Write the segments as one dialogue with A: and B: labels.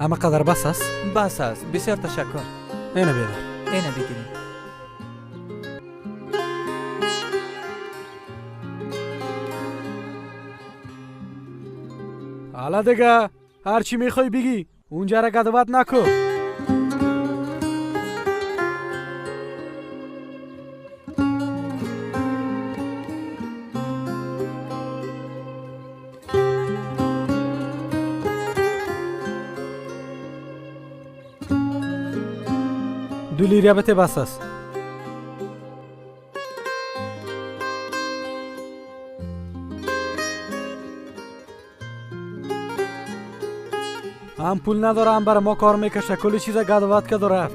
A: اما قدر بس است؟
B: بس است، بسیار تشکر.
A: اینه بیدار.
B: اینه بگیریم.
A: حالا دیگه هرچی میخوای بگی، اونجا را گدوت نکو. دو لیره بته بس است. هم پول نداره هم برای ما کار میکشه، کلی چیز گدوت که داره.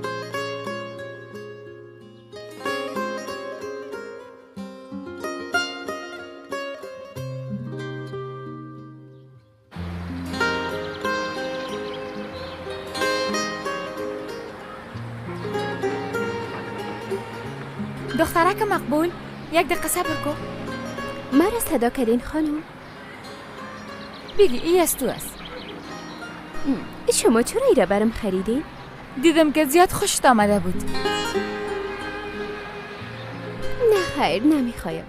C: دخترک مقبول، یک دقیقه صبر کن.
D: مرا صدا کردین خانم؟
C: بگی ای از تو است.
D: شما چرا ای را برم خریدین؟
C: دیدم که زیاد خوشت آمده بود.
D: نه خیر، نمیخوایم.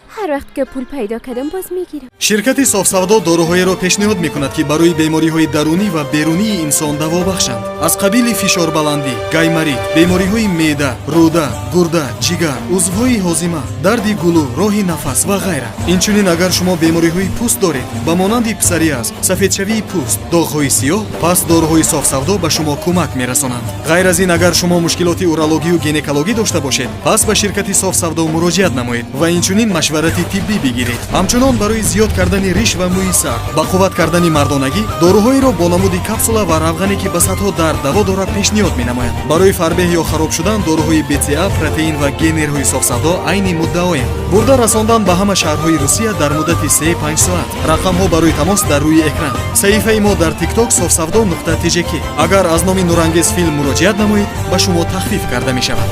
D: هر وقت که پول پیدا کردم باز میگیرم.
E: شرکت صافسودا доруҳоеро пешниҳод мекунад, ки барои бемориҳои дарунӣ ва берунии инсон даво бахшанд, аз қабили фишорбаландӣ, гайморит, бемориҳои меъда, рӯда, гурда, ҷигар, узвҳои ҳозима, дарди гулӯ, роҳи нафас ва ғайра. Инчунин агар шумо бемориҳои пӯст доред, ба монанди псориаз, сафедшавии пӯст, доғҳои сиёҳ, пас доруҳои софсавдо ба шумо кӯмак мерасонанд. Ғайр аз ин, агар шумо мушкилоти урологию гинекологӣ дошта бошед, пас ба ширкати софсавдо муроҷиат намоед ва инчунин машварати тиббӣ бигиред. Ҳамчунон барои зиёд кардани риш ва мӯи сар, ба қувват кардани мардонагӣ, доруҳоеро бо намуди капсула ва равғане, ки ба садҳо дард даво дорад, пешниҳод менамояд. Барои фарбеҳ ё хароб шудан доруҳои БЦА, протеин ва генерҳои софсавдо айни муддаоянд. Бурда расондан ба ҳама шаҳрҳои Русия дар муддати 3-5 соат. Рақамҳо барои тамос дар рӯи экран. Саҳифаи мо дар TikTok софсавдо нуқта тжк. Агар аз номи Нурангез филм муроҷиат намоед, ба шумо тахфиф карда мешавад.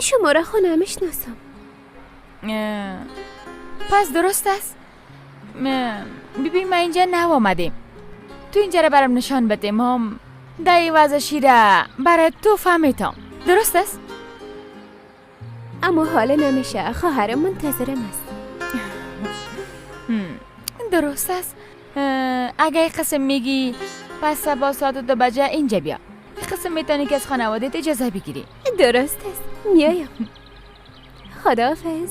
D: شما را خانه میشناسم.
C: پس درست است. ببین ما اینجا نو آمدیم، تو اینجا را برام نشان بده، ما در وضع شیره برای تو فهمیتم. درست است؟
D: اما حالا نمیشه، خواهرم منتظرم است.
C: درست است. اگه قسم میگی پس صبح ساعت 2 بجه اینجا بیا. قسم میتونی که از خانوادت اجازه بگیری.
D: درست است، میایم. خداحافظ.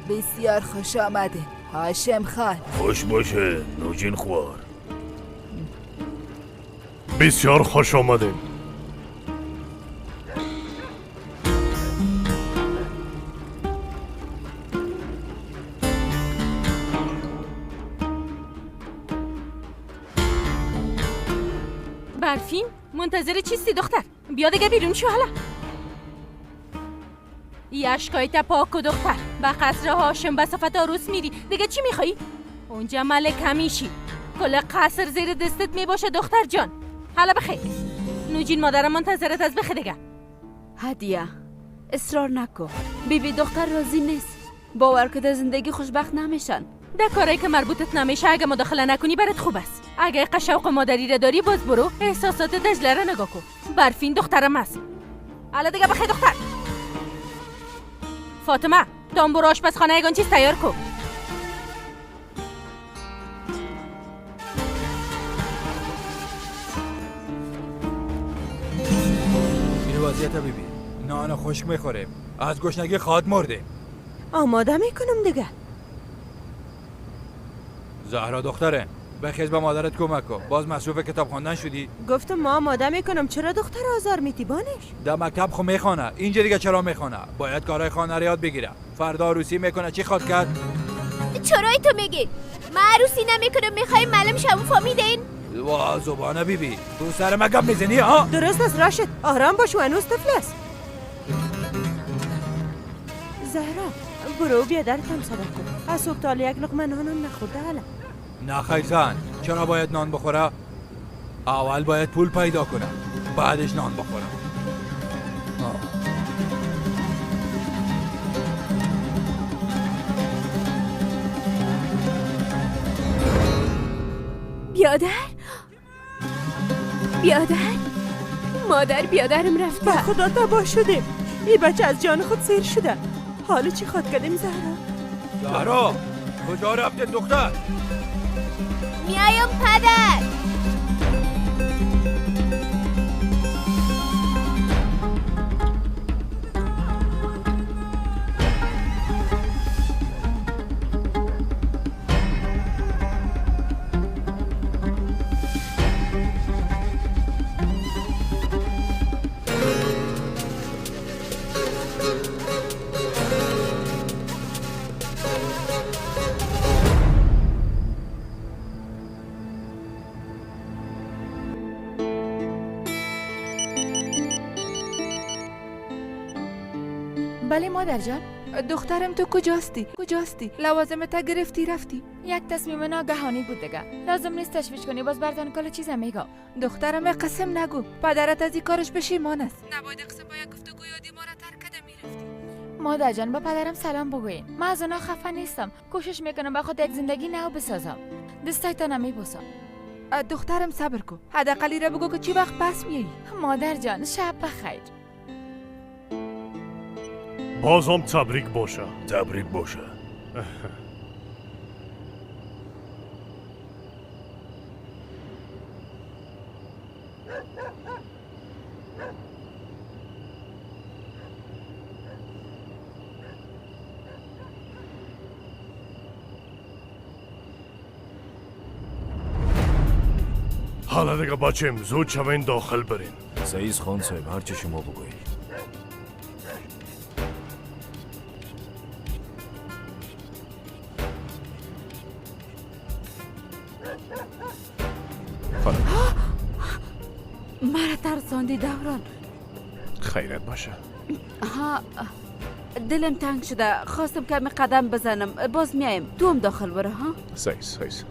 F: بسیار خوش آمده هاشم خان.
G: خوش باشه نوجین خوار.
H: بسیار خوش آمده.
I: برفین منتظر چیستی دختر؟ بیا دیگه بیرون شو. حالا اشکایت پاک و دختر، به قصر هاشم به صفت عروس میری، دیگه چی میخوایی؟ اونجا ملک همیشی، کل قصر زیر دستت میباشه دختر جان. حالا بخیر نوجین، مادرم منتظرت از. بخیر دیگه.
J: هدیه اصرار نکن، بیبی دختر راضی نیست، باور که در زندگی خوشبخت نمیشن.
I: در کارایی که مربوطت نمیشه اگه مداخله نکنی برات خوب است. اگه قشوق مادری را داری باز برو احساسات دجله را نگاه کن. برفین دخترم است. حالا دیگه بخیر دختر. فاطمه تام برو آشپزخانه یگان چیز تیار کن.
K: این وضعیت ببین، نان خشک میخوریم، از گشنگی خواد مردیم.
F: آماده میکنم دیگه.
K: زهرا دختره بخیز به مادرت کمک کن، باز مصروف کتاب خواندن شدی.
F: گفتم ما آماده میکنم، چرا دختر آزار میتی بانش؟
K: در مکتب خو میخوانه، اینجا دیگه چرا میخوانه؟ باید کارهای خانه رو یاد بگیره. فردا عروسی میکنه، چی خواد کرد؟
D: چرا تو میگی؟ من عروسی نمیکنم، میخوای معلم شم فهمیدین؟
K: وا زبانه بی بی، تو سر ما گپ میزنی ها؟
L: درست است راشد، آرام باش و هنوز طفل است. زهرا برو بیا درتم صدا کن، از صبح تا یک لقمه نانم نخورده. حالا
K: نه خیزان، چرا باید نان بخوره؟ اول باید پول پیدا کنم بعدش نان بخورم.
D: بیادر، بیادر، مادر بیادرم رفته.
L: با خدا تباه شده، این بچه از جان خود سیر شده. حالا چی خواد کردیم زهرا؟
K: زهرا کجا رفته دختر؟
D: میایم پدر.
C: بله مادر جان.
F: دخترم تو کجاستی؟ کجاستی؟ لوازم تا گرفتی رفتی؟
C: یک تصمیم ناگهانی بود دیگه، لازم نیست تشویش کنی، باز برتان کل چیزا میگم.
F: دخترم قسم نگو، پدرت از این کارش پشیمان است. نباید قسم با یک گفتگو یادی ما را ترک کرده میرفتی.
C: مادر جان با پدرم سلام بگوین، من از اونا خفه نیستم، کوشش میکنم با خود یک زندگی نو بسازم. دستایتان میبوسم.
F: دخترم صبر کن، حداقل را بگو که چی وقت پس میایی.
C: مادر جان شب بخیر.
H: بازم تبریک باشه.
G: تبریک باشه. حالا دیگه بچیم زود شوین داخل برین. سعیز خان صاحب هرچی شما بگویید.
J: مرا ترساندی دوران.
H: خیرت باشه.
J: ها دلم تنگ شده، خواستم کمی قدم بزنم، باز میایم. تو هم داخل برو ها.
H: سیس سیس.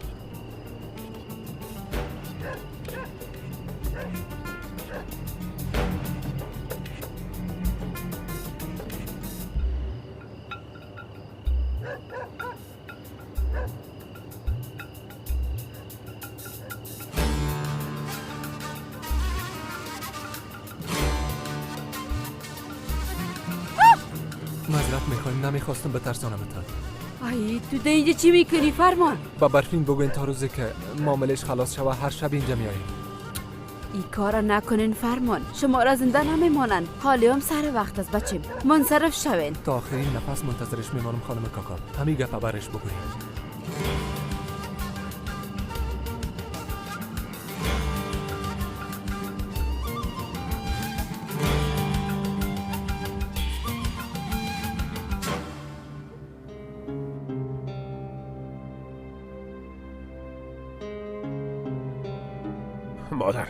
B: نمیخواستم بترسانمتان.
J: ای تو ده اینجا چی میکنی فرمان؟
B: با برفین بگوین تا روزی که معاملش خلاص شوه هر شب اینجا میاییم.
J: ای کارا نکنین فرمان، شما را زنده نمیمانند. حالی هم سر وقت است بچیم، منصرف شوین.
B: تا آخرین نفس منتظرش میمانم خانم کاکا، همین گپ برش بگوین.
H: مادر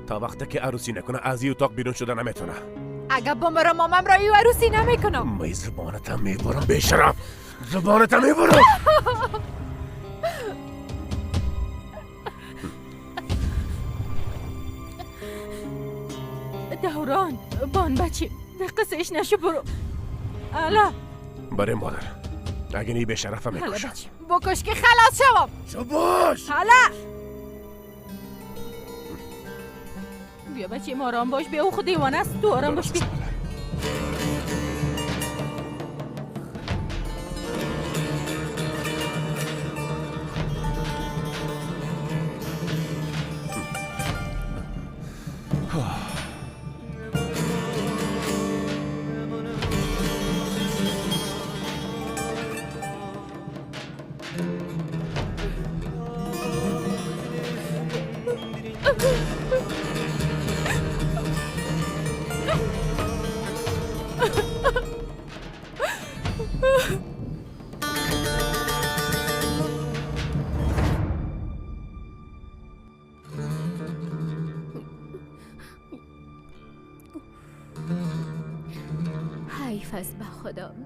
H: تا وقتی که عروسی نکنه از این اتاق بیرون شده نمیتونه.
F: اگه بمرم مامم را ای عروسی نمیکنم.
H: من زبانتم میبرم بیشرف، زبانتم میبرم.
I: دوران بان بچی قصهش نشو برو. الا
H: برای مادر اگه نی بیشرفم میکشم.
F: بکش که خلاص شوم.
H: شباش.
I: حالا بیا بچه آرام باش، بیا او خود دیوانه است، تو آرام باش. بیا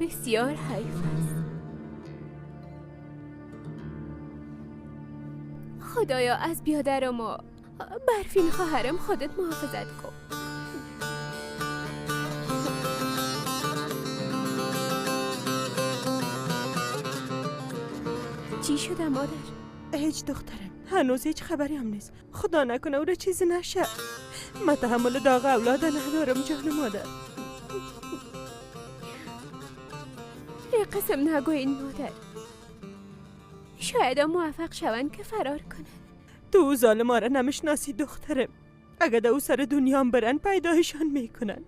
D: بسیار حیف است. خدایا از بیادرم و برفین خواهرم خودت محافظت کن. چی شده مادر؟
L: هیچ دخترم، هنوز هیچ خبری هم نیست. خدا نکنه او را چیزی نشه. من تحمل داغ اولاد ندارم جان مادر.
D: یه قسم نگوین مادر، شاید موفق شوند که فرار کنند.
L: تو ظالما را نمیشناسی دخترم. اگه در او سر دنیا برن پیدایشان میکنن.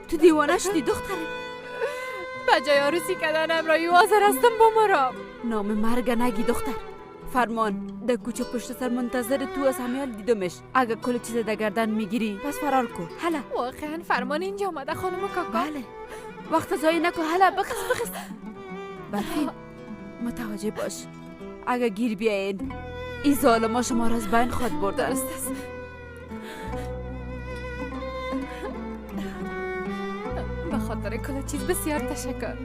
J: تو دیوانه شدی دختره.
F: به جای عروسی کردنم رایی حاضر هستم بمرم.
J: نام مرگ نگی دختر. فرمان در کوچه پشت سر منتظر تو از همیال دیدمش. اگه کل چیز در گردن میگیری پس فرار کن. هلا.
F: واقعا فرمان اینجا آمده خانم کاکا؟
J: بله. وقت ضایع نکن. هلا بخس بخس. برفین متوجه باش، اگه گیر بیاین این ظالما شما را از بین خود بردن.
F: درست است. به خاطر کل چیز بسیار تشکر.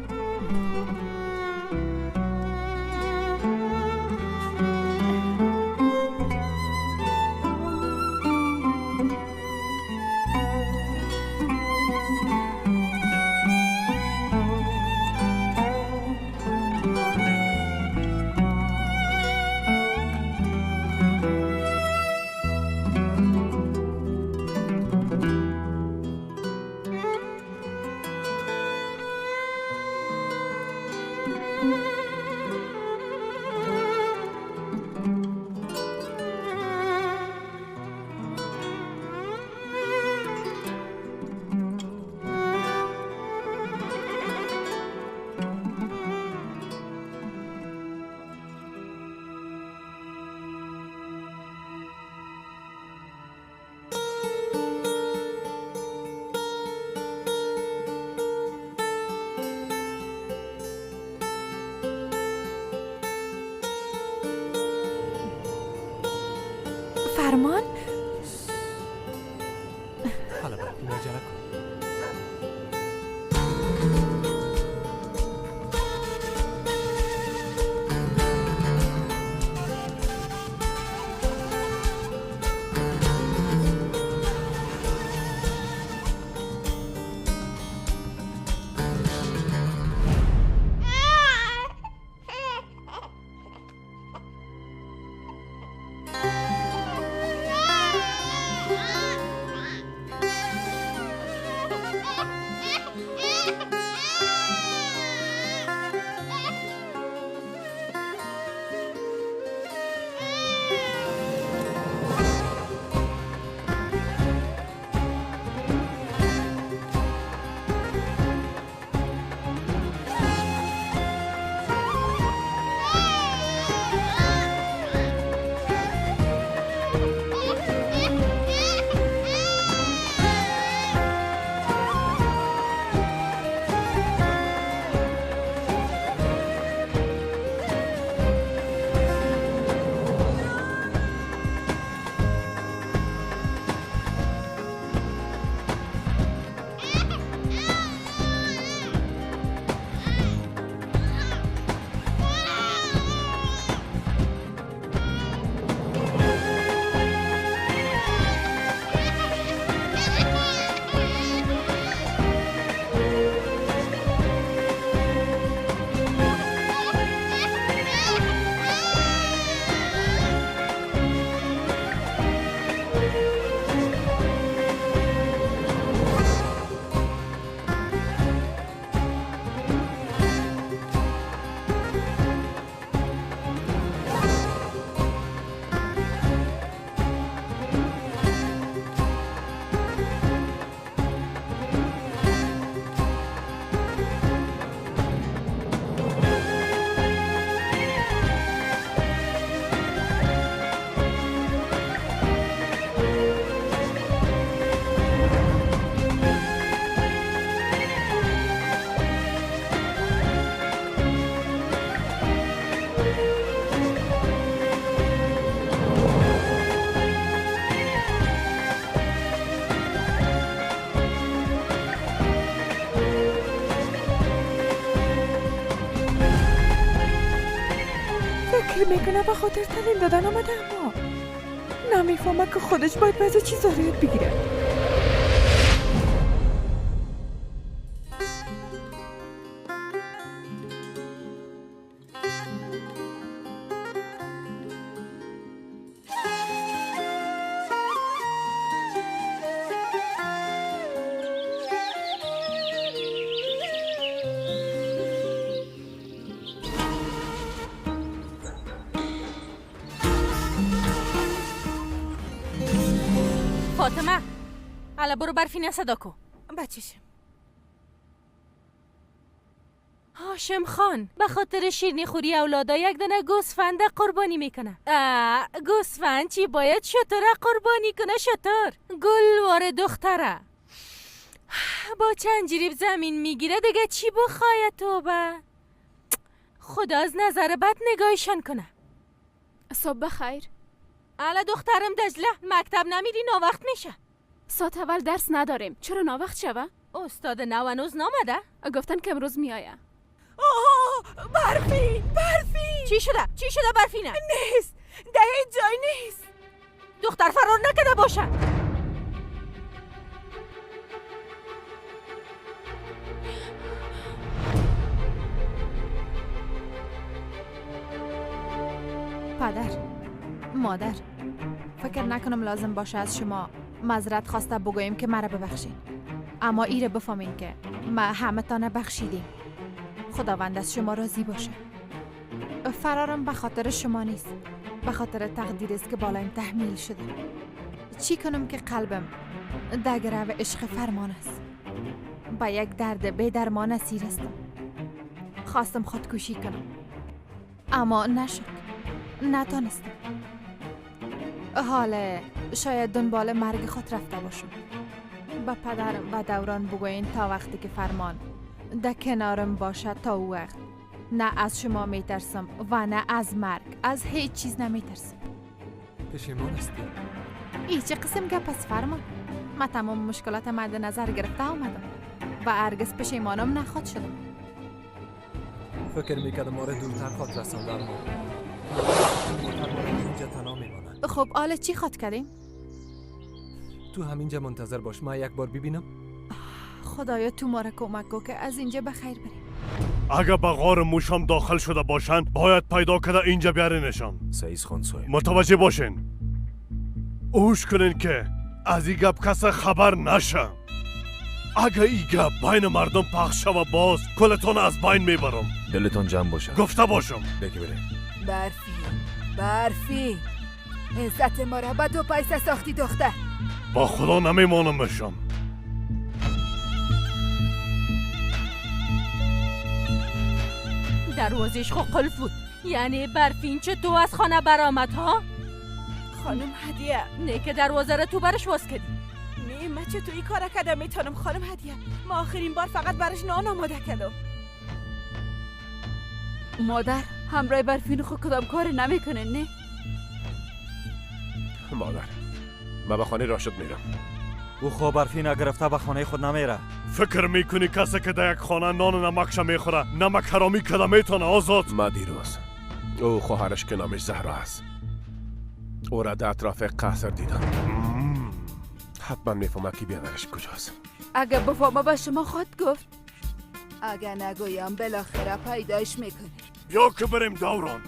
F: فرمان؟
B: حالا برفین عجله کن.
F: فکر میکنه به خاطر تعلیم دادن آمده، اما نمیفهمه که خودش باید بعضی چیزا رو یاد بگیره.
I: فاطمه، حالا برو برفینه صدا کو.
F: بچشم.
I: هاشم خان به خاطر شیرینی خوری اولادا یک دانه گوسفند قربانی میکنه. گوسفند چی باید شتره قربانی کنه؟ شتر گلوار دختره با چند جریب زمین میگیره، دیگه چی بخواه توبه. خدا از نظر بد نگاهشان کنه.
D: صبح بخیر.
I: الا دخترم دجله، مکتب نمیری ناوقت میشه.
D: ساعت اول درس نداریم، چرا ناوقت شوه؟
I: استاد نو هنوز نامده؟
D: گفتن که امروز میآید.
F: آه برفین، برفین.
I: چی شده؟ چی شده برفینه؟
F: نیست، ده هیچ جای نیست.
I: دختر فرار نکرده باشه.
C: پدر، مادر، فکر نکنم لازم باشه از شما معذرت خواسته بگوییم که مرا ببخشین، اما ایره بفهمین که ما همه تانه بخشیدیم. خداوند از شما راضی باشه. فرارم به خاطر شما نیست، به خاطر تقدیر است که بالایم تحمیل شده. چی کنم که قلبم دگره و عشق فرمان است. با یک درد بی درمان اسیر هستم. خواستم خودکشی کنم اما نشد، نتانستم. حالا شاید دنبال مرگ خود رفته باشم. به پدرم و دوران بگوین تا وقتی که فرمان در کنارم باشد، تا او وقت نه از شما میترسم و نه از مرگ، از هیچ چیز نمیترسم.
B: پشیمان هستی؟
C: ای چه قسم گپ از فرمان؟ من تمام مشکلات مد نظر گرفته آمدم و هرگز پشیمانم نخواد شدم.
B: فکر میکردم ما را دورتر خواد رساندم، اما اینجا تنها میماند.
C: خب حالا چی خواد کردیم؟
B: تو همینجا منتظر باش، من یک بار ببینم.
C: خدایا تو ما را کمک کن که از اینجا به خیر بریم.
G: اگه به غار موشم داخل شده باشند باید پیدا کرده اینجا بیارینشان.
H: سعیز خان صاحب
G: متوجه باشین، اوش کنین که از این گپ کس خبر نشه. اگه این گپ بین مردم پخش شوه باز کلتان از بین میبرم.
H: دلتان جمع باشه.
G: گفته باشم.
H: بکی بریم.
J: برفی، برفی، عزت ما را به 2 پیسه ساختی دختر.
G: با خدا نمیمانم بشم.
I: دروازش خو قلف بود، یعنی برفین چه تو از خانه برآمد ها؟
L: خانم هدیه،
I: نه که دروازه را تو برش واز کردی.
L: نه من چه تو این کار کردم میتونم خانم هدیه؟ ما آخرین بار فقط برش نان آماده کردم.
J: مادر همراه برفین خود کدام کار نمیکنه نه؟
H: مادر من به خانه راشد میرم.
M: او خو برفین گرفته به خانه خود نمیره.
G: فکر میکنی کسی که در یک خانه نان و نمکش میخوره نمک حرامی کده میتونه آزاد؟
H: ما دیروز او خواهرش که نامش زهرا است او را در اطراف قصر دیدم. حتما میفهمه که بیادرش کجاست.
J: اگه بفهمه به شما خود گفت. اگه نگویم بالاخره پیدایش میکنه.
G: بیا که بریم دوران.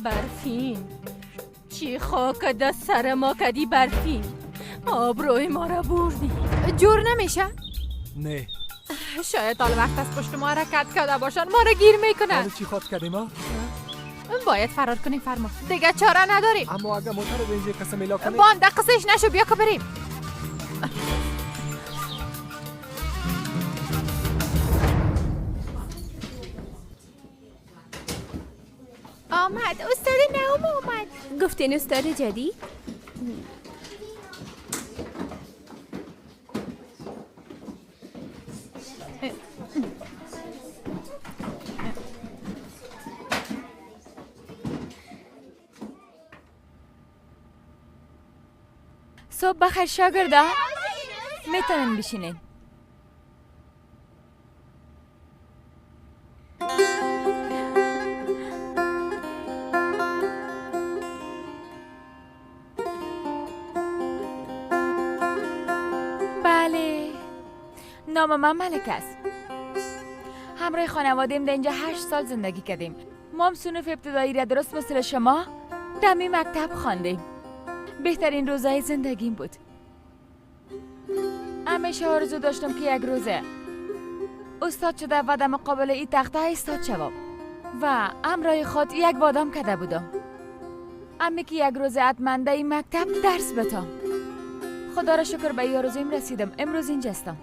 I: برفین چی خاک در سر ما کدی؟ برفین آبروی ما را بردی.
C: جور نمیشه؟
B: نه
C: شاید حال وقت از پشت ما حرکت کرده باشن، ما را گیر میکنن.
B: چی خواد کردیم ها؟
C: باید فرار کنیم فرما، دیگه چاره نداریم.
B: اما اگه موتر رو اینجا کسی میلا کنیم
C: بانده قصهش نشو، بیا که بریم. آمد استاد نوم آمد.
D: گفتین استاد جدید؟
C: صبح بخیر شاگردا، میتونن بشینین.
F: نام من ملک است. همراه خانواده‌ام در اینجا 8 سال زندگی کردیم. ما هم صنف ابتدایی را درست مثل شما دمی مکتب خواندیم. بهترین روزهای زندگیم بود. همیشه آرزو داشتم که یک روزه استاد شده و در مقابل این تخته استاد شوم و همراه خود یک وادام کرده بودم. امی که یک روز حتما در این مکتب درس بتام. خدا را شکر به این آرزویم رسیدم. امروز اینجا هستم.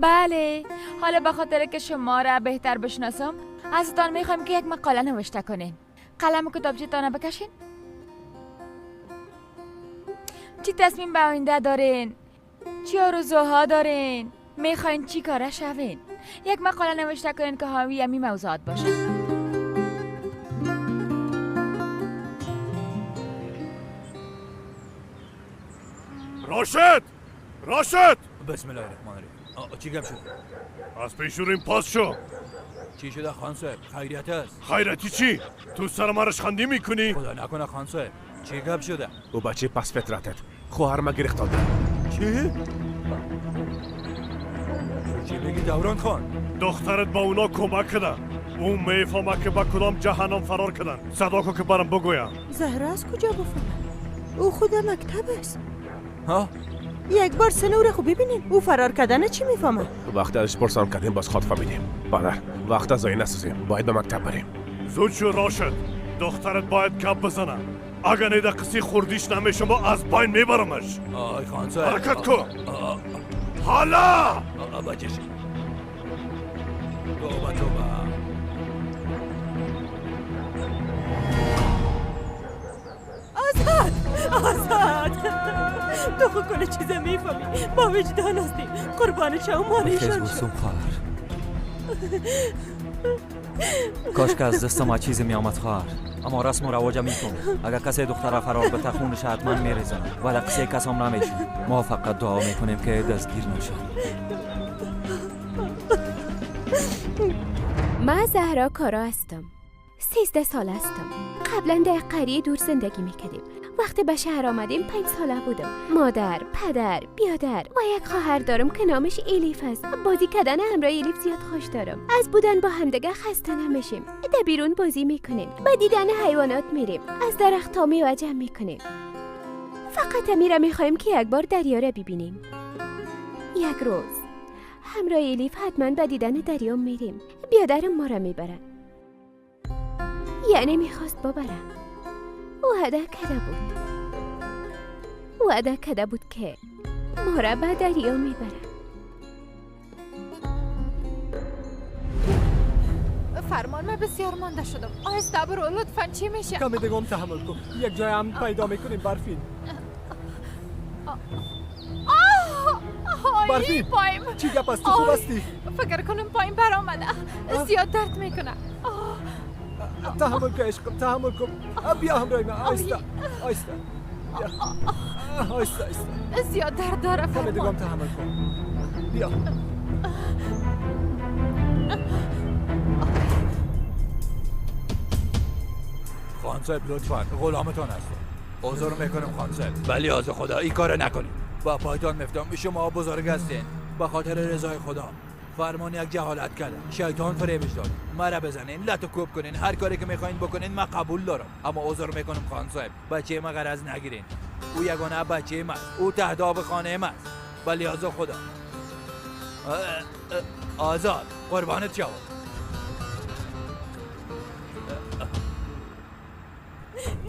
F: بله، حالا به خاطر که شما را بهتر بشناسم ازتان میخوایم که یک مقاله نوشته کنین. قلم و کتابچه‌تان بکشین. چی تصمیم به آینده دارین؟ چی آرزوها دارین؟ میخواین چی کاره شوین؟ یک مقاله نوشته کنین که حاوی همی موضوعات باشه.
G: راشد! راشد!
K: بسم الله الرحمن الرحیم. چی گپ شد؟
G: از پیش این پاس شو.
K: چی شده خان صاحب؟ خیریت است؟
G: خیریتی چی؟ تو سر ما رشخندی میکنی؟
K: خدا نکنه خان صاحب. چی گپ شده؟
H: او بچه پس فطرتت خواهر ما گرفتاده.
K: چی؟ چی میگی دوران خان؟
G: دخترت با اونا کمک کرده. او میفهمه که با کدام جهنم فرار کردن. صدا کو که برام بگویم.
L: زهرا از کجا بفهمه؟ او خود مکتب است.
K: ها؟
L: یک بار سنور خو ببینین او فرار کردن چی میفهمه؟
H: وقتی ازش پرسان کردیم باز خود فهمیدیم. پدر وقت ضایع نسازیم، باید به مکتب بریم.
G: زود شو راشد، دخترت باید گپ بزنه. اگر نه قصی خوردیش نمیشه ما از بین میبرمش.
K: آی خان صاحب
G: حرکت کن. حالا
K: بچش. توبه توبه.
L: آزاد آزاد، تو خود کل چیزا میفهمی. با وجدان هستی. قربان شو مانیشان شو.
M: خواهر کاش که از دست ما چیزی میآمد خواهر، اما رسم و رواج میکنم. اگر کسی دختر فرار بته خونش حتما میریزن ولی قصه کس هم نمیشه. ما فقط دعا میکنیم که دستگیر نشه.
D: من زهرا کارا هستم. 13 سال هستم. قبلا در قریه دور زندگی میکردیم. وقتی به شهر آمدیم 5 ساله بودم. مادر، پدر، بیادر و یک خواهر دارم که نامش الیف است. بازی کردن همراه الیف زیاد خوش دارم. از بودن با همدیگه خسته نمیشیم. در بیرون بازی میکنیم. به دیدن حیوانات میریم. از درخت‌ها میوه جمع میکنیم. فقط امیره میخوایم که یک بار دریا را ببینیم. یک روز همراه الیف حتما به دیدن دریا میریم. بیادرم ما را میبره. یعنی میخواست ببره. وعده کرده بود. وعده کرده بود که ما را به دریا میبره.
C: فرمان من بسیار مانده شدم. آهسته برو لطفا. چی میشه؟
B: کمی دیگه تحمل کن. یک جای هم پیدا میکنیم. برفین برفین چی گپ است؟ تو خوب هستی؟
C: فکر کنم پایین برآمده. زیاد درد میکنه.
B: تحمل کن عشقم، تحمل کن. بیا همراه من. آیسته آیسته آیسته آیسته.
C: زیاد درد داره فرمان.
B: کمی دیگه تحمل کن. بیا.
K: خان صاحب لطفا غلامتان هستم. عذر میکنم خان صاحب، ولی از خدا این کارو نکنید. با پایتان میفتم. شما بزرگ هستین. به خاطر رضای خدا فرمان یک جهالت کرده. شیطان فریبش داد. مرا بزنین، لط و کوب کنین، هر کاری که میخواین بکنین من قبول دارم. اما عذر میکنم خان صاحب، بچه ما غرض نگیرین. او یگانه بچه ما، او تهداب خانه ما. ولی از خدا آزاد قربانت شوم.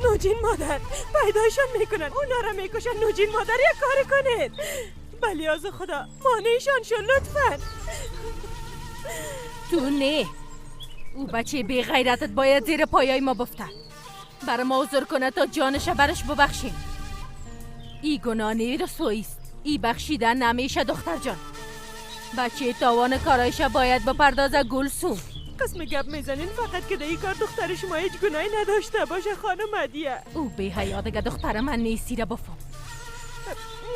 L: نوجین مادر پیدایشان میکنن، اونا را میکشن. نوجین مادر یک کار کنید. ولی از خدا مانعشان شو لطفا.
I: تو نه، او بچه بی غیرتت باید زیر پایای ما بفته. برا ما عذر کنه تا جانش برش ببخشیم. ای گناه رسوایی است. ای بخشیدن نمیشه دختر جان. بچه تاوان کارایش باید بپردازه گلسوم.
L: قسم گپ میزنین فقط که در این کار دختر شما هیچ گناهی نداشته باشه خانم هدیه.
I: او بی حیا دیگه دختر من نیستی را بفهم.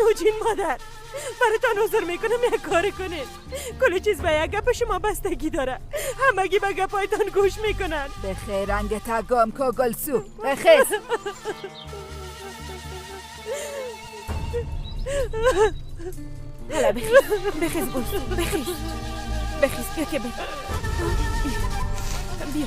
L: نوجین مادر براتان عذر میکنم، یک کار کنین. کل چیز به یک گپ شما بستگی داره. همگی به گپایتان گوش میکنن.
J: به خیر رنگ تگام که گلسو بخیر.
L: حالا بخیز، بخیز بوس، بخیز، بخیز، بیا که بیا، بیا، بیا.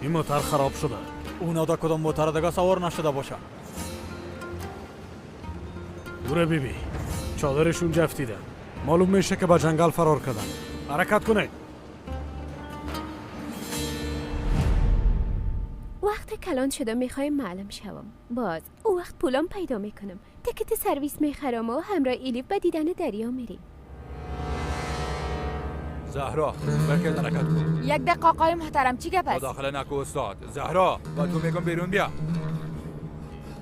G: این موتر خراب شده.
K: اونا دا کدام موتر دیگه سوار نشده باشه.
G: بوره بیبی، چادرشون جفتیده. معلوم میشه که با جنگل فرار کردن. حرکت کنه.
D: وقت کلان شدم میخوایم معلم شوم. باز او وقت پولم پیدا میکنم. تکت سرویس میخرم و همراه ایلیف به دیدن دریا میریم.
K: زهرا برکت حرکت کن.
F: یک دقیقه آقای محترم، چی گپ است؟
K: مداخله نکو استاد. زهرا با تو میگم بیرون بیا.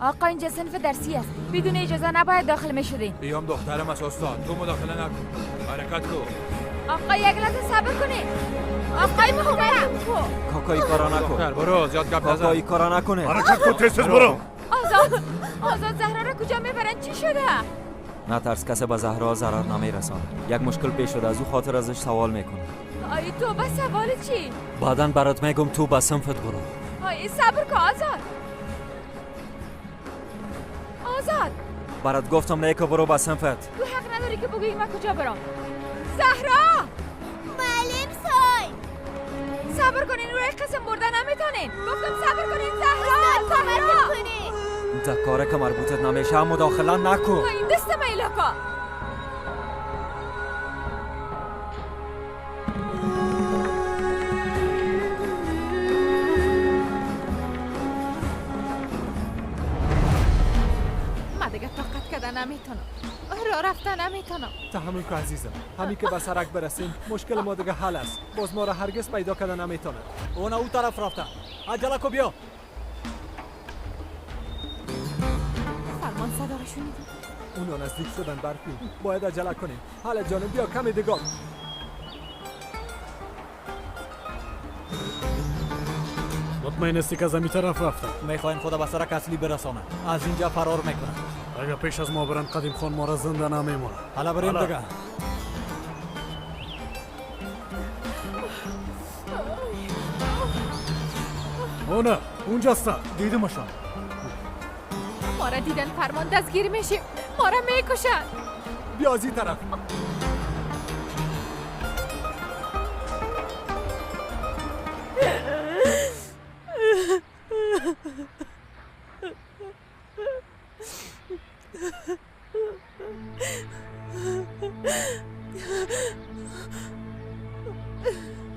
F: آقا اینجا صنف درسی است، بدون اجازه نباید داخل میشدین.
K: بیام دخترم است استاد، تو مداخله نکن. حرکت کن.
F: آقا یک لحظه صبر کنید. آقای محترم،
M: کاکایی کارا نکن.
K: برو زیاد گپ نزن.
M: کاکایی کارا نکنه.
G: حرکت کن تیز برو.
F: آزاد، آزاد، زهرا را کجا میبرن؟ چی شده؟
M: نترس، کسی به زهرا ضرر نمیرساند. یک مشکل پیش شده، از او خاطر ازش سوال میکنه.
F: آی تو به سوال چی؟
M: بعدا برات میگم، تو به صنفت برو.
F: آی صبر کن آزاد. آزاد
M: برات گفتم نه که برو به صنفت.
F: تو حق نداری که بگویی من کجا برم. زهرا! معلم سای صبر کنین، روی قسم برده نمیتونین. گفتم صبر کنین. زهرا زهرا
M: در کاره که مربوطت نمیشه مداخله نکن.
F: این دست میلاکا.
C: من دیگه طاقت کردن نمیتونم، راه رفتن نمیتونم.
B: تحمل کن عزیزم، همین که به سرک برسیم مشکل ما دیگه حل است. باز ما را هرگز پیدا کردن نمیتونه.
K: اونا او طرف رفته، عجله کو بیا.
C: فرمان صدا رو شنیدی؟
B: اونا نزدیک شدن برفی، باید عجله کنیم. حالا جانم بیا کمی دیگه.
G: مطمئن هستی که از این طرف رفتن؟
K: میخواین خدا به سرک اصلی برسانه، از اینجا فرار میکنن.
G: اگر پیش از ما برن قدیم خان ما را زنده نمیمونه.
K: حالا بریم دیگه.
G: اونا اونجاست،
K: دیدمشان.
C: ما را دیدن فرمان، دستگیر میشیم، ما را میکشن.
B: بیا از این طرف.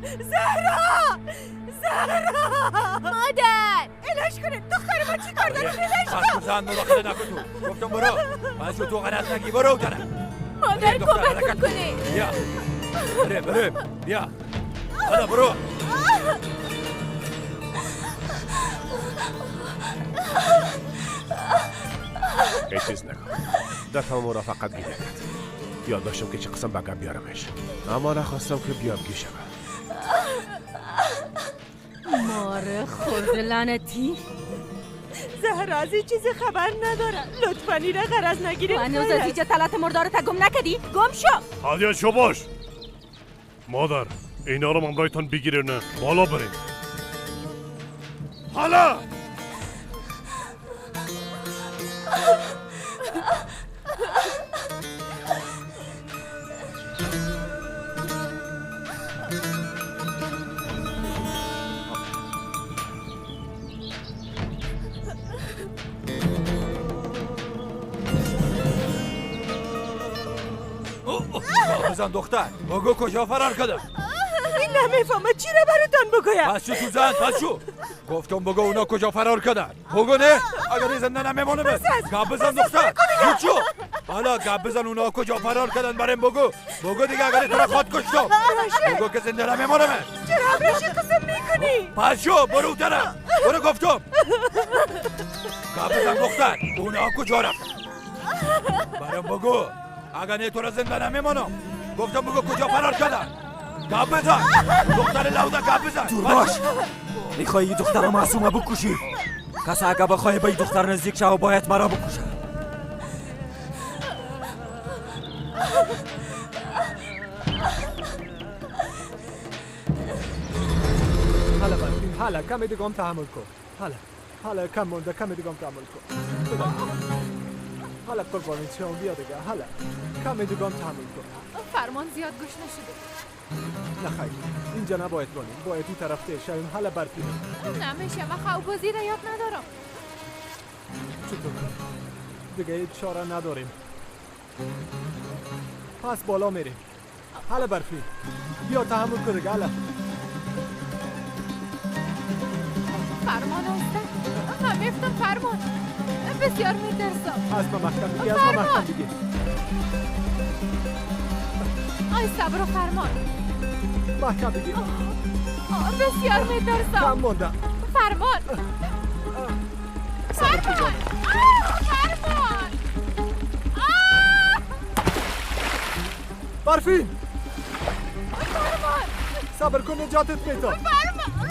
L: زهرا! زهرا! مادر! الاش کنه دختر ما چی کار داره؟ الاش کن!
K: زن مداخله نکن تو. گفتم برو. من تو غلط نگی، برو طرف.
F: مادر کمک کنه.
K: بیا. بریم بریم. بیا. حالا برو.
H: هیچ چیز نکن. در تمام را فقط گیره کرد. یاد داشتم که چه قسم بگم بیارمش، اما نخواستم که بیابگی شود.
I: ماره خورد لعنتی.
L: زهرا از این چیز خبر ندارم، لطفا این غرض نگیرید.
I: هنوز از اینجا تلات مردارت گم نکدی؟ گم شو.
G: هادیا شو باش. مادر اینا رو من برایتان بگیره، نه بالا بریم. حالا
K: بزن دختر، بگو کجا فرار کردم.
L: این نمیفهمه چی را براتان بگویم.
K: پس شو تو زن، پس شو. گفتم بگو اونا کجا فرار کردن. بگو نه، اگر زنده نمیمانم. گپ بزن دختر، شو. حالا گپ بزن اونا کجا فرار کردن برام بگو. بگو دیگه اگر تو را خود کشتم. بگو که زنده نمیمانم.
L: چرا همراهش قسم میکنی؟
K: پس شو، برو طرف. برو گفتم. گپ بزن دختر، اونا کجا رفتن؟ برام بگو. اگر نه تو را زنده نمیمانم. گفتم بگو کجا فرار کردن. گپ بزن دختر لوده، گپ بزن.
M: دور باش، میخوایی این دختر معصومه بکشی؟ کس اگه بخوای به این دختر نزدیک شو باید مرا بکشه.
B: حالا برفین، حالا کمی دیگه هم تحمل کن. حالا کم مونده، کمی دیگه هم تحمل کن. حالا قربانی چه بیا دیگه، حالا کمی دیگه هم تحمل کن.
C: فرمان زیاد گوش نشده.
B: نه خیر، اینجا نباید بانیم، باید این طرف تیر شویم. حالا برفین.
C: نمیشه، من خواب بازی را یاد ندارم.
B: چطور؟ دیگه هیچ چاره نداریم. پس بالا میریم. حالا برفین بیا تحمل کن دیگه. حالا
C: فرمان هستم، من میفتم فرمان، بسیار میترسم.
B: از ما محکم بگی، از ما محکم بگی.
C: آی صبر و فرمان
B: محکم بگی.
C: بسیار میترسم.
B: کم مونده.
C: فرمان، فرمان، فرمان.
B: برفین،
C: فرمان
B: صبر کن، نجاتت میدم.
C: فرمان، فرمان،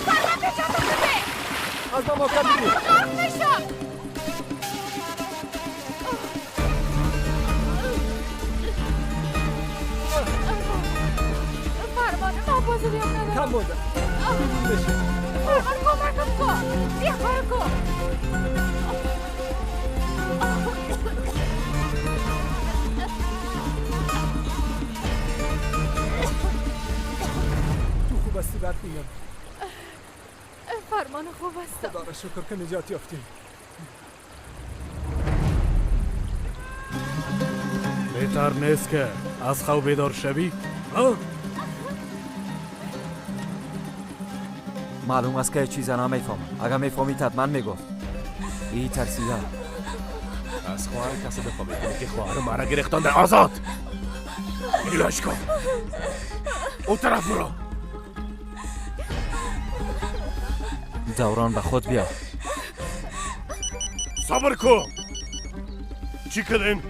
C: فرمان نجاتم بده.
B: از ما محکم بگیر.
C: فرمان غرق میشم. فرمان من بازی یاد ندارم.
B: کم مونده، بیرون بشه.
C: فرمان کمکم کن، بیا کار کن.
B: تو خوب هستی برفینم؟
C: فرمان خوب هستم.
B: خدا را شکر که نجات یافتیم.
G: بهتر نیست که از خواب بیدار شوی؟
M: معلوم است که چیزا نمیفهمم. اگر میفهمید حتما میگفت. ای ترسیده
H: از خواهر کسی دفاع میکنه که خواهر مرا گرفتانده. آزاد ایلاش کن، اون طرف برو.
M: دوران به خود بیا.
G: صبر کن، چی کردین؟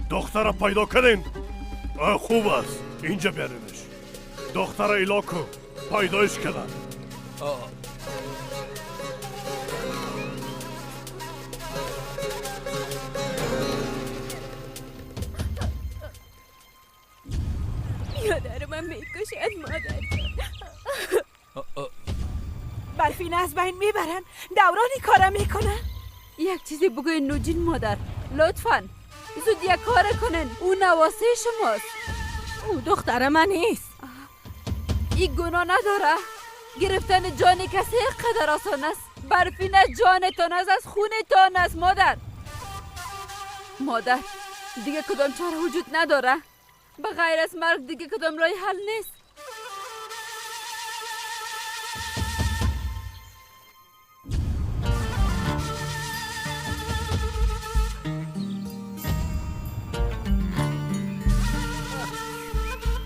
G: دختر را پیدا کردین؟ خوب است، اینجا بیارینش. دختر ایلا کن، پیدایش کردن.
D: بیادر من میکشند مادر.
L: برفین از بین میبرن، دورانی کارم میکنن.
J: یک چیزی بگوین نوجین مادر، لطفاً زود یک کار کنن. او نواسه شماست.
I: او دختر من نیست.
J: این گناه نداره. گرفتن جان کسی قدر آسان است. برفین از جانتان است، از خونتان است مادر. مادر دیگه کدام چاره وجود نداره. به غیر از مرگ دیگه کدام راه حل نیست.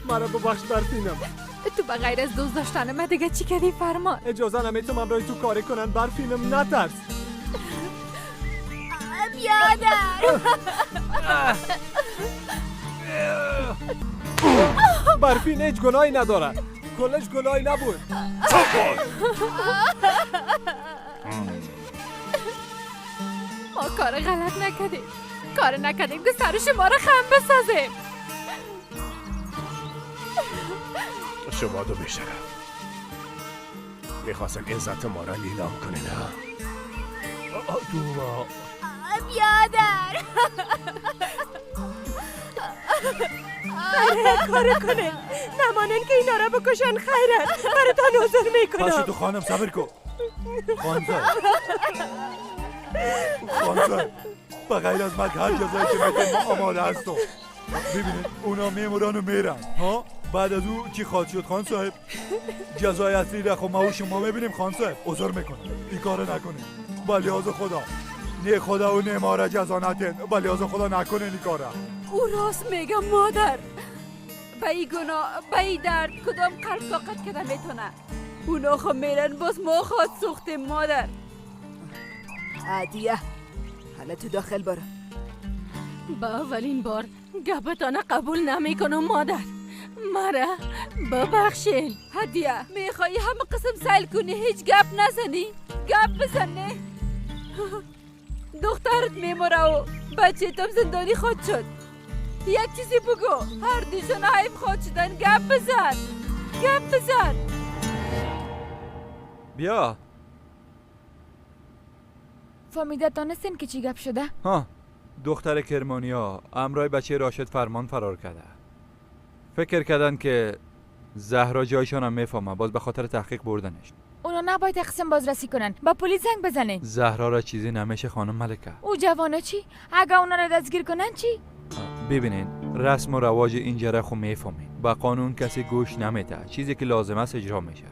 B: مرا ببخش برفینم.
C: تو به غیر از دوست داشتن من دیگه چی کردی فرمان؟
B: اجازه نمیتونم همراه تو کاری کنن برفینم، نترس.
D: بیادر
B: برفین هیچ گناهی نداره، کلش گناهی نبود.
C: ما کار غلط نکردیم، کار نکردیم که سر شما را خم بسازیم.
H: شما دو بیشرف میخواستن عزت ما را لیلام کنین ها؟
K: دوما
D: بیادر
L: خیره کار کنه، نمانن که اینا را بکشن. خیره براتان حضور میکنم.
K: پاشو تو خانم صبر کن. خانم صاحب، خانم صاحب، به غیر از مرگ هر جزایی که میتون ما آماده هستم. ببینید اونا میمورن و میرن ها، بعد از او چی خواهد شد خان صاحب؟ جزای اصلی را خب ما و شما میبینیم خان صاحب. عذر میکنم این کارو نکنید، با لحاظ خدا نه خدا و نه ما را جزا ندین، با لحاظ خدا نکنین این کارا.
J: او راست میگه مادر. به ای گناه، به ای درد کدام قلب طاقت کرده میتونه؟ اونا خو میرن، باز ما خواهد سوختیم مادر.
L: عادیه، حالا تو داخل برو.
I: با اولین بار گپتانه قبول نمیکنم مادر. مرا ببخشین.
J: هدیه، میخوایی همه قسم سیل کنی، هیچ گپ نزنی؟ گپ بزنی دخترت میموره و بچه تم زندانی خود شد. یک چیزی بگو، هر دوشان حیف خود شدن. گپ بزن، گپ بزن.
M: بیا.
F: فهمیده تانستین که چی گپ شده؟
K: ها، دختر کرمانیا امرای بچه راشد فرمان فرار کرده. فکر کردن که زهرا جایشان هم میفهمه، باز به خاطر تحقیق بردنش.
F: اونا نباید تقسیم بازرسی کنن، با پلیس زنگ بزنین.
K: زهرا را چیزی نمیشه خانم ملکه.
F: او جوانه چی؟ اگه اونا را دستگیر کنن چی؟
K: ببینین، رسم و رواج اینجا را خو میفهمین. با قانون کسی گوش نمیده، چیزی که لازم است اجرا میشه.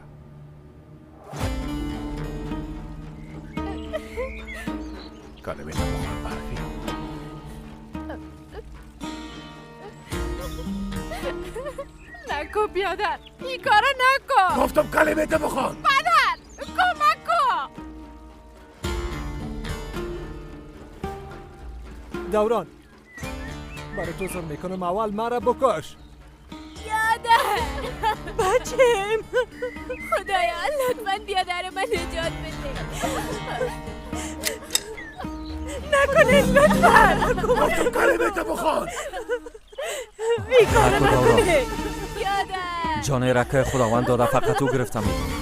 H: کلمه بخور برفی.
C: نکو بیادر، این کارو نکن.
H: گفتم کلمه بخوان.
C: پدر کمک کن.
B: دوران، برای تو سر میکنم، اول مرا بکش.
D: بیادر
L: بچم،
D: خدایا لطفا بیادر من نجات بده.
L: نکنید لطفا.
H: گفتم کلمه بخوان.
L: این کارو نکنید.
M: جان را که خداوند داده فقط او گرفته میتونه.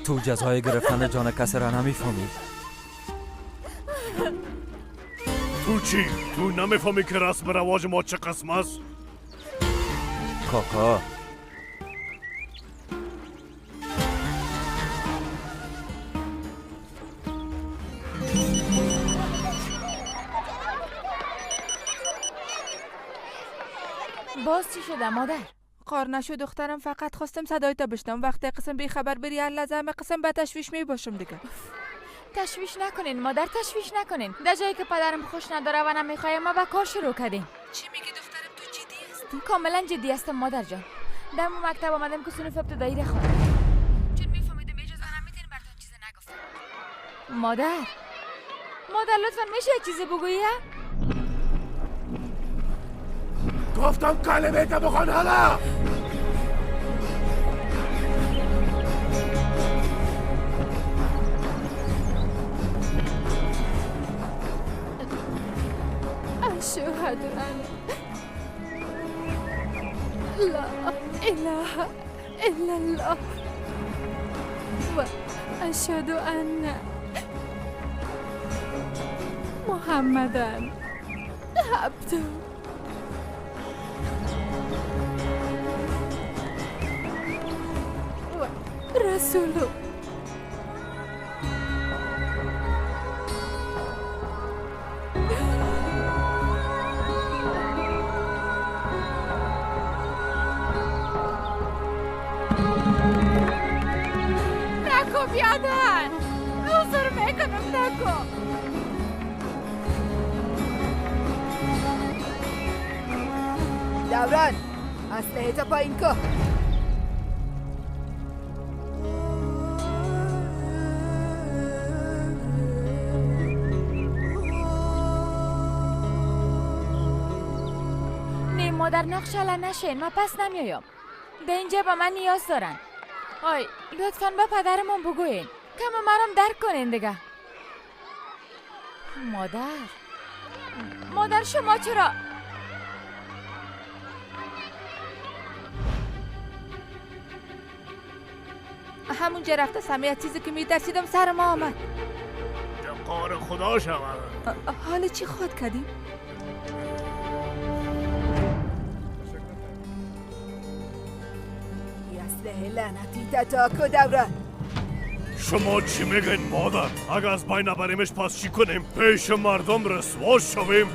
M: تو جزای گرفتن جان کسی را نمیفهمی.
G: تو چی؟ تو نمیفهمی که رسم رواج ما چه قسم است؟
M: کاکا
F: باز چی شده مادر؟
J: قار نشو دخترم، فقط خواستم صدای تا بشنم. وقتی قسم بی خبر بری هر لحظه همه قسم به تشویش می باشم دیگه.
F: تشویش نکنین مادر، تشویش نکنین. در جایی که پدرم خوش نداره و نمیخواه ما به کار شروع کردیم.
J: چی میگی دخترم؟ تو جدی هستی؟
F: کاملا جدی هستم مادر جان. در مکتب آمدم که صنف ابتدایی را خواندم. چون میفهمیدم اجازه نمیدین براتون چیزی نگفتم. مادر، مادر لطفا میشه یک چیزی بگویی؟
H: گفتم کلمه تا بخوان حالا.
C: أشهد أن لا إله إلا الله وأشهد أن محمدا عبده ورسوله. نکو بیادر، عذر میکنم نکو.
L: دوران، اسلحه تا پایین کن.
F: نه مادر، نقشاله نشین، من پس نمیایم. در اینجا به من نیاز دارن. آی لطفاً به پدرمون بگوین که مرام درک کنین دیگه. مادر، مادر شما چرا؟
J: همونجا رفته سمیه، چیزی که میترسیدم سر ما آمد.
G: قار خدا شود.
J: حالا چی خود کردیم؟
L: اسلحه لعنتی تاکو دوران.
G: شما چی میگین مادر؟ اگه از بین نبریمش پس چی کنیم؟ پیش مردم رسوا شویم؟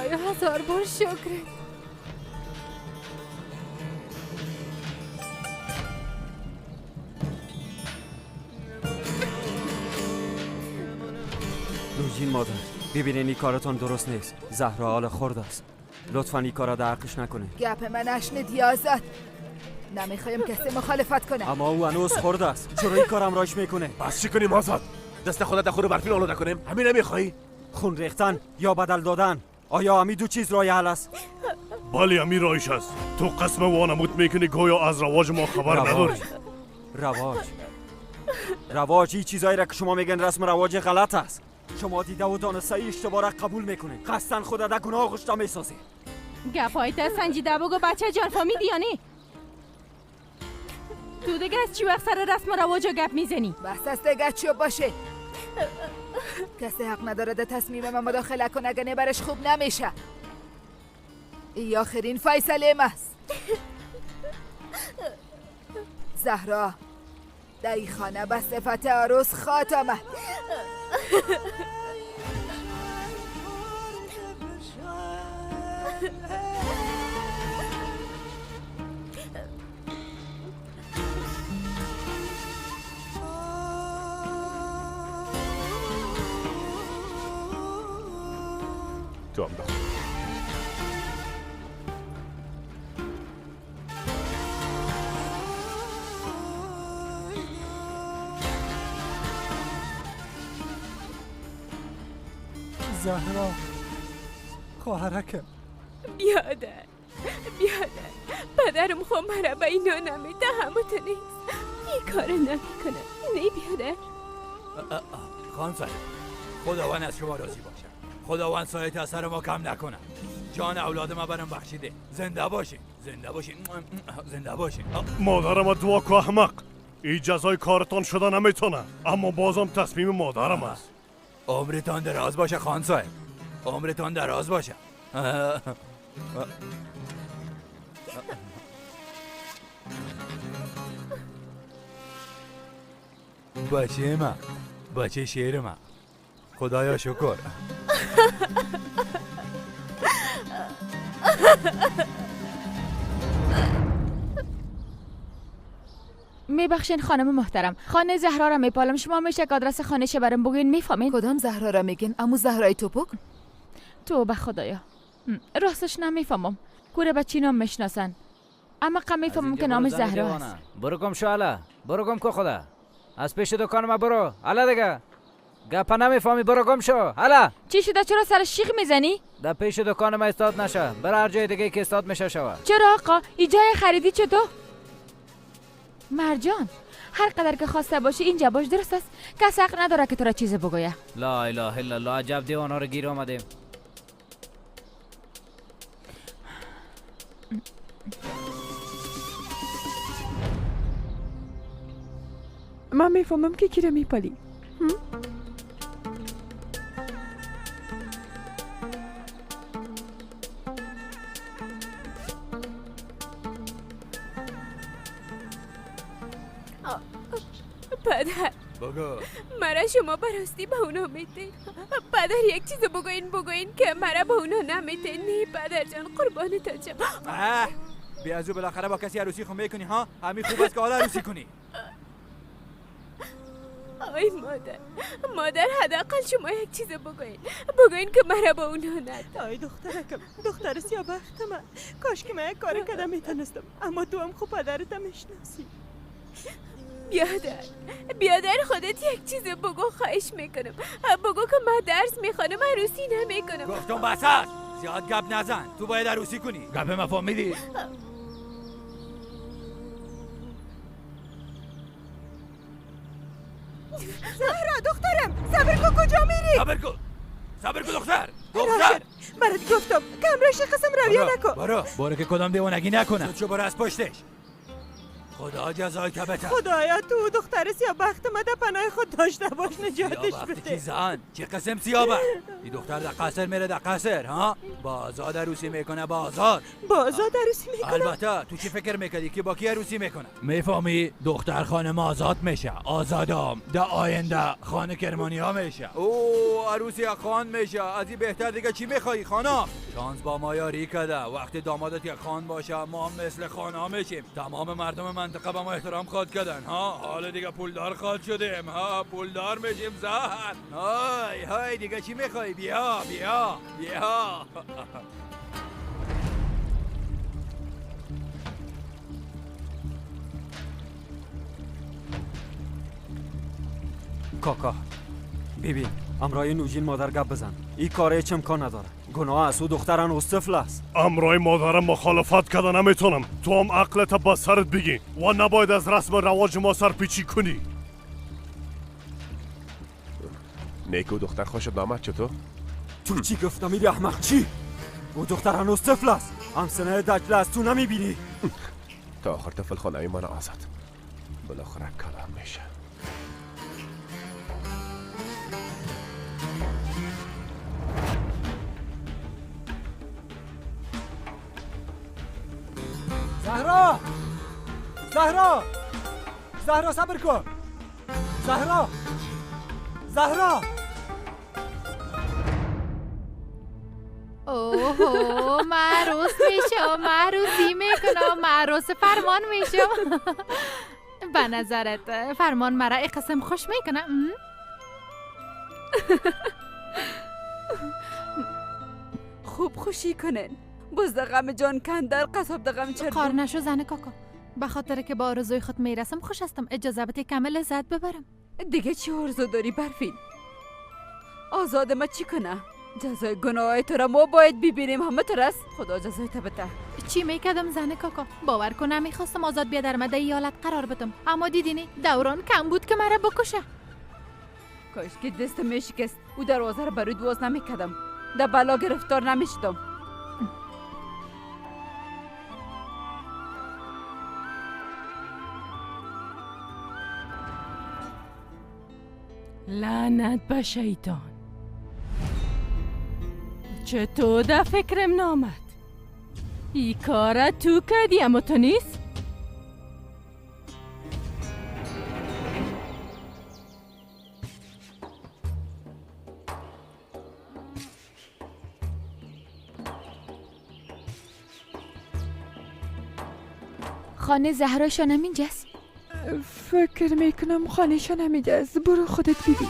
J: خدایا هزار بار شکرت.
M: لوجین مادر، ببینین این کارتان درست نیست. زهرا حال خرد است. لطفاً این کارا در حقش نکنه.
J: گپ من نشنیدی آزاد. نمیخوایم کسی مخالفت کنه.
M: اما او هنوز خرد است. چرا این کارم راش میکنه؟
H: بس چی کنیم آزاد؟ دست خودت خور برفین آلوده کنیم؟ همین نمیخوایی؟
M: خون ریختن یا بدل دادن، آیا همی دو چیز راه حل است؟
G: بله همی راهش است. تو قسم وانمود میکنی گویا از رواج ما خبر نداری.
M: رواج این چیزایی را که شما میگن رسم رواج غلط است. شما دیده و دانسته اشتباه را قبول میکنید. قصداً خود را در گناه غشته میسازید.
I: گپایت سنجیده بگو بچه جان، فهمیدی یا نه؟ تو دیگه از چی وقت سر رسم و رواج گپ میزنی؟
J: بس است دیگه، چوب باشه. کسی حق نداره در تصمیم من مداخله کنه، اگه نه برش خوب نمیشه. ای آخرین فیصله ماست. زهرا در این خانه به صفت عروس خواهد آمد.
H: تو هم داخل.
B: زهرا خواهرکم.
D: بیادر بیادر، پدرم خو مرا به اینا نمیده، همه تو نیست. این کار نمیکنه. نه بیادر.
K: خان صاحب، خداوند از شما راضی باشه. خداوند سایت از سر ما کم نکنه. جان اولاد ما برم بخشیده. زنده باشین، زنده باشین، زنده باشین.
G: مادرم دعا کو احمق. این جزای کارتان شده نمیتونه، اما بازم تصمیم مادرم است.
K: عمرتان دراز باشه خان صاحب، عمرتان دراز باشه. بچه ما، بچه شیر ما، خدایا شکر.
F: میبخشین خانم محترم، خانه زهرا را میپالم. شما میشه که آدرس خانه شه برام بگین؟ میفهمین
J: کدام زهرا را میگین؟ امو زهرای توپک؟
F: تو به خدایا راستش نمیفهمم. کوره به چی نام میشناسن، اما قم میفهمم که نامش زهرا است.
N: برو گم شو الا، برو گم کو خدا، از پیش دکان ما برو الا دیگه. گپ نمیفهمی، برو گم شو الا.
F: چی شده؟ چرا سر شیخ میزنی؟
N: در پیش دکان ما استاد نشه، برو هر جای دیگه که استاد میشه شوه.
F: چرا آقا؟ ای جای خریدی چطور؟ مرجان هر قدر که خواسته باشی اینجا باش، درست است؟ کس حق نداره که تو را چیز بگویه.
N: لا اله الا الله، عجب دیوانه رو گیر آمدیم.
L: من میفهمم که کی را میپالی.
D: پدر
K: بگو
D: مرا شما براستی به اونا میتین. پدر یک چیز بگوین، بگوین که مرا به اونا نمیتین. نه پدر جان قربان تا جم.
K: بیا از او بالاخره با کسی عروسی خو میکنی ها؟ همین خوب است که حالا عروسی کنی.
D: آی مادر، مادر حداقل شما یک چیز بگوین، بگوین که مرا با اونا ند.
L: آی دخترکم، دختر سیاه بخت من، کاش که من یک کار کردم میتونستم، اما تو هم خوب پدرت میشناسی.
D: بیادر، بیادر خودت یک چیز بگو، خواهش میکنم بگو که من درس میخوانم، عروسی نمیکنم.
K: گفتم بس است، زیاد گپ نزن، تو باید عروسی کنی. گپ ما فهمیدی؟
L: زهرا دخترم صبر کن، کجا میری؟
K: صبر کن، صبر کن دختر، دختر.
L: برات گفتم کمرش قسم رویه نکن.
K: برو برو که کدام دیوانگی نکنم. چو برو از پشتش. خدا جزای بده.
L: خدایا تو دختر سیاه بخت ما در پناه خود داشته باش، نجاتش بده.
K: چی زن؟ چه قسم سیاه بخت؟ این دختر در قصر میره، در قصر ها؟ با آزاد عروسی میکنه، با آزاد.
L: با آزاد عروسی میکنه؟
K: البته. تو چی فکر میکردی که با کی عروسی میکنه؟ میفهمی دختر خانم آزاد میشه، آزادم در آینده خانه کرمانی ها میشه. او عروسی خان میشه. از این بهتر دیگه چی میخوای خانم؟ شانس با ما یاری کرده. وقتی دامادت یک خان باشه ما مثل خان ها میشیم. تمام مردم منطقه به ما احترام خواد کردن ها. حالا دیگه پولدار خواد شدیم ها، پولدار میشیم زن. های های دیگه چی میخوای؟ بیا بیا بیا.
M: کاکا ببین، امرای نوجین مادر گپ بزن. این کار هیچ امکان نداره. گناه از او دختر هنوز طفل است.
G: امرای مادرم مخالفت کرده نمیتونم. تو هم عقلت با سرت بگی و نباید از رسم رواج ما سرپیچی کنی.
H: نیکو دختر خوشت نامد چطور؟
M: تو چی گفت نمیری احمق؟ چی؟ او دختر هنوز طفل است، همسنه دجله است، تو نمیبینی؟
H: تا آخر طفل خانه من آزاد بالاخره کلام میشه.
B: زهرا، زهرا، زهرا صبر کن. زهرا، زهرا.
C: اوه معروس میشم، معروسی میکنم، معروس فرمان میشم. به نظرت فرمان مرا ای قسم خوش میکنه؟
J: خوب خوشی کنن. باز در غم جان کن، در قصاب در غم چرد.
C: قار نشو زن کاکا، به خاطر که با آرزوی خود میرسم خوش هستم. اجازه بده کم لذت ببرم.
J: دیگه چی آرزو داری برفین؟ آزاد ما چی کنه؟ جزای گناه تو را ما باید ببینیم همه ترس. خدا جزای تو بده.
C: چی میکردم زن کاکا؟ باور کنم میخواستم آزاد بیا در مده ایالت قرار بدم، اما دیدینی دوران کم بود که مرا بکشه.
J: کاش که دست میشکست او دروازه را بروی باز نمیکردم، در بلا گرفتار نمیشدم.
I: لعنت به شیطان، چطور در فکرم نامد؟ ای کاره تو کردی اما تو نیست؟
F: خانه زهراشان هم اینجاست؟
J: فکر میکنم خانهشان هم اینجاست. برو خودت ببین.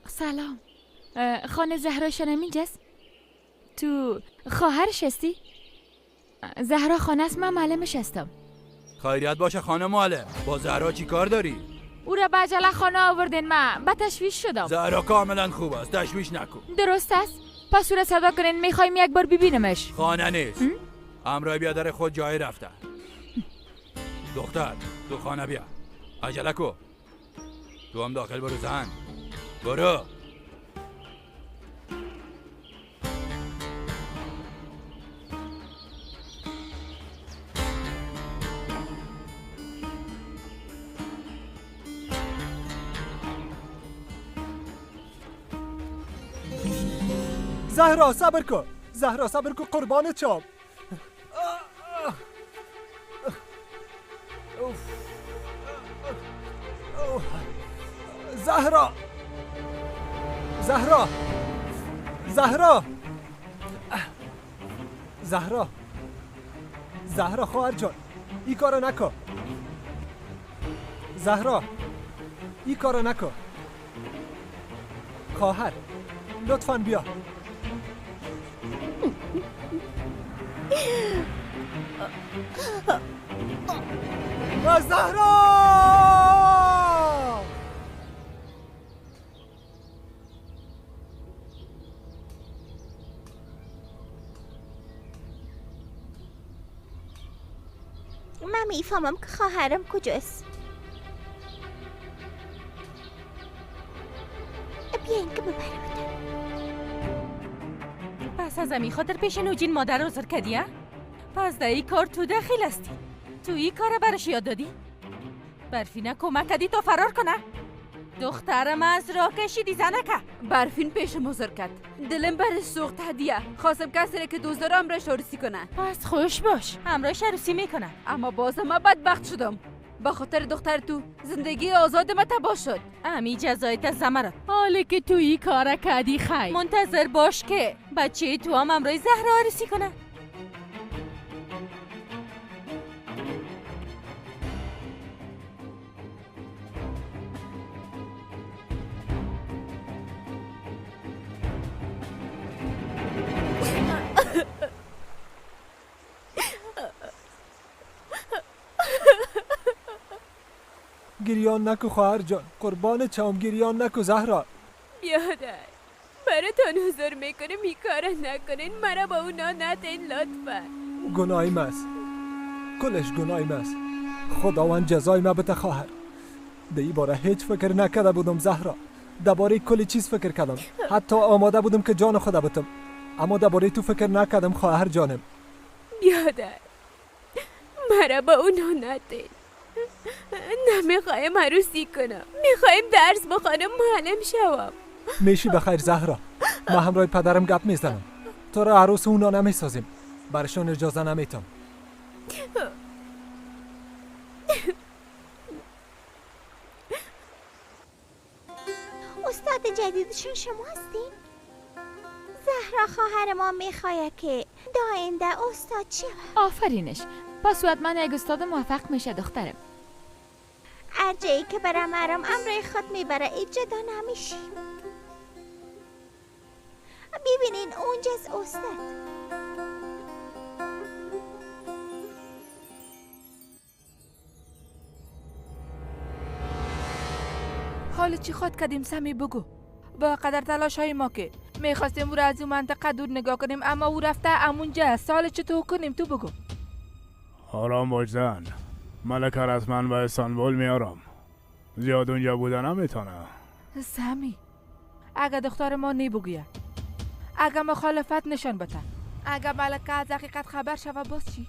F: سلام، خانه زهراشان هم اینجاست؟ تو خواهرش هستی؟ زهرا خانه است، من معلمش هستم.
K: خیریت باشه خانه معلم، با زهرا چی کار داری؟
F: او را به عجله خانه آوردین، من به تشویش شدم.
K: زهرا کاملا خوب است، تشویش نکن.
F: درست است، پس او را صدا کنین، میخوایم یک بار ببینمش.
K: خانه نیست، همراه بیادر خود جایی رفته. دختر تو خانه بیا، عجله کو. تو هم داخل برو زن، برو.
B: زهرا صبر کن، زهرا صبر کن، قربانت شم. زهرا، زهرا، زهرا، زهرا، زهرا خواهر جان، این کارو نکن. زهرا، این کارو نکن. خواهر لطفاً بیا. زهرا!
D: من میفهمم که خواهرم کجاست. بیاین که ببرمتان.
I: پس از امی خاطر پیش نوجین مادر عذر کردی؟ پس در این کار تو دخیل هستی. تو این کار برش یاد دادی؟ برفینه کمک کردی تا فرار کنه؟ دخترم از راه کشیدی زنکه.
J: برفین پیشم حضور کرد، دلم برش سوخت. هدیه خواستم کسی را که دوست داره همراهش عروسی کنه.
I: پس خوش باش، همراهش عروسی میکنه.
J: اما بازم من بدبخت شدم. به خاطر دختر تو زندگی آزاد ما تباه شد.
I: امی جزایت از زمرت. حالی که تو این کار کردی خیر، منتظر باش که بچه تو هم همراه زهرا عروسی کنه.
B: گریان نکو خواهر جان، قربان چام، گریان نکو زهرا.
D: بیادر براتان حضور میکنم این کار نکنین، مرا با اونا ندین لطفا.
B: گناهی ماست، کلش گناهی ماست. خداوند جزای ما بده خواهر. در این باره هیچ فکر نکرده بودم زهرا. درباره کلی چیز فکر کردم، حتی آماده بودم که جان خدا بتم، اما درباره تو فکر نکردم خواهر جانم.
D: بیادر مرا با اونا ندین. نمیخوایم عروسی کنم، میخوایم درس بخوانم، معلم شوم.
B: میشی بخیر زهرا، من همراه پدرم گپ میزنم. تو را عروس اونا نمیسازیم، برشان اجازه نمیتم.
D: استاد جدیدشون شما هستین؟ زهرا خواهر ما میخواد که داینده استاد شود.
F: آفرینش، پس حتما یک استاد موفق میشه دخترم.
D: هر جایی که برم ارم امرای خود میبره، ای جدا نمیشیم. ببینین اونجاست استاد.
J: حال چی خود کردیم سمی بگو؟ با قدر تلاش های ما که میخواستیم او را از اون منطقه دور نگاه کنیم، اما او رفته امونجا. سال چطور کنیم تو بگو؟
O: آرام باش زن، ملکه رسما به استانبول میارم. زیاد اونجا بودن نمیتونه.
J: سمی اگه دختر ما نبگوید، اگه مخالفت نشان بده، اگه ملکه از حقیقت خبر شوه باز چی؟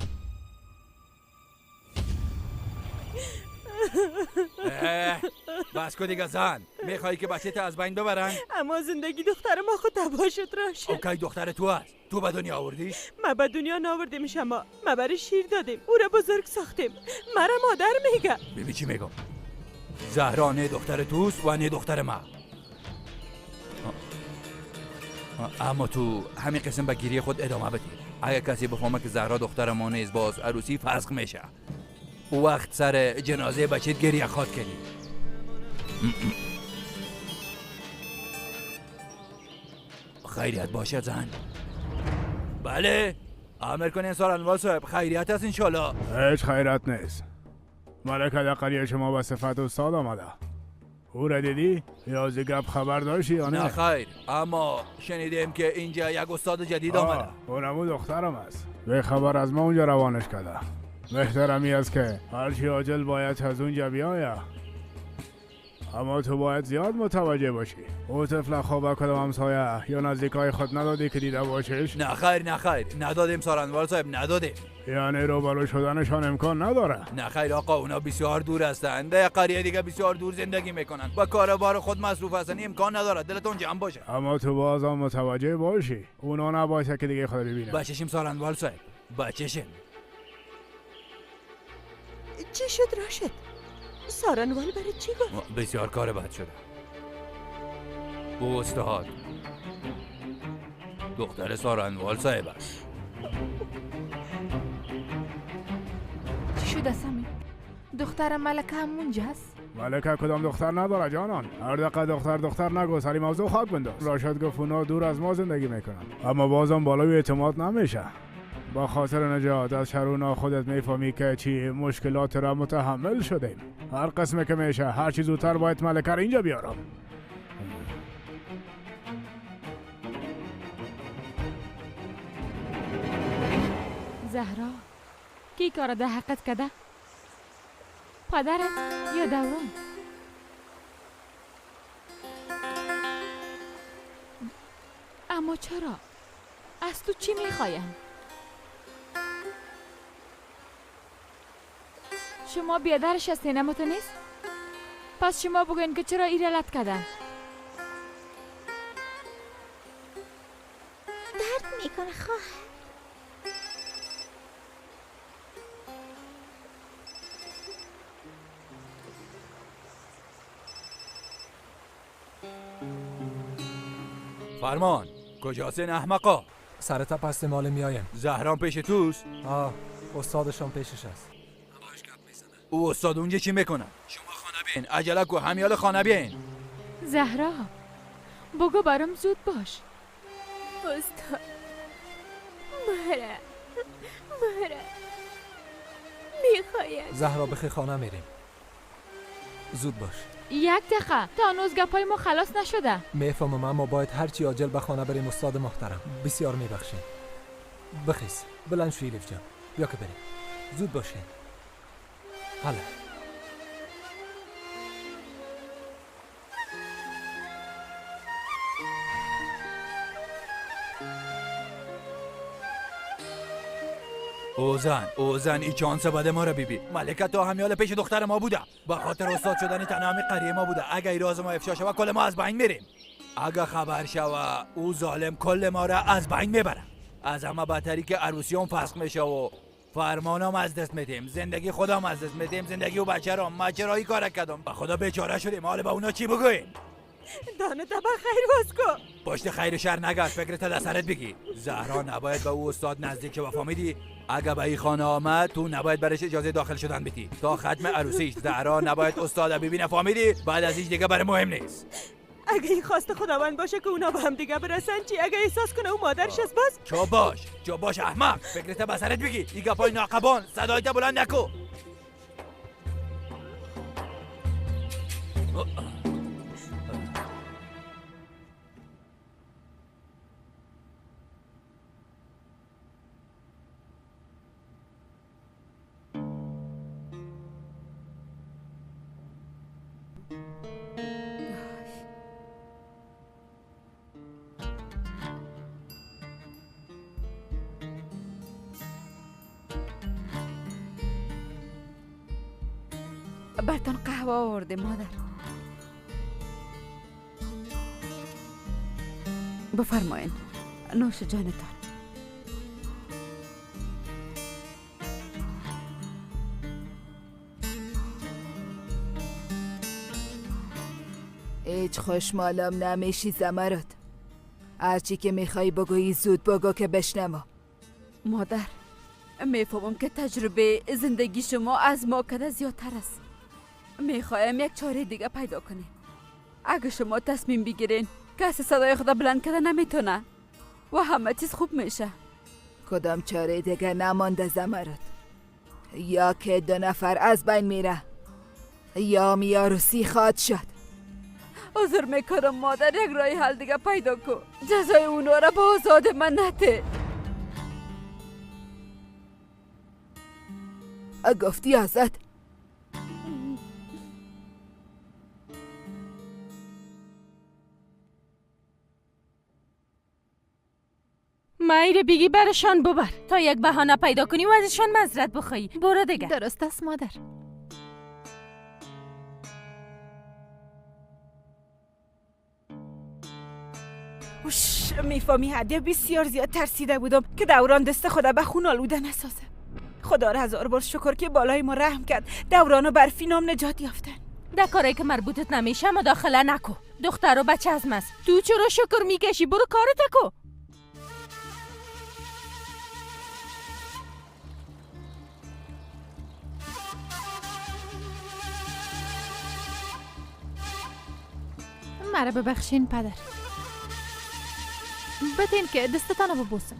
K: بس کن دیگه زن، میخوای که بچه تا از بین ببرن؟
L: اما زندگی دختر ما خود تباه شد راشد.
K: اوکی دختر تو هست، تو به دنیا آوردیش؟
L: ما به دنیا نآوردیم شما، ما برای شیر دادیم، او را بزرگ ساختیم، مرا مادر میگه.
K: ببین چی میگم، زهرا نه دختر توست و نه دختر ما. اما تو همین قسم به گیری خود ادامه بدی. اگه کسی بفهمه که زهرا دختر ما نیست، باز عروسی فسخ میشه. او وقت سر جنازه بچت گریه خواد کردی. خیریت باشد زن. بله امر کنین سارنوال صاحب، خیریت است انشالله.
O: هیچ خیریت نیست. ملکه در قریه شما به صفت استاد آمده. او را دیدی؟ یا از گپ خبر داشتی یا نه؟
K: نه خیر، اما شنیدیم که اینجا یک استاد جدید آمده.
O: اونمو دخترم است. به خبر از ما اونجا روانش کرده. بهترمی است که هرچی عاجل باید از اونجا بیاید. اما تو باید زیاد متوجه باشی. او طفل خواب کدام همسایه یا نزدیکای خود ندادی که دیده باشیش؟
K: نه خیر نه خیر، ندادیم سارنوال صاحب، ندادیم.
O: یعنی روبرو شدنشان امکان نداره؟
K: نه خیر آقا، اونا بسیار دور هستند. در قریه دیگه بسیار دور زندگی میکنن و کاروبار خود مصروف هستند، امکان نداره. دلتون جمع باشه.
O: اما تو بازم متوجه باشی، اونا نباشه که دیگه خود ببینن.
K: بچشیم سارنوال صاحب، بچشیم.
L: چی شد راشد؟ سارنوال برای چی گفت؟
K: بسیار کار بد شده. او استاد دختر سارنوال صاحب است.
J: چی شده سمی؟ دختر ملکه هم اونجاست؟
O: ملکه کدام دختر نداره جانان. هر دقیقه دختر دختر نگو، سری موضوع خاک بنداز. راشد گفت اونا دور از ما زندگی میکنن، اما بازم بالای اعتماد نمیشه. با خاطر نجات از شرونا خودت میفهمی که چی مشکلات را متحمل شدیم. هر قسمه که میشه هر چی زودتر باید ملکه را اینجا بیارم.
F: زهرا کی کار ده حقت کده؟ پدرت یا دوران؟ اما چرا؟ از تو چی میخوایم؟ شما بیادرش هستین اما تو نیست؟ پس شما بگوین که چرا ایره لط کردن؟
D: درد میکنه خواهر.
K: فرمان کجاست این احمقا؟
B: سر تپ هستیم مال میایم.
K: زهران پیش توست؟
B: آه استادشان پیشش است.
K: او استاد اونجا چی میکنه؟ شما خانه بیاین، عجله کو، همیال خانه بیاین.
F: زهرا بگو برام زود باش.
D: استاد مهره میخوایم.
B: زهرا بخی خانه میریم، زود باش.
F: یک دقیقه تا هنوز گپای ما خلاص نشده.
B: میفهمم اما باید هرچی عاجل به خانه بریم. استاد محترم بسیار میبخشین. بخیز بلند شو الیف جان، بیا که بریم، زود باشین. حالا
K: اوزن ای چانس بده ما را بیبی. ملکه تا همیال پیش دختر ما بوده، به خاطر استاد شدن تنها همی قریه ما بوده. اگه ای راز ما افشا شوه کل ما از بین میریم. اگه خبر شوه او ظالم کل ما را از بین میبره. از همه بدتری که عروسیام فسخ میشه و فرمانام از دست میدیم، زندگی خودم از دست میدیم، زندگی و بچه را. ما چرا این کار کردم؟ به خدا بیچاره شدیم. حالا به اونا چی بگوییم؟
L: دانه تا خیر باز کو.
K: پشت خیر شر نگرد، فکرت در سرت بگی. زهرا نباید به او استاد نزدیک شه، فهمیدی؟ اگه به این خانه آمد تو نباید برش اجازه داخل شدن بدی تا ختم عروسیش. زهرا نباید استاد ببینه، فهمیدی؟ بعد از این دیگه برای مهم نیست.
L: اگه این خواست خداوند باشه که اونا به هم دیگه برسن چی؟ اگه احساس کنه او مادرش است باز؟
K: چو باش احمق، فکرت به سرت بگی. این گپای ناقبان، صدایت بلند نکو.
J: برتان قهوه آورده مادر. بفرمایین نوش جانتان.
P: هیچ خوشمالم نمیشی زمرد. هرچی که میخوای بگویی زود بگو که بشنوم.
J: مادر میفهمم که تجربه زندگی شما از ما کده زیادتر است. میخوایم یک چاره دیگه پیدا کنیم. اگه شما تصمیم بگیرین کسی صدای خدا بلند کرده نمیتونه و همه چیز خوب میشه.
P: کدام چاره دیگه نمانده زمرد. یا که دو نفر از بین میره یا میاروسی خواد شد.
J: عذر میکنم مادر، یک راه حل دیگه پیدا کن. جزای اونا را با آزاد من نده.
P: گفتی آزاد؟
I: مایره بگی برشان ببر تا یک بهانه پیدا کنی و ازشان معذرت بخوایی. برو دیگه.
C: درست است مادر.
L: وش میفهمی هدیه بسیار زیاد ترسیده بودم که دوران دست خدا به خون آلوده نسازه. خدا را هزار بار شکر که بالای ما رحم کرد. دوران و برفی نام نجات یافتن.
I: در کارایی که مربوطت نمیشه مداخله نکو. دختر و بچه از ماست. تو چرا شکر میکشی؟ برو کارت کو.
C: مرا ببخشین پدر. بدین که دستتان رو ببوسم.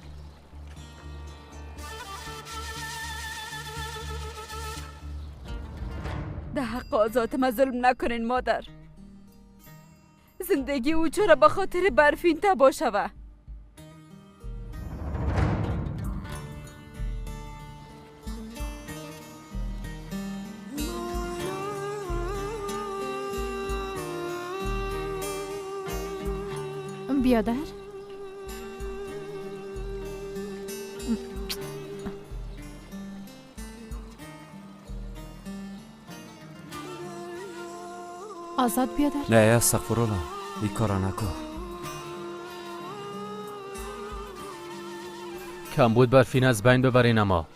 J: حق آزاد ما ظلم نکنین مادر. زندگی او چرا به خاطر برفین تباه شوه؟
C: بیادر، آزاد بیادر.
M: نه استغفرالله، این کارا نکن.
Q: کم بود برفین از بین ببرین، اما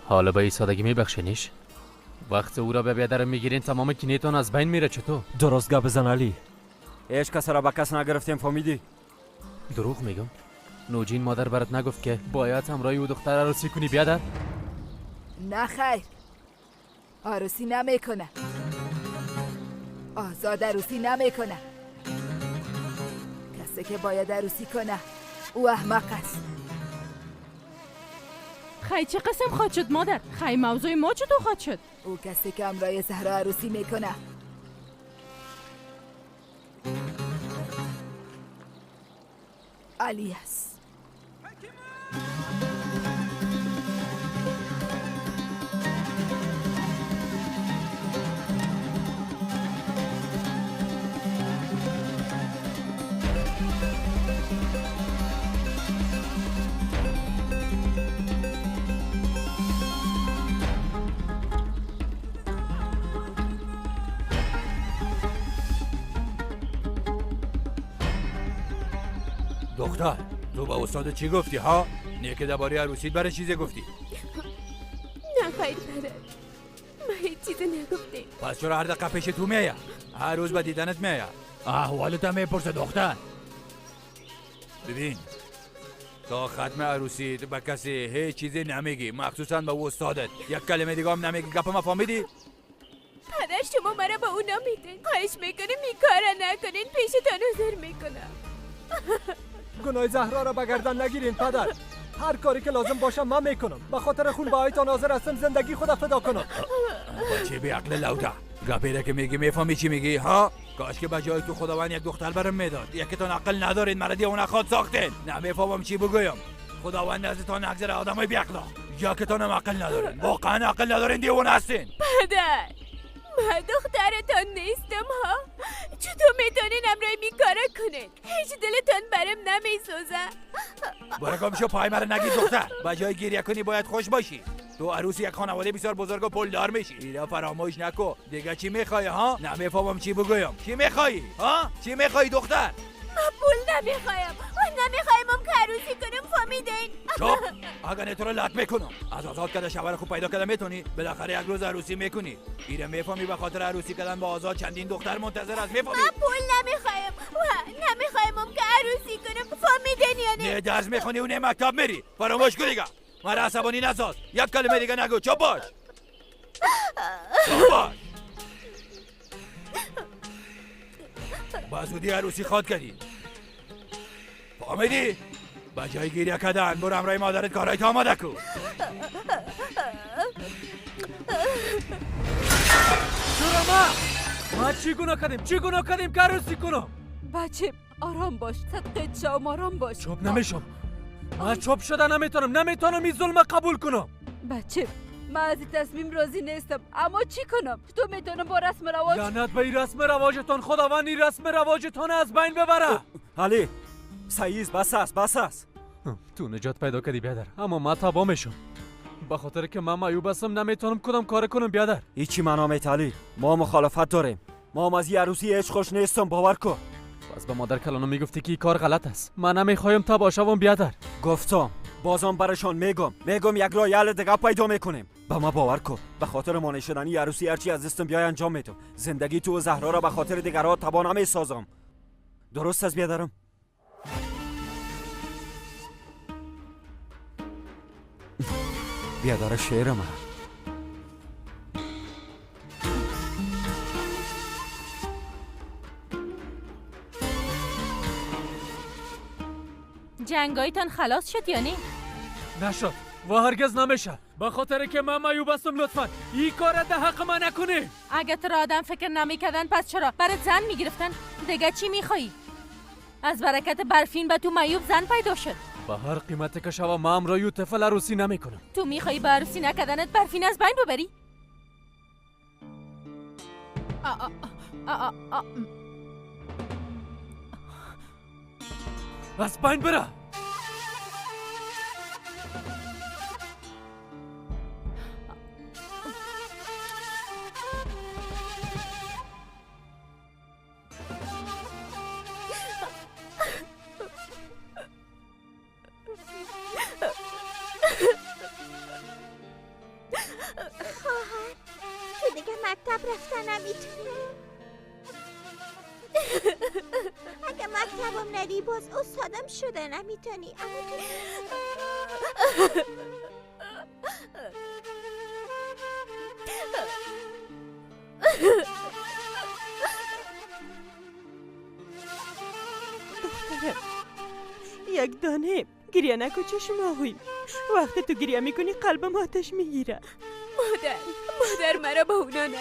Q: حالا به این سادگی میبخشینیش؟ وقت او را به بیادر میگیرین تمام کینه‌تان از بین میره. چطور؟
M: درست گپ بزن علی. هیچ کس را به کس نگرفتیم، فهمیدی؟
Q: دروغ میگم؟ نوجین مادر برات نگفت که باید همراهی او دختر عروسی کنی بیادر؟
P: نه خیر، عروسی نمیکنه. آزاد عروسی نمیکنه. کسی که باید عروسی کنه او احمق است.
I: خی چه قسم خواهد شد مادر؟ خی موضوع ما چطور خواهد شد؟
P: او کسی که همراه زهرا عروسی میکنه. علی است.
K: دختر، تو با استاد چی گفتی ها؟ نه که درباره عروسیت برای چیزی گفتی؟
D: نه خیر پدر، من هیچ چیزی نگفتیم.
K: پس چرا هر دقیقه پیش تو میایه؟ هر روز به دیدنت میایه، احوالت هم میپرسه دختر. ببین، تا ختم عروسیت به کسی هیچ چیزی نمیگی، مخصوصا به استادت. یک کلمه دیگه هم نمیگی. گپ ما فهمیدی؟
D: پدر شما مرا به اونا میدین. خواهش میکنم این کارا نکنین، پیشتان حاضر میکنم.
B: گناه زهرا را به گردن نگیرین پدر. هر کاری که لازم باشه من میکنم. به خاطر خون بهایتان حاضر هستم زندگی خود فدا کنم.
K: بچه بی عقل لوده، گپی را که میگی میفهمی چی میگی ها؟ کاش که به جای تو خداوند یک دختر برم میداد. یکیتان عقل ندارین، مرا دیوانه خود ساختین. نمیفهمم چی بگویم. خداوند ازتان نگذره آدمای بی عقلا. یکیتان هم عقل ندارین، واقعا عقل ندارین، دیوانه هستین.
D: پدر، من دخترتان نیستم ها. چطور میتونین امرای می کارا کنین؟ هیچ دلتان برم نمیسوزه.
K: برو گم شو، پای مرا نگیر دختر. به جای گریه کنی باید خوش باشی. تو عروس یک خانواده بسیار بزرگ و پولدار میشی. اینا فراموش نکو. دیگه چی میخوای ها؟ نمیفهمم چی بگویم. چی میخوای ها؟ چی میخوای دختر؟
D: من پول نمیخوایم و نمیخوایم هم که عروسی کنم، فهمیدین؟
K: چپ، اگر نه تو رو لط میکنم. از آزاد کرده شوهر خوب پیدا کرده میتونی بالاخره یک روز عروسی میکنی. ایره میفهمی به خاطر عروسی کردن با آزاد چندین دختر منتظر است. میفهمی؟
D: من پول نمیخوایم و نمیخوایم هم که عروسی کنم، فهمیدین یا نه؟
K: نه درس میخونی و نه مکتب میری. فراموش کن دیگه. مرا عصبانی نساز. یک کلمه دیگه نگو. چپ باش. چپ باش. با زودی عروسی خواد کردی. فهمیدی؟ با جای گریه کردن برو همراه مادرت کارایت آماده کو.
A: چرا ما چی گناه کردیم؟ چی گناه کردیم که عروسی کنم؟
J: بچه آرام باش، صدقه شوم، آرام باش.
A: چوب نمیشم. من چوب شده نمیتونم، نمیتونم این ظلم قبول کنم.
J: بچه من از این تصمیم راضی نیستم، اما چی کنم؟ تو میتونم با رسم رواج.
A: لعنت به این رسم رواجتان، خداوند این رسم رواجتان از بین ببره.
M: علی سعیز، بس است، بس است.
Q: تو نجات پیدا کردی بیادر، اما من تباه میشم. به خاطر که من معیوب هستم نمیتونم کدام کار کنم بیادر.
M: هیچی معنا میت علی، ما مخالفت داریم. ما هم از این عروسی هیچ خوش نیستم، باور کن.
Q: باز به مادر کلانم میگفتی که این کار غلط است. من نمیخوایم تباه شوم بیادر.
M: گفتم، بازم برشان میگم، میگم یک راه حل دیگه پیدا میکنیم. به ما باور کن، به خاطر مانع شدن عروسی هرچی از دستم بیای انجام میدم. زندگی تو و زهرا را به خاطر دیگرها تباه نمیسازم. درست است بیادرم؟ بیادر شعر من.
I: جنگایتان خلاص شد یا نه؟
A: نشد و هرگز نمیشه.
Q: به خاطر که من معیوب هستم لطفا این کار در حق من نکنی.
I: اگه تو را آدم فکر نمیکردن پس چرا برات زن میگرفتن؟ دیگه چی میخوایی؟ از برکت برفین به تو معیوب زن پیدا شد.
Q: به هر قیمت که شوه من امرای او طفل عروسی نمیکنم.
I: تو میخوایی به عروسی نکردنت برفین از بین ببری؟
Q: از بین بره.
R: خواهر تو دیگه مکتب رفتن نمیتونی. اگه مکتبم نری باز استادم شده نمیتونی. اما تو
L: دخترم یک دانه گریه نکن چشم آهوی. وقتی تو گریه میکنی قلبم آتش میگیره.
D: مادر مرا به اونا نده.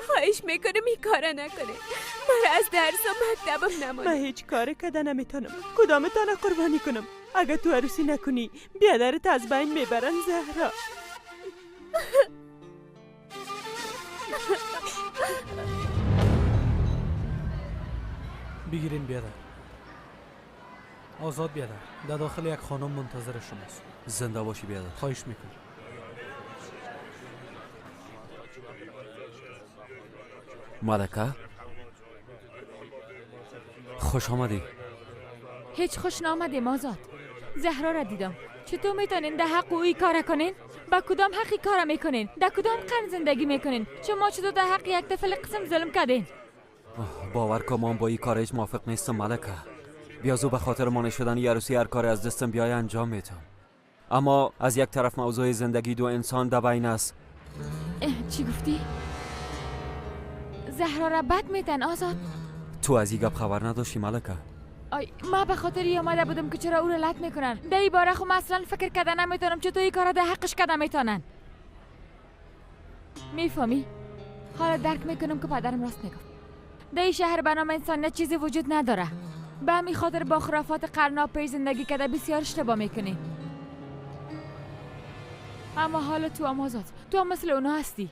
D: خواهش میکنم این کارا نکنه. مرا از درس و مکتبم نمانه.
L: من هیچ کار کده نمیتونم. کدامتان قربانی کنم؟ اگه تو عروسی نکنی بیادرت از بین میبرن زهرا.
Q: بگیرین بیادر. آزاد بیادر. در داخل یک خانم منتظر شماست.
M: زنده باشی بیادر.
Q: خواهش میکنم.
M: ملکه خوش آمدی.
F: هیچ خوش نامدیم آزاد. زهرا را دیدم. چطور میتونین در حق اوی کار کنین؟ با کدام حقی کار میکنین؟ در کدام قرن زندگی میکنین؟ شما چطور در حق یک طفل قسم ظلم کردین؟
M: باور کن من با این کار هیچ موافق نیستم ملکه. بیازو به خاطر مانع شدن یه عروسی هر کاری از دستم بیای انجام میدم. اما از یک طرف موضوع زندگی دو انسان در بین است.
F: چی گفتی؟ زهرا را بد میتن آزاد.
M: تو از این گپ خبر نداشتی ملکه؟
F: آی ما به خاطر ای آمده بودم که چرا او را لط میکنن. در این باره خو اصلا فکر کرده نمیتونم چطور این کارا در حقش کرده میتونن. میفهمی؟ حالا درک میکنم که پدرم راست میگفت. در این شهر به نام انسانیت چیزی وجود نداره. به همین خاطر با خرافات قرنا پیش زندگی کرده بسیار اشتباه میکنی. اما حالا تو هم آزاد، تو هم مثل اونا هستی.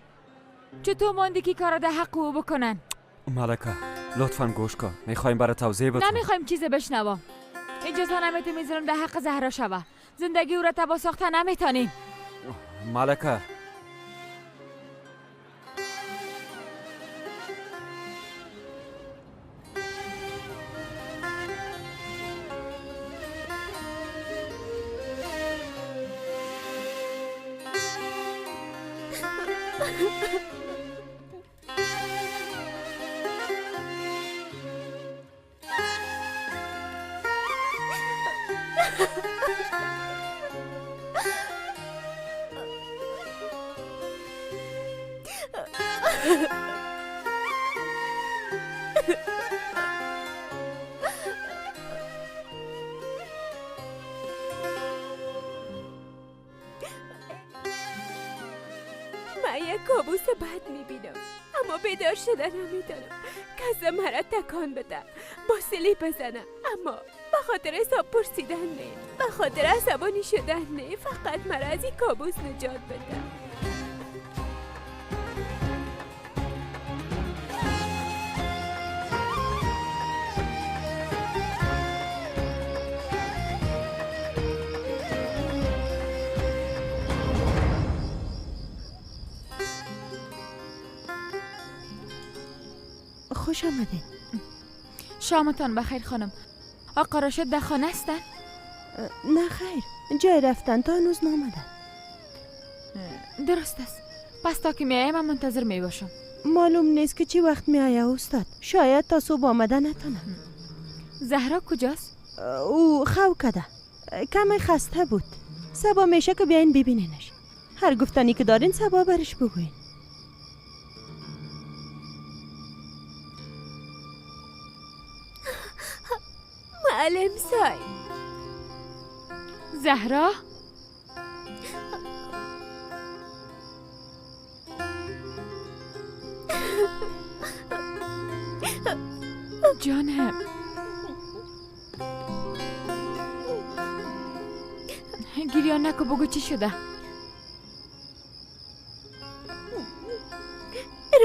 F: چطور ماندی که کارا در حق او بکنن؟
M: ملکه لطفا گوش کن. میخوایم برای توضیح بدم.
F: نمیخوایم چیز بشنوم. اجازه نمیتونم میذارم در حق زهرا شوه. زندگی او را تباه ساخته نمیتونیم.
M: ملکه
D: من یک کابوس بد میبینم اما بیدار شده نمیتونم. کسی مرا تکان بده، با سلی بزنه، اما به خاطر حساب پرسیدن نه، به خاطر عصبانی شدن نه، فقط مرا از این کابوس نجات بده.
L: خوش آمدید.
F: شامتان بخیر خانم. آقا راشد در خانه هستن؟
L: نه خیر، جای رفتن تا هنوز نامدن.
F: درست است. پس تا که میایم من منتظر می باشم.
L: معلوم نیست که چی وقت میآید استاد. شاید تا صبح آمده نتانم.
F: زهرا کجاست؟
L: او خو کده. کمی خسته بود. صبا میشه که بیاین ببینینش. هر گفتنی که دارین صبا برش بگوین.
D: معلم سای.
F: زهرا؟ جانم گریان نکو، بگو چی شده؟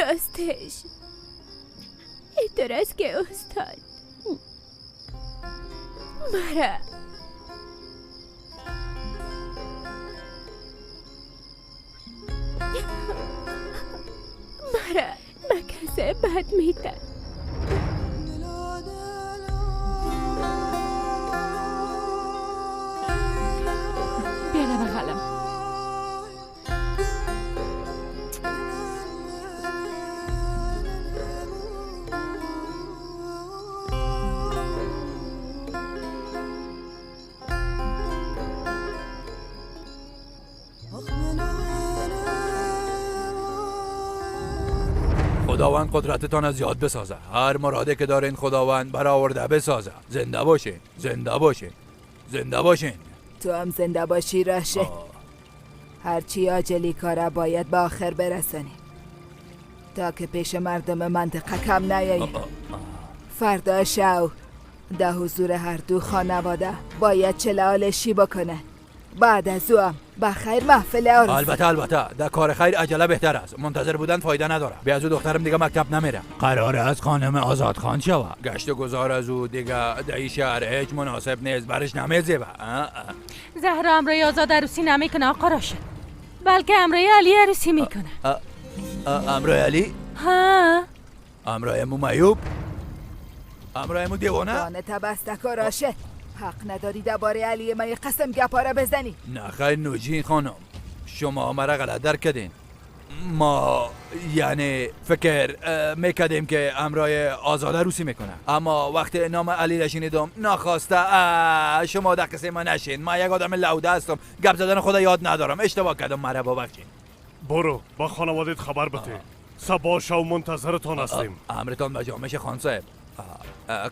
D: راستش اینطور است که استاد مرا به کس بد میده.
F: بیا بغلم.
K: خداوند قدرتتان از یاد بسازه. هر مراده که دارین خداوند برآورده بسازه. زنده باشین، زنده باشین، زنده باشین.
P: تو هم زنده باشی راشد. هرچی عاجلی کاره باید به آخر برسانی تا که پیش مردم منطقه کم نیایی. فردا شو در حضور هر دو خانواده باید چلالشی بکنه. بعد از او هم بخیر محفل عروسی.
K: البته البته در کار خیر عجله بهتر است. منتظر بودن فایده نداره. بی از او دخترم دیگه مکتب نمیره. قراره از خانم آزاد خان شوه. گشت و گذار از او دیگه در این شهر هیچ مناسب نیست، برش نمیزیبه.
I: زهرا امرای آزاد عروسی نمیکنه آقا راشد، بلکه امرای علی عروسی میکنه.
K: امرای علی؟
I: ها.
K: امرای مو معیوب؟ امرای مو دیوانه؟
P: دانه تبستک راشد، حق نداری درباره علی من قسم گپاره بزنی.
K: نه خیر نوجین خانم، شما مرا غلط درک کردین. ما یعنی فکر میکردیم که امرای آزاده روسی میکنه، اما وقتی نام علی را شنیدم ناخواسته شما در قصه ما نشین. ما یک آدم لوده هستم، گپ زدن خدا یاد ندارم، اشتباه کردم، مرا ببخشین.
G: برو با خانوادت خبر بده، صبح شو منتظرتان هستیم.
K: امرتان به جامش خان صاحب.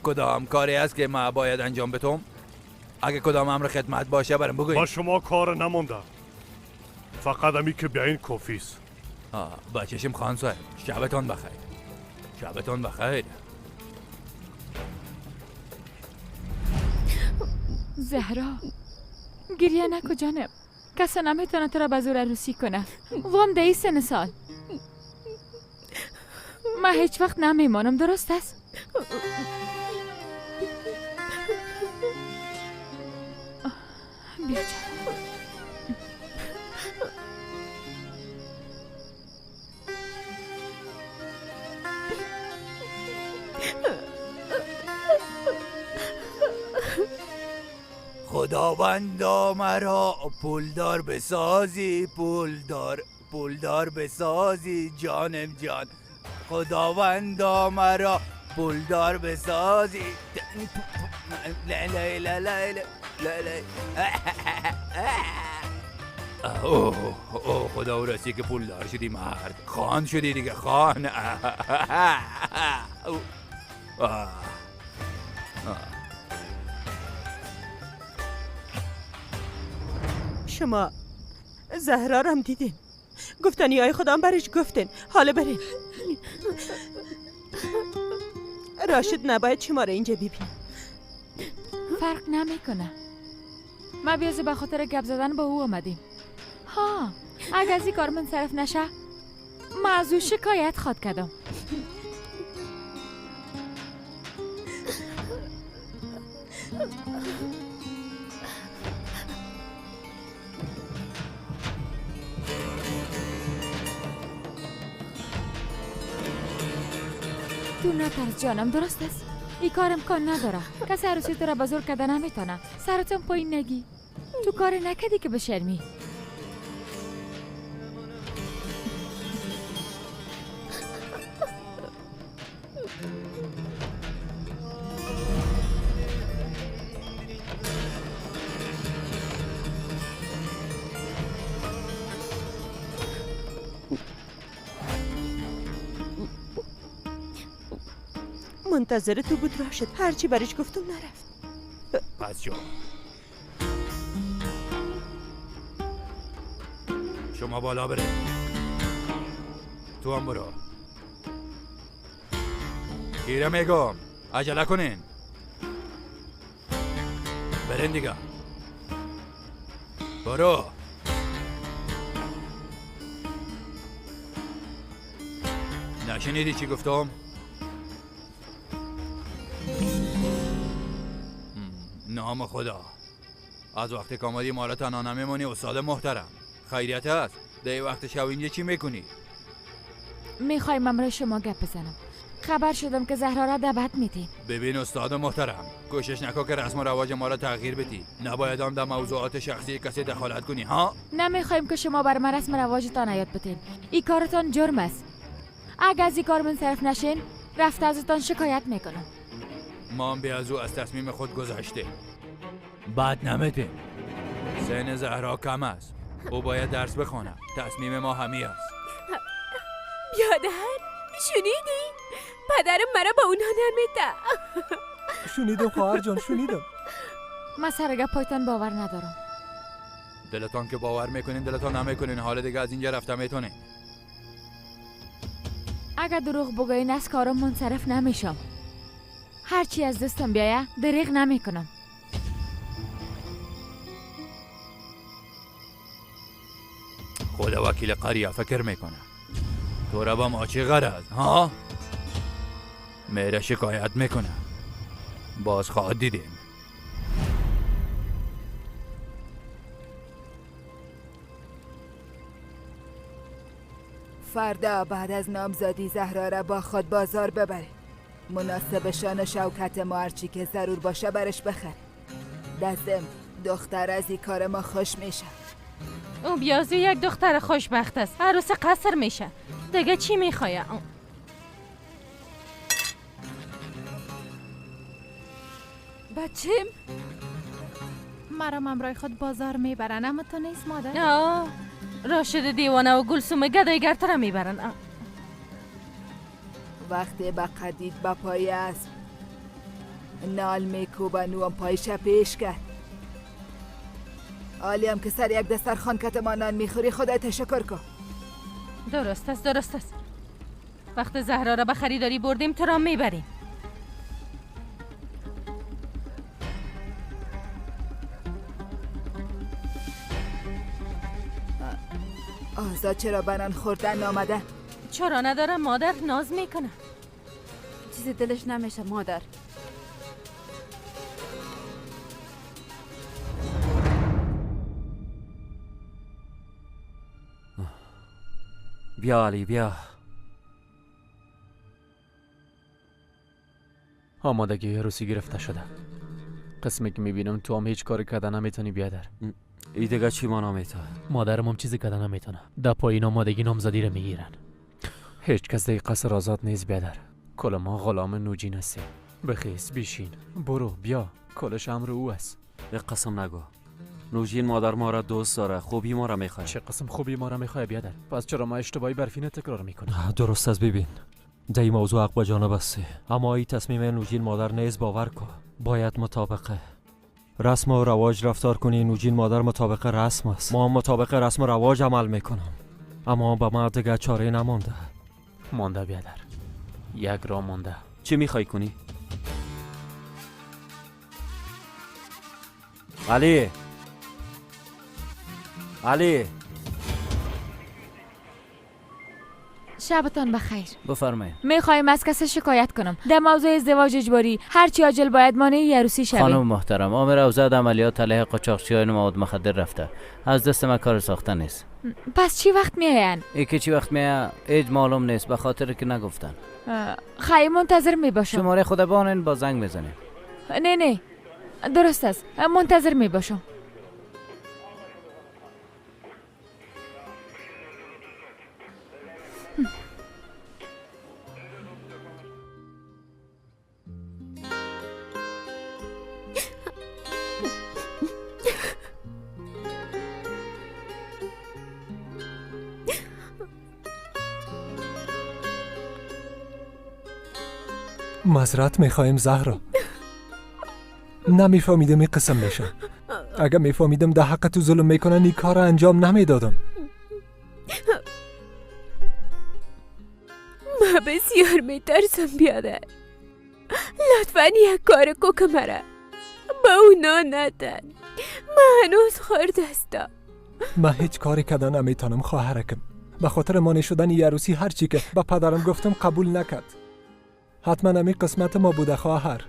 K: کدام کاری است که ما باید انجام بدم؟ اگه کدام امر خدمت باشه برام بگوین.
G: با شما کار نمونده، فقط امی که بیاین کافیست.
K: با چشم خان صاحب. شبتان بخیر. شبتان بخیر.
F: زهرا گریه نکو جانم، کسی نمیتونه تو را به زور عروسی کنه. وام ده ای سن سال من هیچ وقت نمیمانم، درست است؟ بیا جان.
K: خداوندا مرا پولدار بسازی، پولدار پولدار بسازی جانم جان. خداوندا مرا پولدار بسازی. لا لا لا لا لا لا. اوه اوه خدا و رسی که پولدار شدی مرد، خان شدی دیگه، خان.
L: شما زهرا رم دیدین، گفتنی های خودم برش گفتین، حالا برین. راشد نباید شما را اینجا ببینه.
F: فرق نمیکنه، ما بیازه به خاطر گپ زدن با او آمدیم. ها اگه از این کار من صرف نشه ما از او شکایت خواد کردم. تو نترس جانم، درست است؟ این کار امکان نداره، کسی عروسی تو را به زور کرده نمیتونه. سرتون پایین نگی، تو کار نکردی که بشرمی.
L: منتظر تو بود راشد، هرچی برش گفتم نرفت.
K: پس شما بالا بره، تو هم برو. گیره میگم عجله کنین. برین دیگه. برو. نشنیدی چی گفتم؟ نام خدا. از وقتی که آمدی ما را تنها نمیمونی استاد محترم. خیریت هست؟ در وقت شب اینجا چی میکنی؟
F: میخوایم امرای شما گپ بزنم. خبر شدم که زهرا را دعوت میدین.
K: ببین استاد محترم، کوشش نکن که رسم و رواج ما را تغییر بدی. نباید هم در موضوعات شخصی کسی دخالت کنی ها؟
F: نمیخوایم که شما بر ما رسم رواجتان یاد بدین. این کارتان جرم است. اگه از این کار منصرف نشین، رفته ازتان شکایت میکنم.
K: ما هم به از او از تصمیم خود گذشته. بعد نمیدیم. سن زهرا کم است. او باید درس بخونه. تصمیم ما همی است.
D: بیادر، شنیدی؟ پدرم مرا با اونها نمیده.
B: شنیدم خواهر جان، شنیدم.
F: من سر گپایتان باور ندارم.
K: دلتان که باور میکنین، دلتان نمیکنین. حال دیگه از اینجا رفته میتونین.
F: اگر دروغ بگوین از کارم منصرف نمیشم. هرچی از دستم بیایه دریغ نمیکنم.
K: خدا وکیل قریه فکر میکنه تو را با ما چه غرض ها؟ میره شکایت میکنه. باز خواهد دیدیم.
P: فردا بعد از نامزدی زهرا را با خود بازار ببره. مناسب شان و شوکت ما هرچی که ضرور باشه برش بخره. دستم دختر از این کار ما خوش میشه.
I: او بیازو یک دختر خوشبخت است. عروس قصر میشه. دیگه چی میخواه؟
J: بچیم
C: مرا امرای خود بازار میبرن، اما تو نیست مادر.
I: نه، راشد دیوانه و گلسوم گدایگر تو را میبرن.
P: وقتی به قدید به پای اسب نال میکوبن و پایش پیش کرد. عالیم که سر یک دسترخوان کت ما نان میخوری، خدای تشکر کن.
I: درست است، درست است. وقت زهرا را به خریداری بردیم تو را میبریم.
P: آزاد چرا بنان خوردن آمده؟
I: چرا ندارم مادر، ناز میکنه.
J: چیزی دلش نمیشه مادر.
M: بیا علی بیا.
Q: آمادگی عروسی گرفته شده. قسمی که میبینم تو هم هیچ کاری کردن نمیتونی بیادر.
M: ای دیگه چی ما نمیتونه؟
Q: مادرم هم چیزی کردن نمیتونه. در پایین آمادگی نامزدی رو میگیرن. هیچ کس در قصر آزاد نیست بیادر. کل ما غلام نوجین هستیم. بخیز بیشین برو بیا، کلش امر او است.
M: یک قسم نگو. نوجین مادر ما را دوست داره، خوبی ما را میخواد.
Q: چه قسم خوبی ما را میخواد بیادر؟ پس چرا ما اشتباهی برفینه تکرار میکنم؟
M: درست است ببین، در این موضوع حق به جانب هستی، اما این تصمیم نوجین مادر نیز باور کن. باید مطابقه رسم و رواج رفتار کنی. نوجین مادر مطابق رسم است، ما مطابق رسم و رواج عمل میکنم. اما به ما دیگه چاره نمانده.
Q: مانده بیادر، یک راه مانده.
M: چی میخوای کنی؟ علی، علی،
F: شبتان بخیر.
N: بفرمایید.
F: میخوایم از کسی شکایت کنم در موضوع ازدواج اجباری. هرچی عاجل باید مانع عروسی شویم.
N: خانم محترم، آمر اوزاد عملیات علیه قاچاقچیان مواد مخدر رفته. از دست من کار ساخته نیست.
F: پس چی وقت میاین؟
N: ای که چی وقت میای هیچ معلوم نیست، به خاطر که نگفتن.
F: خیلی منتظر میباشم.
N: شماره خود بانین با زنگ میزنیم.
F: نه نه درست است، منتظر میباشم.
B: معذرت میخوایم زهرا. نمیفهمیدم این قسم میشه. اگه میفهمیدم در حق تو ظلم میکنن این کار انجام نمیدادم.
D: ما بسیار میترسم بیادر. لطفا یک کار کو که مرا به اونا ندن. من هنوز خرد هستم.
B: من هیچ کاری کردن نمیتونم خواهرکم. به خاطر مانع شدن عروسی هرچی که به پدرم گفتم قبول نکرد. حتما همی قسمت ما بوده خواهر.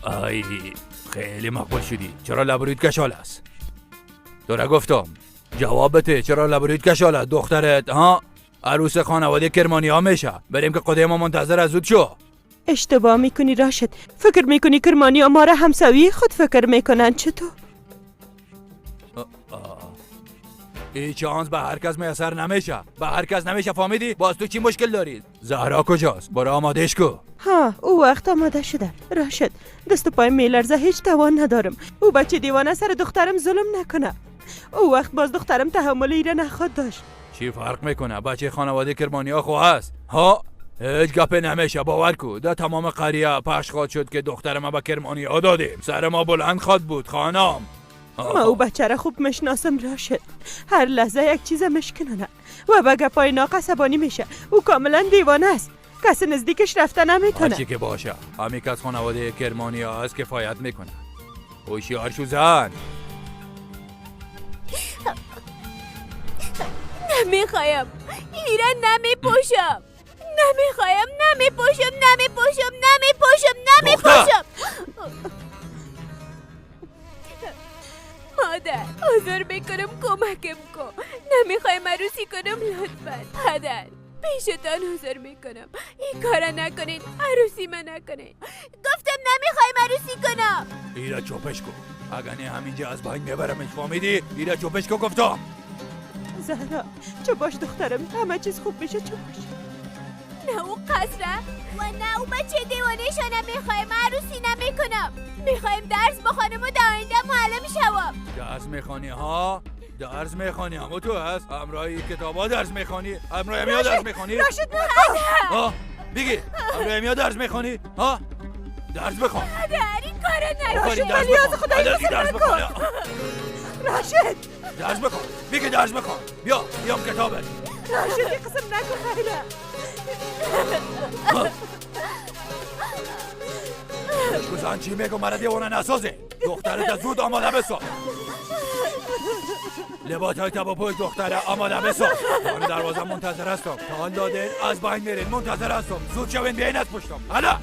K: آی خیلی مقبول شدی. چرا لبریت کشال است؟ تو گفتم جواب بده. چرا لبریت کشال است؟ دخترت ها عروس خانواده کرمانی ها میشه. بریم که قدیم ما منتظر از زود شو.
L: اشتباه میکنی راشد. فکر میکنی کرمانی ها ما را همسوی خود فکر میکنن؟ چطور؟
K: این چانس به هر کس میسر نمیشه. به هر کس نمیشه، فهمیدی؟ باز تو چی مشکل داری؟ زهرا کجاست؟ برو آمادهش کو.
L: ها او وقت آماده شده راشد. دست و پای میلرزه، هیچ توان ندارم. او بچه دیوانه سر دخترم ظلم نکنه. او وقت باز دخترم تحمل ایره نخواد داشت.
K: چی فرق میکنه؟ بچه خانواده کرمانیا خو هست. ها هیچ گپ نمیشه، باور کو. در تمام قریه پخش خواد شد که دختر ما به کرمانیا دادیم. سر ما بلند خواد بود خانم.
L: ما او بچه را خوب مشناسم راشد. هر لحظه یک چیز مشکنانه و به گپای ناقصبانی میشه. او کاملا دیوانه است. کسی نزدیکش رفته نمیتونه.
K: هرچی که باشه همی که از خانواده کرمانی ها است کفایت میکنه. هوشیار شو زن.
D: نمیخوایم ایران، نمیپوشم، نمیخوایم، نمیپوشم، نمیپوشم، نمیپوشم، نمیپوشم. مادر حاضر میکنم کمکم کن. نمیخوایم عروسی کنم لطفا. پدر پیشتان حاضر میکنم. این کارا نکنین، عروسی من نکنین. گفتم نمیخوایم عروسی کنم.
K: ایرا چوپش کن، اگر نه همینجا از بین میبرمش، فهمیدی؟ ایرا چوپش کن گفتم.
L: زهرا چو باش دخترم، همه چیز خوب میشه. چو باش.
D: نه او قصره و نه او بچه دیوانه شانه. میخوایم عروسی نمیکنم. میخوایم درس بخوانم و در آینده معلم شوم.
K: درس میخوانی ها؟ درس میخوانی همو تو هست؟ همراهی کتابا درس میخوانی؟ همراه امیا درس میخوانی؟
L: راشد
K: ها بگی همراه امیا درس میخوانی؟ ها درس بخوان.
D: پدر این کارو نکن.
L: راشد ولی از خدای درس بخوان. راشد
K: درس بخوان. بگی درس بخوان. بیا بیام کتابت.
L: راشد یه قسم نکن خیره.
K: زن چی میگم؟ مرا دیوانه نسازی. دخترت زود آماده بساز. لباس های تب و پوش دختره آماده بساز. تا دروازه منتظر هستم. تا دادین از بین میرین. منتظر هستم. زود شوین بیاین از پشتم. حالا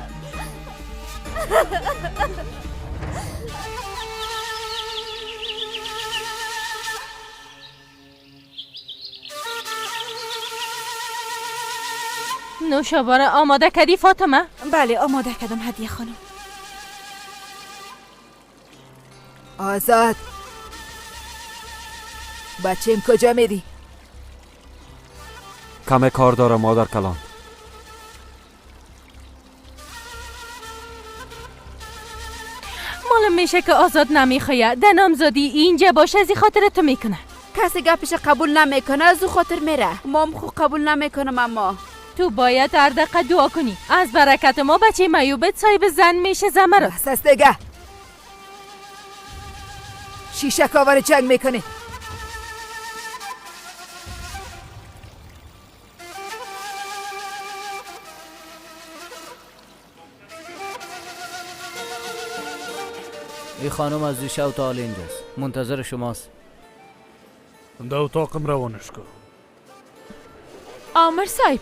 I: نوشابه را آماده کردی فاطمه؟
L: بله آماده کردم هدیه خانم.
P: آزاد بچیم کجا میری؟
M: کم کار دارم مادر کلان.
I: معلوم میشه که آزاد نمیخواد در نامزدی اینجا باشه، از این خاطر تو میکنه.
J: کسی گپش قبول نمیکنه از او خاطر میره. مام خو قبول نمیکنم. اما
I: تو باید هر دقیقه دعا کنی از برکت ما بچه میوبت صاحب زن میشه. زمرا
P: بس است دیگه. شیشه کاور جنگ میکنی.
N: این خانم از دیشب تا حال اینجاست، منتظر شماست.
G: در اتاقم روانش کن.
F: آمر صاحب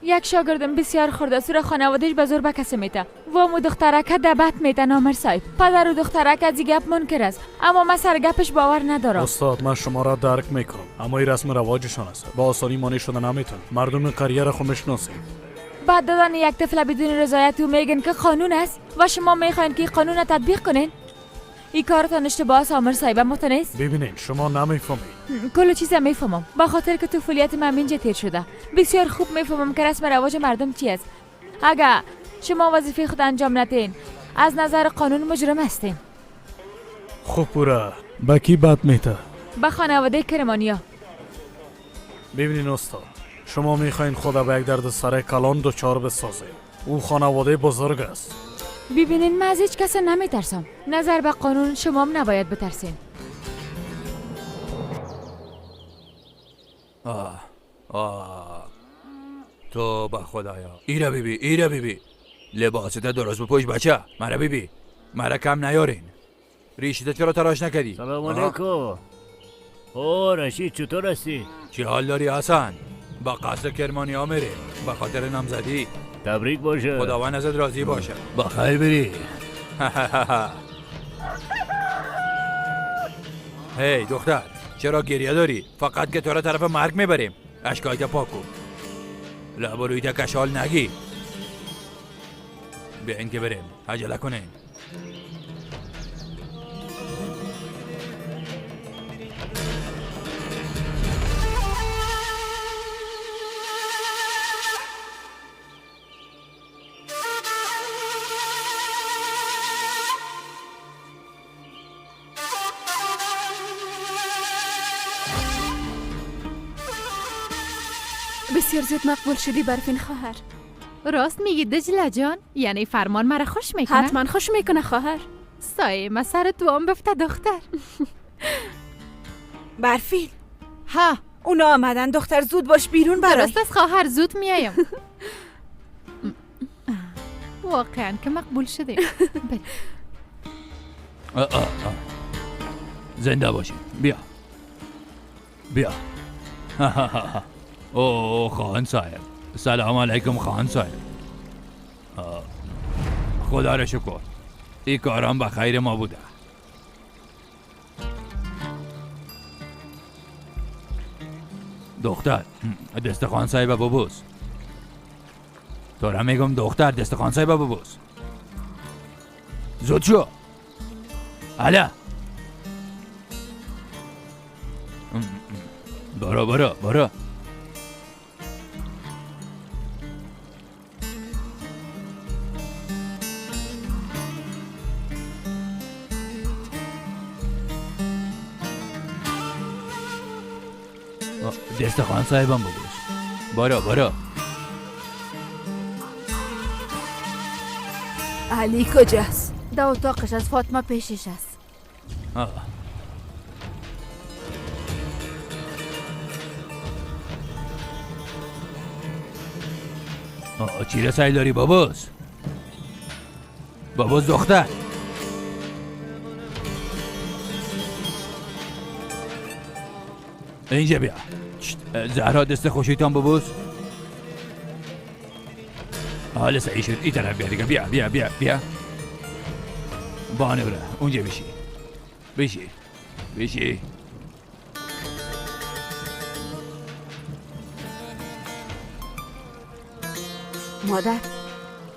F: یک شاگردم بسیار خورده سور خانوادهش به زور به کسی میته و مو دخترک دبت میتن. آمر صاحب پدر و دخترک از گپ منکر است، اما من سر گپش باور ندارم.
G: استاد من شما را درک میکنم، اما این رسم رواجشان است. با آسانی مانع شده نمیتون. مردم قریه را خو میشناسیم.
F: بعد دادن یک طفل بدون رضایت او میگن که قانون است و شما میخواین که قانون را تطبیق کنین. این کارتان اشتباه است آمر صاحب. متنیست؟
G: ببینین شما نمیفهمید.
F: کل چیز میفهمم، با خاطر که طفولیت من اینجا تیر شده. بسیار خوب میفهمم که رسم رواج مردم چی است. اگر شما وظیفه خود انجام ندین از نظر قانون مجرم هستین.
G: خب پورا با کی بد میته؟
F: با خانواده کرمانیا.
G: ببینین استاد
S: شما میخواین خود به یک درد سر کلان دچار بسازین. او خانواده بزرگ است.
F: ببینین من از هیچ کس نمیترسم. نظر به قانون شما هم نباید بترسین.
K: آه آه تو به خدایا. ایره بیبی، ایره بیبی، لباست درست بپوش بچه. مرا بیبی، مرا کم نیارین. ریشت چرا تراش نکردی؟
T: سلام علیکم. او رشید چطور هستی؟
K: چی حال داری حسن؟ با قصر کرمانی ها میریم به خاطر نامزدی.
T: تبریک باشه.
K: خداوند ازت راضی باشه. با خیر بری. هی دختر چرا گریه داری؟ فقط که تو را طرف مرگ میبریم. اشکایت پاک کن. لب و رویت کشال نگی. بیاین که بریم، عجله کنین.
J: بسیار زود مقبول شدی برفین خواهر.
C: راست میگی دجله جان؟ یعنی فرمان مرا خوش میکنه؟
J: حتما خوش میکنه خواهر.
C: سایه ما سر تو هم بفته دختر.
L: برفین
C: ها
L: اونا آمدن دختر، زود باش بیرون برای.
C: درست است خواهر، زود میایم. واقعا که مقبول شدیم.
K: زنده باشی. بیا بیا. اوه خان صاحب، سلام علیکم خان صاحب. خدا را شکر این کارم به خیر ما بوده. دختر دست خان صاحب ببوس. تو را میگم دختر دست خان صاحب ببوس. زود شو. حالا برو برو برو. دست خان صاحبم ببوس. برو برو.
P: علی کجاست؟
J: در اتاقش از فاطمه پیشش است.
K: چی را سعی داری بابوس؟ بابوس دختر. اینجا بیا. زهرا دست خوشیتان ببوس. حالا سعی شد این طرف بیا دیگه. بیا بیا بیا بیا. بانه بره اونجا بشی بشی بشی.
J: مادر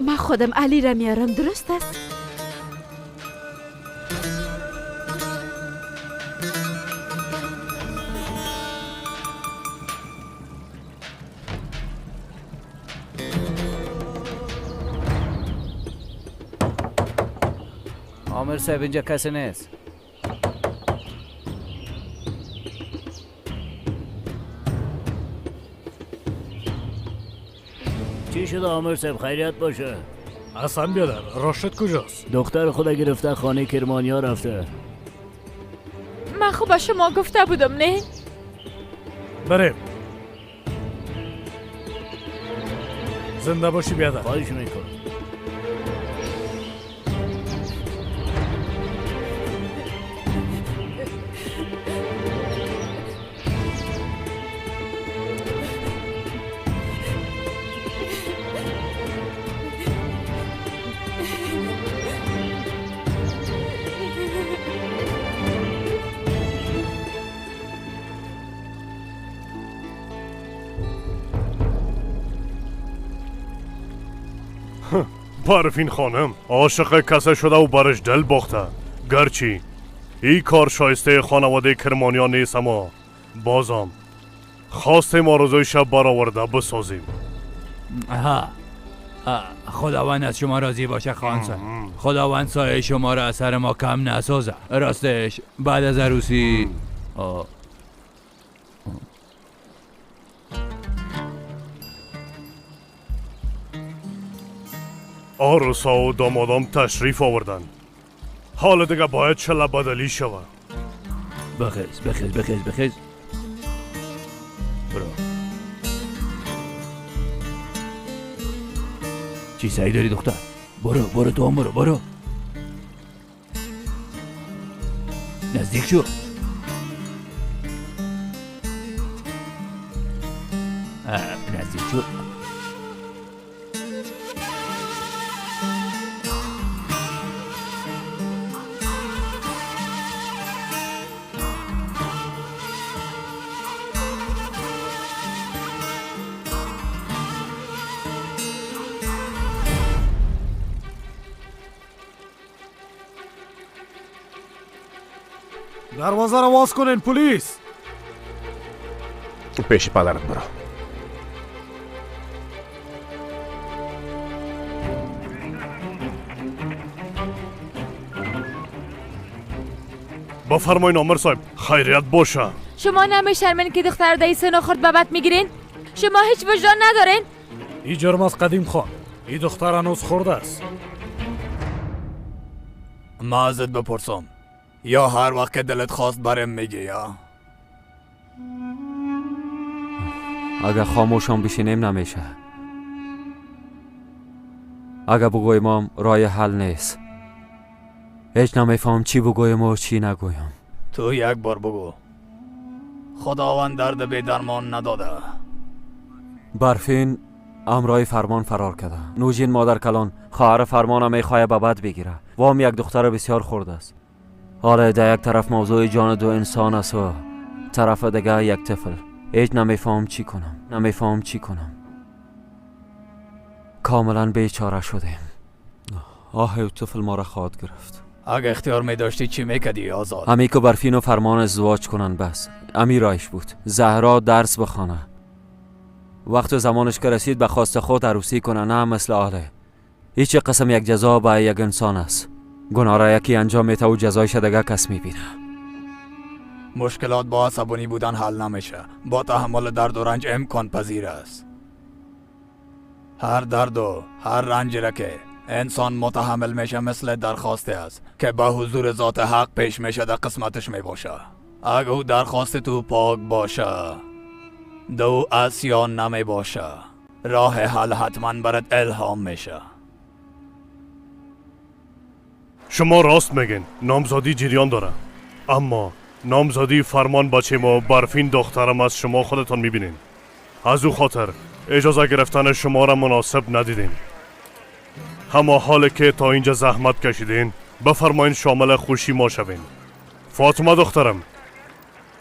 J: من خودم علی را میارم، درست است؟
N: آمر صاحب اینجا کسی نیست.
T: چی شده آمر صاحب؟ خیریت باشه.
S: حسن بیادر راشد کجاست؟
T: دختر خود گرفته خانه کرمانیا رفته.
F: من خب به شما گفته بودم نه؟
S: بریم. زنده باشی بیادر.
T: خواهش میکنم.
G: برفین خانم عاشق کسه شده و برش دل باخته. گرچه این کار شایسته خانواده کرمانیا نیست، اما بازم خواستیم آرزوی شب برآورده بسازیم.
K: آها، خداوند از شما راضی باشه خان صاحب. خداوند سایه شما را از سر ما کم نسازه. راستش بعد از عروسی
G: عروسا و دامادام تشریف آوردن. حال دیگه باید چله بدلی شود.
T: بخیز بخیز بخیز بخیز. برو. چی سعی داری دختر؟ برو برو تو هم برو برو. نزدیک شو. نزدیک شو.
S: دروازه را باز کنین پلیس.
H: پیش پدرت برو.
G: بفرمایین آمر صاحب، خیریت باشه.
F: شما نمیشرمین که دختر دایی سن خورد به بد میگیرین؟ شما هیچ وجدان ندارین؟
S: این جرم از قدیم خان. این دختر هنوز خورده است.
K: ما ازت بپرسم یا هر وقت که دلت خواست برم میگی؟ یا
M: اگه خاموشم بشینیم نمیشه. اگه بگویم رای حل نیست. هیچ نمیفهم چی بگویم و چی نگویم.
K: تو یک بار بگو. خداوند درد بی درمان نداده.
M: برفین امرای فرمان فرار کرده. نوجین مادر کلان خواهر فرمانم میخواه به بد بگیره. وام یک دختر بسیار خورده است. حالا در یک طرف موضوع جان دو انسان است و طرف دیگه یک طفل. هیچ نمیفهم چی کنم. نمیفهم چی کنم. کاملا بیچاره شدیم. آه طفل ما را خواهد گرفت.
K: اگه اختیار می داشتی چی میکردی آزاد؟
M: همی که برفین و فرمان ازدواج کنن بس. امی رایش بود. زهرا درس بخوانه. وقت و زمانش که رسید به خواست خود عروسی کنه، نه مثل آله. هیچ قسم یک جزا به یک انسان است. گناه را یکی انجام میده و جزایش دیگه کس میبینه.
K: مشکلات با عصبانی بودن حل نمیشه. با تحمل درد و رنج امکان پذیر است. هر درد و هر رنج را که انسان متحمل میشه مثل درخواسته است که به حضور ذات حق پیش میشه در قسمتش میباشه. اگه او درخواست تو پاک باشه، دو عصیان نمی باشه، راه حل حتما برات الهام میشه.
G: شما راست میگین، نامزدی جریان داره، اما نامزدی فرمان بچه ما برفین دخترم از شما خودتان میبینین. از او خاطر اجازه گرفتن شما را مناسب ندیدین. اما حال که تا اینجا زحمت کشیدین، بفرمایین شامل خوشی ما شوین. فاطمه دخترم،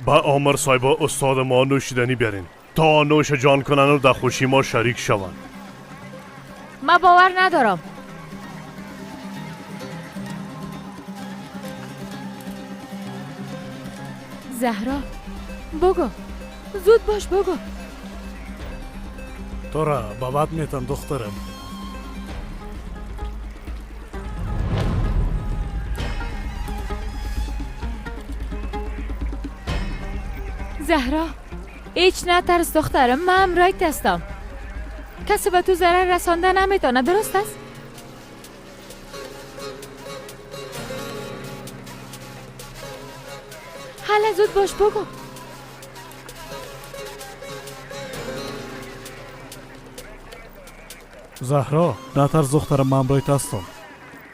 G: به آمر صاحب استاد ما نوشیدنی بیارین تا نوش جان کنن و در خوشی ما شریک شوند.
F: ما باور ندارم. زهرا بگو، زود باش بگو.
S: تو را بابات میتم دخترم.
F: زهرا هیچ نترس دخترم، من هم رایت هستم. کسی به تو ضرر رسانده نمیتونه، درست است؟ حالا زود باش بگو.
S: زهرا نترس دخترم، من رایت هستم.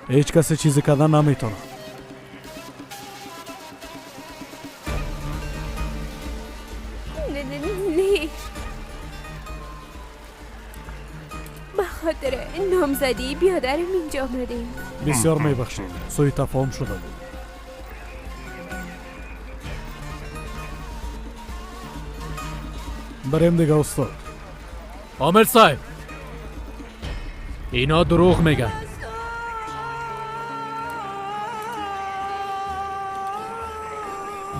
S: هیچ کسی چیزی کردن نمیتونه.
D: نه، به خاطر نامزدی بیادرم اینجا آمدیم.
S: بسیار میبخشید، سوی تفاهم شده بود. بریم دیگه استاد.
A: عامل صاحب، اینا دروغ میگن.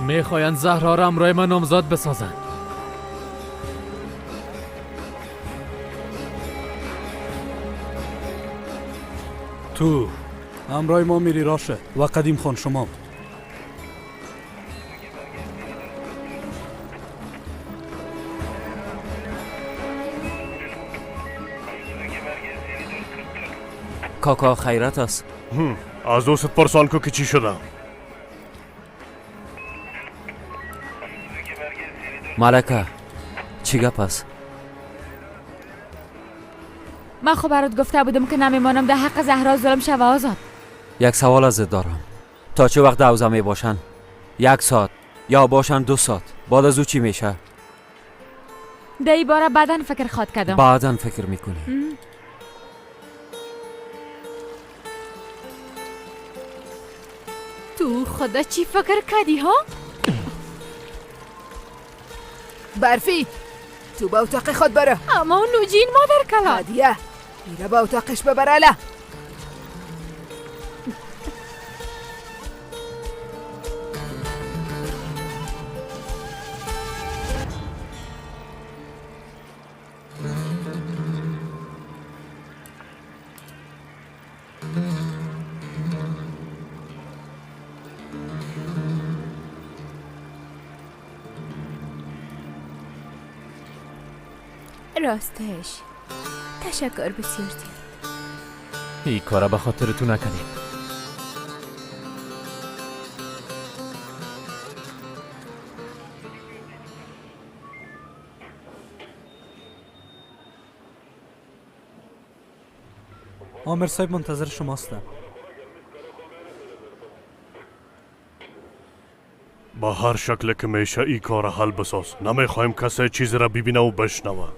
A: میخواین زهرا را همراه من نامزد بسازن.
S: تو همراه ما میری راشه و قدیم خان شما.
M: کاکا خیرت است.
G: از دوستت پرسان کو که چی شده.
M: ملکه چی گپ است؟
F: من خب برات گفته بودم که نمیمانم در حق زهرا ظلم شوه آزاد.
M: یک سوال ازت دارم. تا چه وقت دوزه می باشن؟ 1 ساعت یا باشن 2 ساعت؟ بعد از او چی میشه؟
F: در ای باره بعداً فکر خواد کردم.
M: بعداً فکر میکنی.
I: تو خدا چی فکر کردی ها؟
P: برفی تو با اتاق خود برو.
I: اما نوجین مادر کلا
P: هدیه میره با اتاقش ببر.
D: راستش تشکر بسیار زیاد.
Q: این کارا به خاطر تو نکنیم.
A: آمر صاحب منتظر شماستم.
G: با هر شکل که میشه این کار حل بساز. نمیخوایم کسی چیزی را ببینه و بشنوه.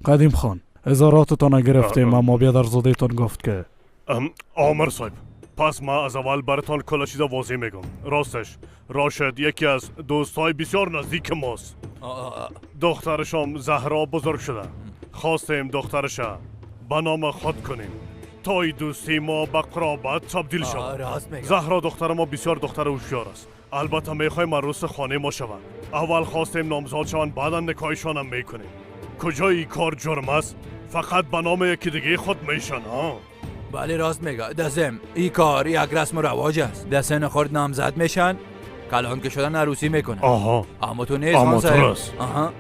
S: قدیم خان، اظهاراتتان گرفتیم، اما بیادرزادهتان گفت که
G: آمر صاحب، پس ما از اول براتان کل چیز واضح میگم. راستش راشد یکی از دوستای بسیار نزدیک ماست. دخترشم زهرا بزرگ شده. خواستیم دخترش به نام خود کنیم تا ای دوستی ما به قرابت تبدیل شود. زهرا دختر ما بسیار دختر هوشیار است. البته میخوایم عروس خانه ما شوند. اول خواستیم نامزاد شوند، بعدا نکاحشان هم میکنیم. کجای کار جرم است؟ فقط به نام یکی دیگه خود میشن ها.
K: بله راست میگه. دزم این کار یک رسم و رواج است. دسن خورد نامزد میشن، کلان که شدن عروسی میکنن.
G: آها.
K: اما تو نیست.
G: اما تو راست.
K: آها.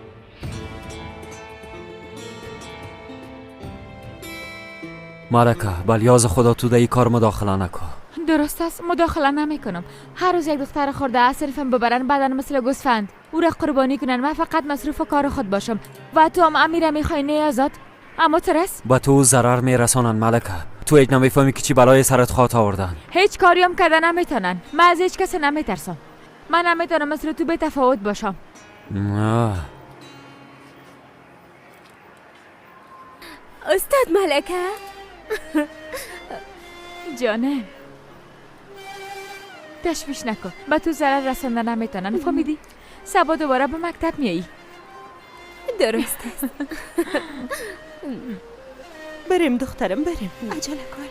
M: ملکه بلیاز خدا تو در این کار مداخله نکن.
F: درست است، مداخله نمیکنم. هر روز یک دختر خورده از صنفم ببرن، بعدن مثل گوسفند او را قربانی کنن. من فقط مصروف کار خود باشم و تو هم امیره میخوای نه آزاد. اما ترس
M: با تو ضرر میرسانن ملکه. تو هیچ نمیفهمی که چی بلای سرت خوات آوردن.
F: هیچ کاری هم کردن نمیتونن. من از هیچ کس نمیترسم. من نمیتونم مثل تو به تفاوت باشم.
M: نه
D: استاد ملکه
F: جانه تشویش نکن، به تو ضرر رسانده نمیتونن. فهمیدی؟ صبا دوباره به مکتب میایی.
D: درست است.
L: بریم دخترم بریم، عجله کن.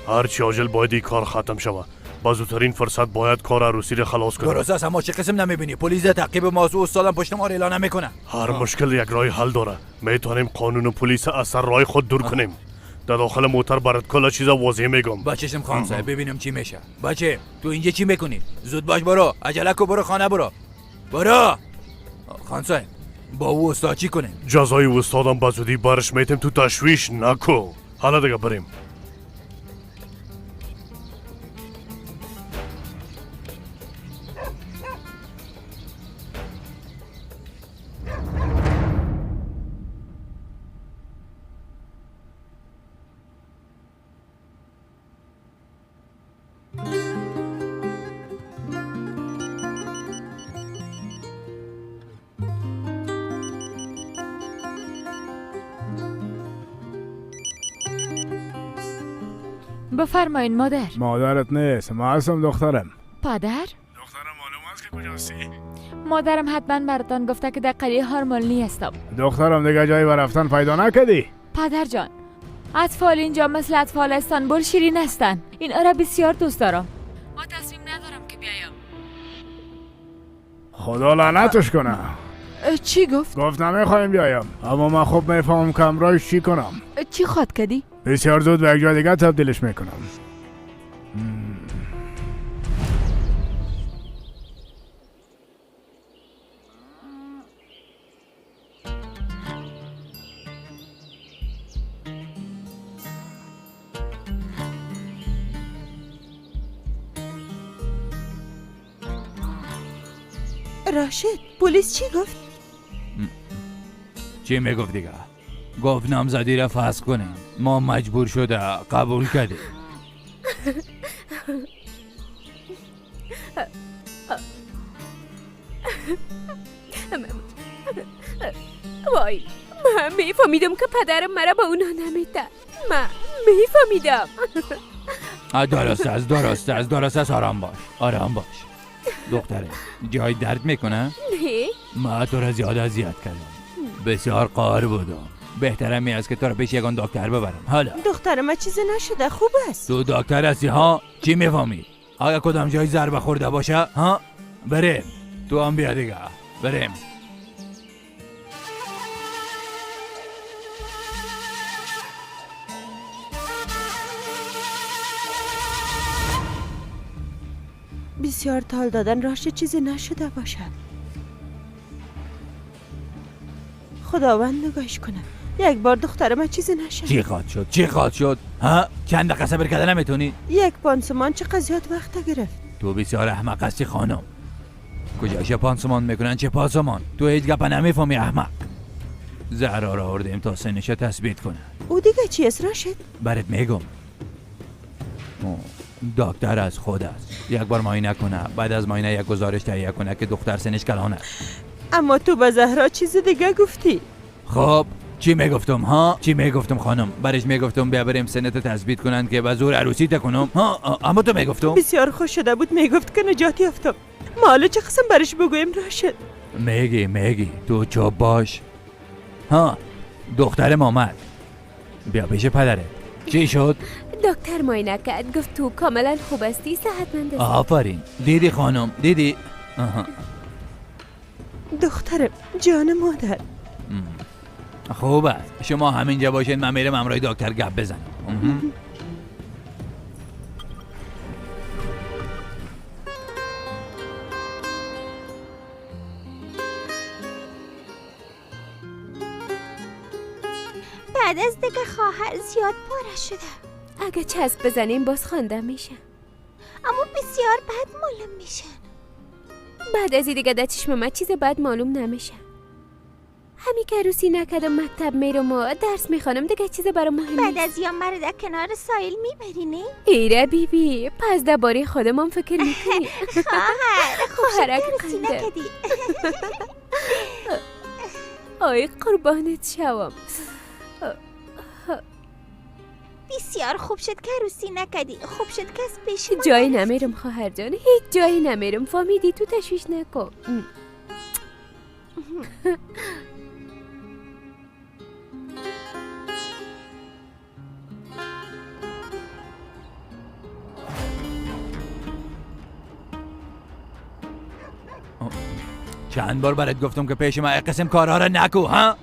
G: هرچی عاجل باید این کار ختم شود. با زودترین فرصت باید کار عروسی را خلاص کنیم.
K: درست است، اما چه قسم نمیبینی؟ پلیس تعقیب ماست و استادم پشت ما را اعلان نمیکنه.
G: هر مشکل یک راه حل داره. میتونیم قانون و پلیس از سر راه خود دور کنیم. در داخل موتر برات کل چیزا واضح میگم.
K: بچه‌شم خان صاحب ببینم چی میشه. بچه تو اینجا چی میکنی؟ زود باش برو، عجله کو، برو خانه برو. برو. خان صاحب با او استاد چی کنیم؟
G: جزای استادم به زودی برش میتیم، تو تشویش نکو. حالا دیگه بریم.
F: بفرمایین مادر.
O: مادرت نیست، ما هستم دخترم.
F: پدر؟
O: دخترم معلوم است است که کجاستی؟
F: مادرم حتما براتان گفته که در قریه هارمالنی هستم.
O: دخترم دیگه جایی بر رفتن پیدا نکردی؟
F: پدر جان، اطفال اینجا مثل اطفال استانبول شیرین هستند. این را بسیار دوست دارم. ما تصمیم ندارم که بیایم.
O: خدا لعنتش کنه.
J: چی گفت؟
O: گفت نمیخوایم بیایم، اما من خوب میفهمم که همراهش چی کنم.
J: چی خواد کردی؟
O: بسیار زود به یک جای دیگه تبدیلش میکنم.
L: راشد، پلیس چی گفت؟
K: چی میگفت دیگه؟ گفت نامزدی را فسخ کنیم. ما مجبور شده قبول کردیم.
D: وای، من میفهمیدم که پدرم مرا به اونا نمیده. من میفهمیدم.
K: درست است. آرام باش، آرام باش دختره. جای درد میکنه؟
D: نه.
K: ما تو را زیاد اذیت کردم، بسیار قار بودم. بهترم می است که تو را پیش یگان دکتر ببرم. حالا
L: دختر ما چیزی نشده، خوب است.
K: تو دکتر هستی ها؟ چی میفهمی؟ اگه کدام جای ضربه خورده باشه ها؟ بریم. تو هم بیا دیگه، بریم.
L: بسیار تال دادن راشد چیزی نشده باشد. خداوند نگاهش کنه. یک بار دختر من چیزی نشد.
K: چی خواد شد؟ ها؟ چند دقیقه صبر کردن نمیتونی؟
L: یک پانسمان چقدر زیاد وقت گرفت.
K: تو بسیار احمق هستی خانم. کجاش پانسمان میکنن؟ چه پانسمان؟ تو هیچ گپ نمیفهمی احمق. زهرا را آوردیم تا سنش تثبیت کنه.
L: او دیگه چی است راشد؟
K: برات میگم. دکتر از خود است. یک بار معاینه کنه، بعد از معاینه یک گزارش تهیه کنه که دختر سنش کلان است.
L: اما تو به زهرا چیز دیگه گفتی.
K: خب چی میگفتم ها؟ چی میگفتم خانم؟ برش میگفتم بیا بریم سنت تثبیت کنند که به زور عروسی تکنم ها؟ اما تو میگفتم.
L: بسیار خوش شده بود، میگفت که نجات یافتم. ما حالا چه قسم برش بگویم راشد؟
K: میگی تو چوب باش ها. دخترم آمد، بیا پیش پدره. چی شد؟
D: دکتر معاینه کرد، گفت تو کاملا خوب هستی، صحتمند هستی.
K: آفرین، دیدی خانم، دیدی؟ آها.
L: دخترم، جان مادر.
K: خوب است، شما همینجا باشین، من میرم همراه دکتر گپ بزنم.
R: بعد از دیگه خواهر زیاد پاره شده.
D: اگه چسب بزنیم باز خوانده میشه،
R: اما بسیار بد معلوم میشن.
D: بعد از این دیگه در چشم من چیز بد معلوم نمیشه. همین که عروسی نکردم، مکتب میرم و درس میخوانم، دیگه چیز برام مهم
R: نیست. بعد از یا مرا در کنار ساحل میبری نه؟
D: ایره بی بی، پس درباره خودمان فکر میکنی.
R: خواهر،
D: خواهرک
R: عروسی نکردی.
D: آی قربانت شوم.
R: بسیار خوب شد که عروسی نکردی. خوب شد که از پیش ما
D: جایی نمیرم خواهر جان، هیچ جایی نمیرم. فهمیدی؟ تو تشویش نکن.
K: چند بار برات گفتم که پیش من قسم کارها را نکو ها؟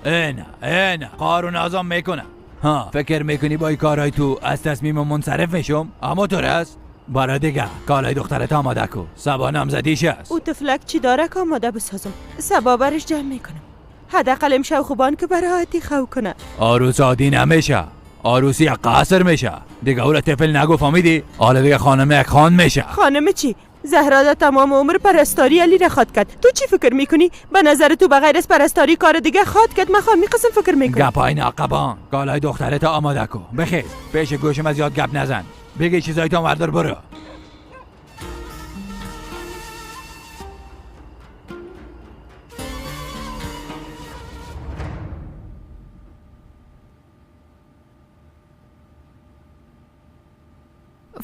K: اینه قارون ازام میکنه ها. فکر میکنی با این کارهای تو از تصمیم منصرف میشم؟ اما تو است برای دیگه کالای دخترت آماده کو. سبا نامزدیش است.
L: او طفلک چی داره که آماده بسازم؟ سبا برش جمع میکنم. حداقل امشب خوبان که براحتی خو کنه.
K: عروس عادی نمیشه، عروسی قصر میشه دیگه. او را طفل نگو، فهمیدی؟ حالا دیگه خانم یک خان میشه.
L: خانم چی؟ زهرا در تمام عمر پرستاری علی را خواد کرد. تو چی فکر میکنی؟ به نظر تو بغیر از پرستاری کار دیگه خواد کرد؟ من خواهم قسم فکر میکنم.
K: گپای ناقبان، کالای دخترت آماده کو. بخیر پیش گوشم از یاد گپ نزن. بگی چیزای تو وردار برو.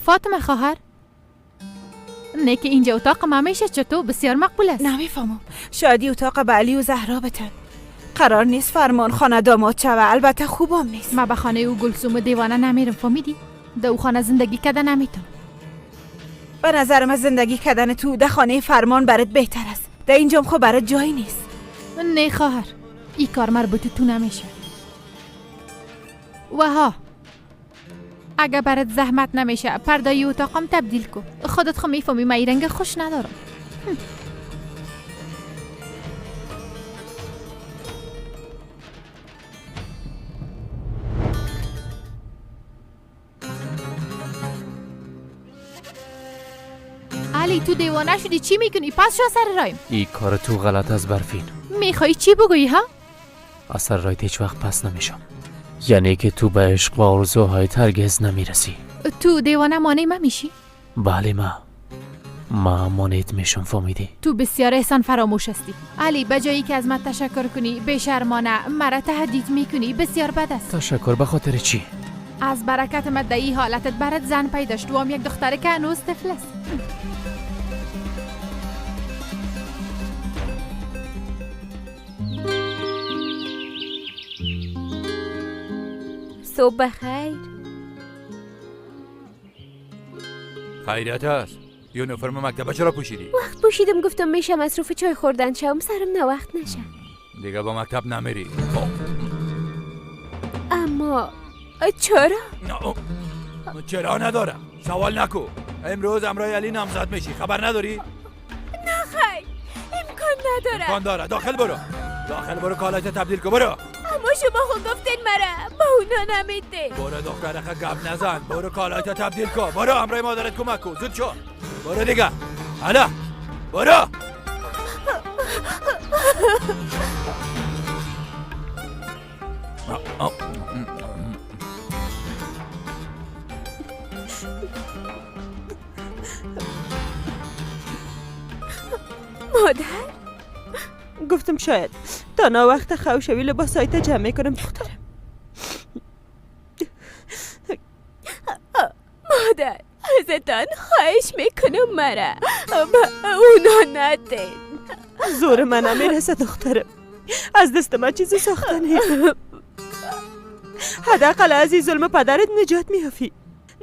C: فاطمه خواهر، نه که اینجا اتاق ما میشه چطور بسیار مقبول است.
L: نمیفهمم. شاید اتاق به علی و زهرا بتن. قرار نیست فرمان خانه داماد شوه. البته خوبم نیست.
C: ما به خانه او گلسوم دیوانه نمیرم، فهمیدی؟ در او خانه زندگی کردن نمیتونم.
L: به نظر من زندگی کردن تو در خانه فرمان برات بهتر است. در اینجام خب برات جایی نیست.
C: نه خواهر، این کار مربوط تو نمیشه. وها اگه برات زحمت نمیشه پردای اتاقم تبدیل کن. خودت خو میفهمی من این رنگ خوش ندارم. علی تو دیوانه شدی، چی میکنی؟ پس شو سر رایم.
Q: این کار تو غلط از برفین.
C: میخوای چی بگویی ها؟
Q: از سر رایت هیچ وقت پس نمیشم. یعنی که تو به عشق و آرزوهایت هرگز نمیرسی.
C: تو دیوانه مانع من میشی؟
Q: بله ما مانعت میشم، فهمیدی؟
C: تو بسیار احسان فراموش هستی علی. به جایی که از من تشکر کنی بی‌شرمانه مرا تهدید میکنی. بسیار بد است.
Q: تشکر به خاطر چی؟
C: از برکت من در این حالتت برات زن پیدا شد و هم یک دختره که هنوز طفل است.
D: صبح بخیر.
K: خیریت است. یونیفرم مکتب چرا پوشیدی؟
D: وقت پوشیدم گفتم میشه مصروف چای خوردن شم، سرم نه وقت نشه.
K: دیگه با مکتب نمیری.
D: اما چرا؟
K: نه چرا ندارم. سوال نکو. امروز امرای علی نامزد میشی، خبر نداری؟
D: نه خیر، امکان نداره.
K: امکان داره. داخل برو. داخل برو، کالایت تبدیل کن، برو.
D: اما شما خود گفتین مرا با اونا نمیده.
K: برو دختر، گپ نزن. برو کالایت تبدیل کن. برو امرای مادرت کمک کن. زود شو. برو دیگه. حالا برو.
D: مادر
L: گفتم شاید تا نا وقت خوشوی لباسایت جمع کنم دخترم.
D: مادر ازتان خواهش میکنم مرا به اونا ندید.
L: زور من نمیرسه دخترم. از دست من چیزی ساخته نیست. حداقل از این ظلم پدرت نجات میافی.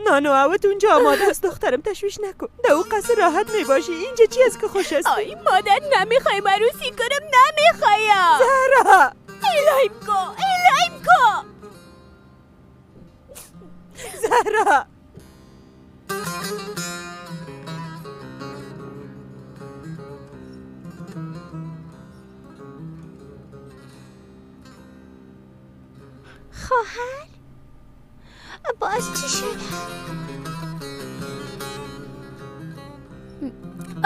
L: نان و اوت اونجا آماده است دخترم، تشویش نکن. در او قصر راحت میباشی. اینجا چی است که خوش است؟
D: آی مادر نمیخوایم عروسی کنم، نمیخوایم.
L: زهرا
D: الهیم کو، الهیم کو.
L: زهرا
R: خواهر باز چی شد؟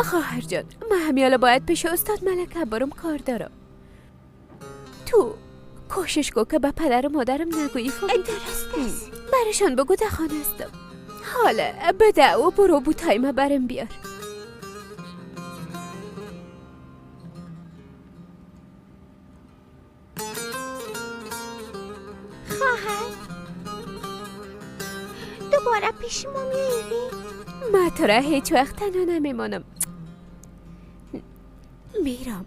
D: خواهر جان من همیالا باید پیش استاد ملکه برم، کار دارم. تو کوشش کن که به پدر و مادرم نگویی.
R: درست است.
D: برشان بگو در خانه هستم. حالا بده و برو بوتای ما برم بیار.
R: خواهر دوباره پیش ما میایی؟
D: من تو را هیچ وقت تنها نمیمانم. میرم.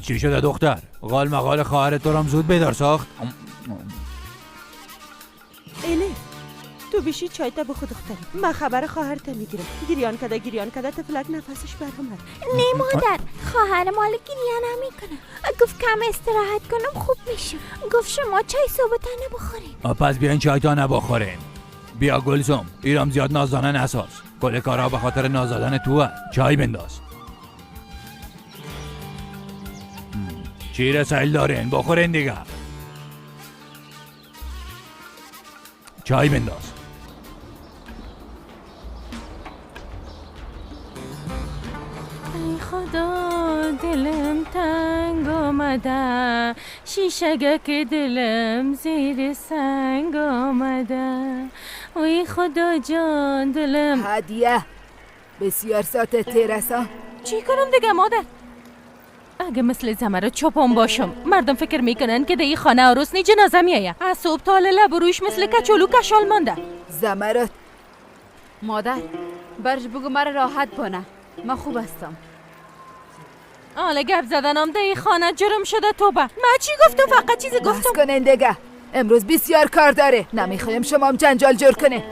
K: چی شده دختر؟ غال مقال خواهرت تو رام زود بیدار ساخت؟
L: الیف تو بیشی چای تا بخو دخترم. من خبر خواهرت میگیرم. گریان کده گریان کده طفلک نفسش برآمد.
R: نه مادر، خواهر مال گریان نمیکنه. گفت کم استراحت کنم خوب میشم. گفت شما چای صبح تا نبخورین.
K: پس بیاین چای تا نبخورین. بیا گلسوم، ایرام زیاد نازدانن اساس. کل کارا به خاطر نازدن توه. چای بنداز. چیره سیل دارین بخورین دیگه. چای بنداز.
I: ای خدا دلم تنگ آمده، شیشگک دلم زیر سنگ آمده. ای خدا جان دلم.
P: هدیه بسیار ساعت تیرسا.
I: چی کنم دیگه مادر؟ اگه مثل زمرد چوپان باشم مردم فکر میکنن که در این خانه عروس نی جنازه میایه. از صبح تا لب رویش مثل کچولو کشال مانده.
P: زمرد
J: مادر برش بگو مرا راحت بانه، من خوب هستم.
I: آله گپ زدنم در این خانه جرم شده. توبه من چی گفتم؟ فقط چیزی گفتم.
P: بس کنین دیگه، امروز بسیار کار داره، نمیخوایم شما هم جنجال جور کنه.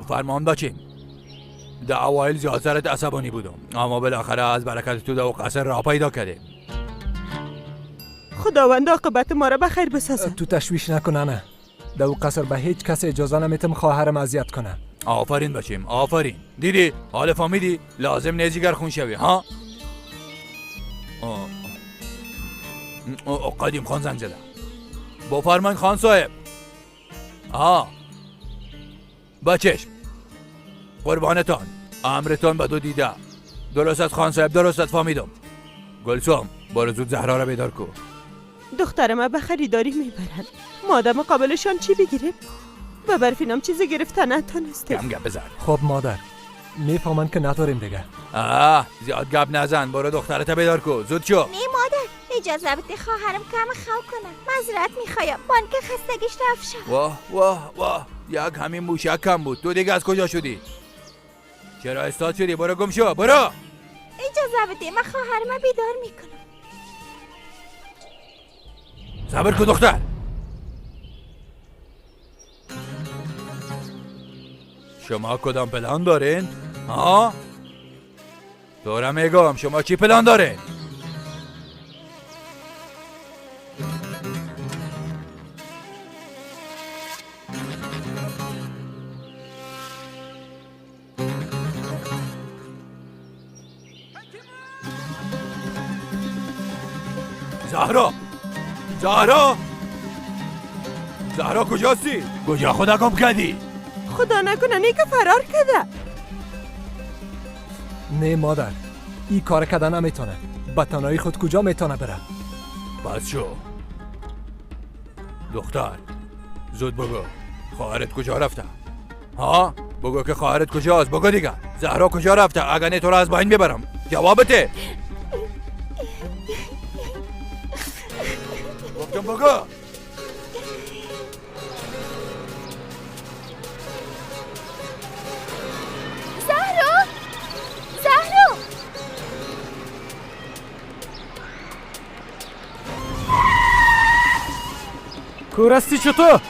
K: فرمان بچیم. در اوایل زیاد سرت عصبانی بودم، اما بالاخره از برکت تو در قصر راه پیدا کردیم.
L: خداوند عاقبت ما را به خیر بسازه.
B: تو تشویش نکن نه، در قصر به هیچ کس اجازه نمیتم خواهرم اذیت کنه.
K: آفرین بچیم، آفرین. دیدی حال فهمیدی؟ لازم نیست جگر خون شوی ها. قدیم خان زنگ زده. بفرمایید خان صاحب. آها با چشم قربانتان، امرتان به دو دیده. درست است خان صاحب، درست است، فهمیدم. گلسوم برو زود زهرا را بیدار کو.
L: دخترم به خریداری میبرن، مادم قابلشان چی بگیریم؟ و برفینم چیزی گرفتن نتونستیم.
K: کم گپ بزن.
B: خب مادر میفهمن که نداریم دیگه.
K: زیاد گپ نزن، برو دخترت بیدار کو، زود شو.
R: نه مادر اجازه بده خواهرم کم خو کنم، معذرت میخوایم، بانک خستگیش رفت شد.
K: واه واه واه، یک همین موشک کم بود. تو دیگه از کجا شدی؟ چرا استاد شدی؟ برو گم شو، برو.
R: اجازه بده من خواهرم بیدار میکنم.
K: صبر کن دختر. شما کدام پلان دارین؟ ها؟ دارم میگم شما چی پلان دارین؟ زهرا، زهرا، زهرا کجاستی؟ کجا خدا گم کردی؟
L: خدا نکنه نیکه فرار کرده.
B: نه مادر، این کار کردن نمیتونه. به تنهایی خود کجا میتونه بره؟
K: بس شو دختر، زود بگو خواهرت کجا رفته؟ ها؟ بگو که خواهرت کجاست، بگو دیگه. زهرا کجا رفته؟ اگه نه تو را از بین میبرم. جوابته. گفتم بگو.
D: زهرا، زهرا،
A: کورستی چطور؟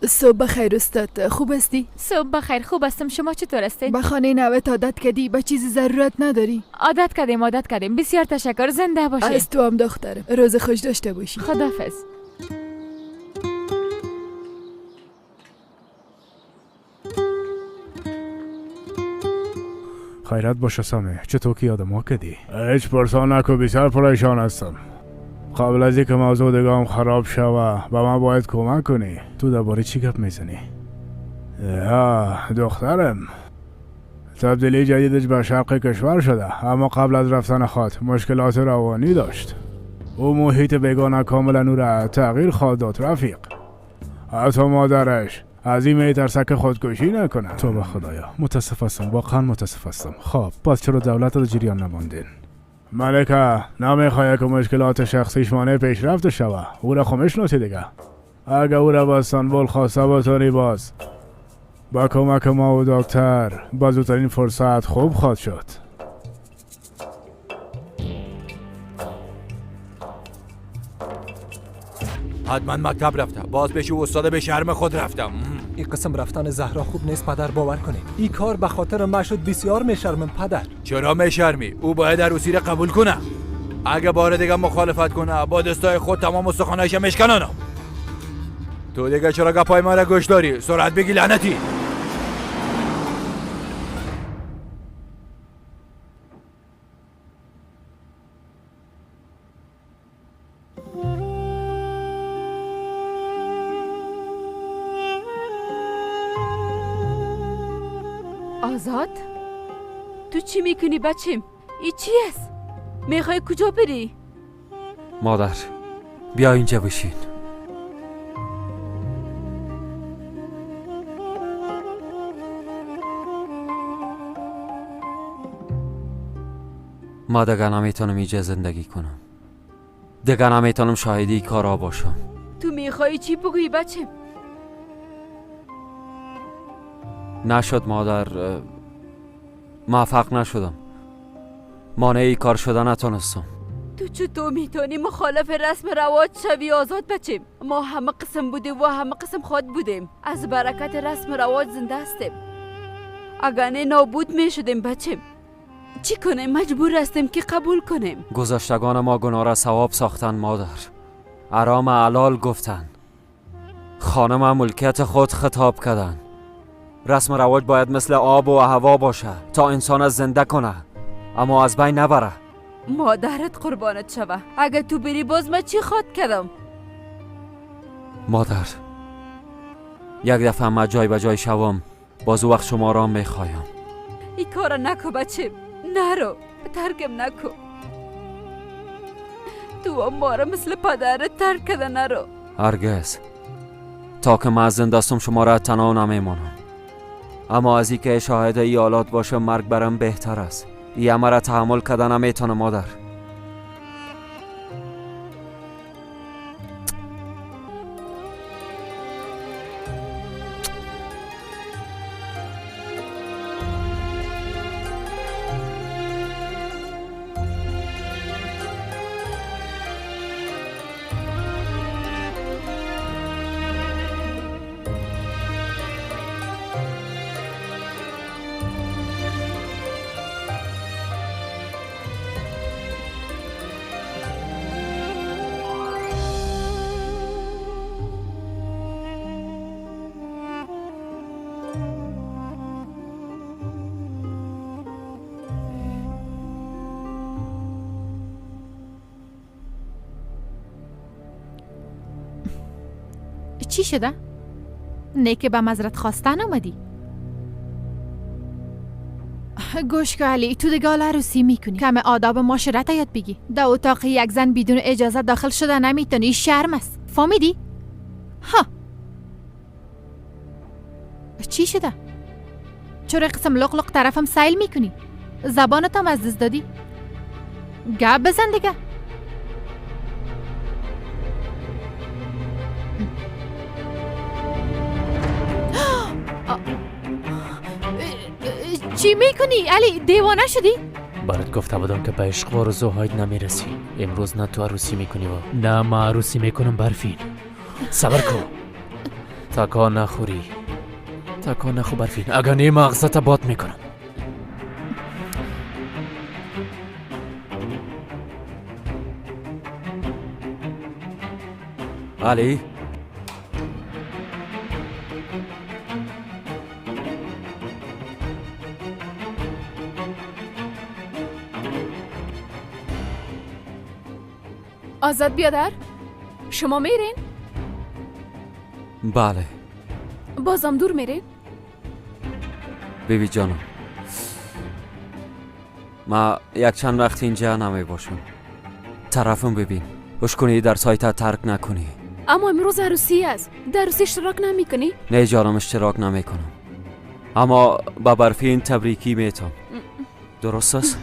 J: صبح بخیر استاد، خوب هستی؟
F: صبح بخیر، خوب هستم. شما چطور هستید؟
J: به خانه نوت عادت کردی؟ به چیزی ضرورت نداری؟
F: عادت کردیم. بسیار تشکر، زنده باشی.
J: از تو هم دخترم، روز خوش داشته باشی.
F: خداحافظ.
O: خیرت باشه سامی، چطور که یاد ما کردی؟ هیچ پرسان نکن، بسیار پریشان هستم. قبل از اینکه موضوع دیگه هم خراب شوه به من باید کمک کنی. تو درباره چی گپ میزنی؟ دخترم تبدیلی جدیدش به شرق کشور شده، اما قبل از رفتن خود مشکلات روانی داشت. او محیط بیگانه کاملا او را تغییر خواهد داد رفیق. حتی مادرش از این میترسه که خودکشی نکنه. توبه خدایا، متاسف هستم، واقعا متاسف هستم. خب باز چرا دولت رو جریان نماندین؟ ملکه نمیخواه که مشکلات شخصیش مانع پیشرفت شوه. او را خو میشناسی دیگه. اگه او را به استانبول خواسته بتونی باز با کمک ما و دکتر با زودترین فرصت خوب خواهد شد.
K: حتما مکتب رفته، باز پیش استاد به شرم خود رفتم.
B: این قسم رفتن زهرا خوب نیست پدر، باور کنید. این کار به خاطر ما شد، بسیار میشرمم پدر.
K: چرا میشرمی؟ او باید عروسی را قبول کنه. اگه بار دیگه مخالفت کنه با دستای خود تمام استخوانایش میشکنانم. تو دیگه چرا گپای ما را گوش داری؟ سرعت بگی لعنتی.
J: آزاد، تو چی میکنی بچیم؟ ای چی است؟ میخوای کجا بری؟
M: مادر بیا اینجا بشین. ما دیگه نمیتونم اینجا زندگی کنم، دیگه نمیتونم شاهدی کارا باشم.
J: تو میخوای چی بگویی بچیم؟
M: نشد مادر، موفق نشدم، مانع کار شده نتونستم.
J: تو چطور میتونی مخالف رسم رواج شوی آزاد بچیم؟ ما همه قسم بودیم و همه قسم خود بودیم، از برکت رسم رواج زنده هستیم. اگر نه نابود میشدیم بچیم. چی کنیم؟ مجبور هستیم که قبول کنیم.
M: گذشتگان ما گناه را ثواب ساختن مادر، حرام حلال گفتن، خانم ملکیت خود خطاب کردن. رسم رواج باید مثل آب و هوا باشه تا انسان زنده کنه، اما از بین نبره.
J: مادرت قربانت شوه، اگه تو بری باز من چی خواد کردم؟
M: مادر یک دفعه ما جای به جای شوم، باز وقت شما را میخوایم.
J: این کار نکو بچه، نرو، ترکم نکو. تو ما را مثل پدرت ترک کرده نرو.
M: هرگز، تا که من زنده هستم شما را تنها نمیمانم. اما از اینکه شاهد ایالات باشه مرگ برم بهتر است. یه مرا تحمل کردن نمیتونه مادر.
C: چی شده؟ نه که به مزرت خواستن آمدی؟ گوش که علی، تو دیگه حالا عروسی میکنی، کم آداب معاشرت یاد بگی. در اتاق یک زن بدون اجازه داخل شده نمیتونی، شرم است، فهمیدی؟ ها چی شده؟ چرا قسم لق لق طرفم سیل میکنی؟ زبانت هم از دست دادی؟ گپ بزن دیگه. چی میکنی علی؟ دیوانه شدی؟
Q: برات گفته بودم که به عشق و آرزوهایت نمیرسی. امروز نه تو عروسی میکنی و نه ما عروسی میکنم. برفین صبر کن، تکان نخوری، تکان نخو برفین، اگر نه مغزت باد میکنم.
M: علی
J: آزاد بیادر، شما میرین؟
M: بله.
J: بازم دور میرین؟
M: بیبی جانم، ما یک چند وقت اینجا نمی باشم. طرفم ببین، هوش کنی در سایت ترک نکنی.
J: اما امروز عروسی است، در عروسی اشتراک نمی کنی؟
M: نه جانم، اشتراک نمی کنم، اما با برفین تبریکی میتم. درست است؟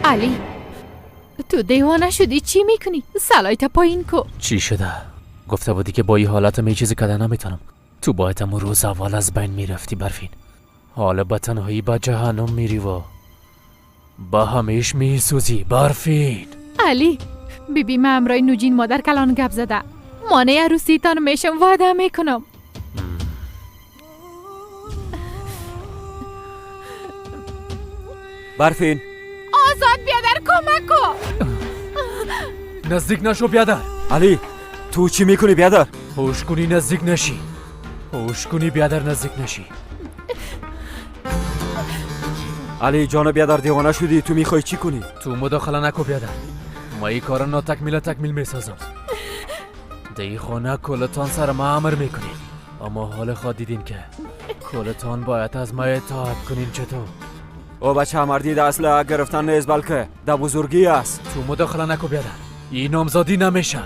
C: علی تو دیوانه شدی، چی میکنی؟ سلایت پایین کو.
Q: چی شده؟ گفته بودی که با این حالت می چیزی کده نمیتونم. تو باید امو روز اول از بین میرفتی برفین. حالا به تنهایی به جهنم میری و با همیش میسوزی برفین.
C: علی بیبی من امرای نوجین مادر کلان گپ زده، مانع عروسیتان میشم، وعده میکنم.
M: برفین
C: آزاد بیادر کمک کن.
Q: نزدیک نشو بیادر.
M: علی تو چی میکنی بیادر؟
Q: هوش کنی نزدیک نشی، هوش کنی بیادر نزدیک نشی.
M: علی جان بیادر دیوانه شدی، تو میخوای چی کنی؟
Q: تو مداخله نکو بیادر، ما این کار ناتکمیل تکمیل میسازم. دی خانه کلتان سر ما امر میکنین، اما حال خود دیدین که کلتان باید از ما اطاعت کنین. چطور؟
M: او بچه مردی در اصل گرفتن نیست بلکه در بزرگی است.
Q: تو مداخله نکو بیادر، این نامزادی نمیشه.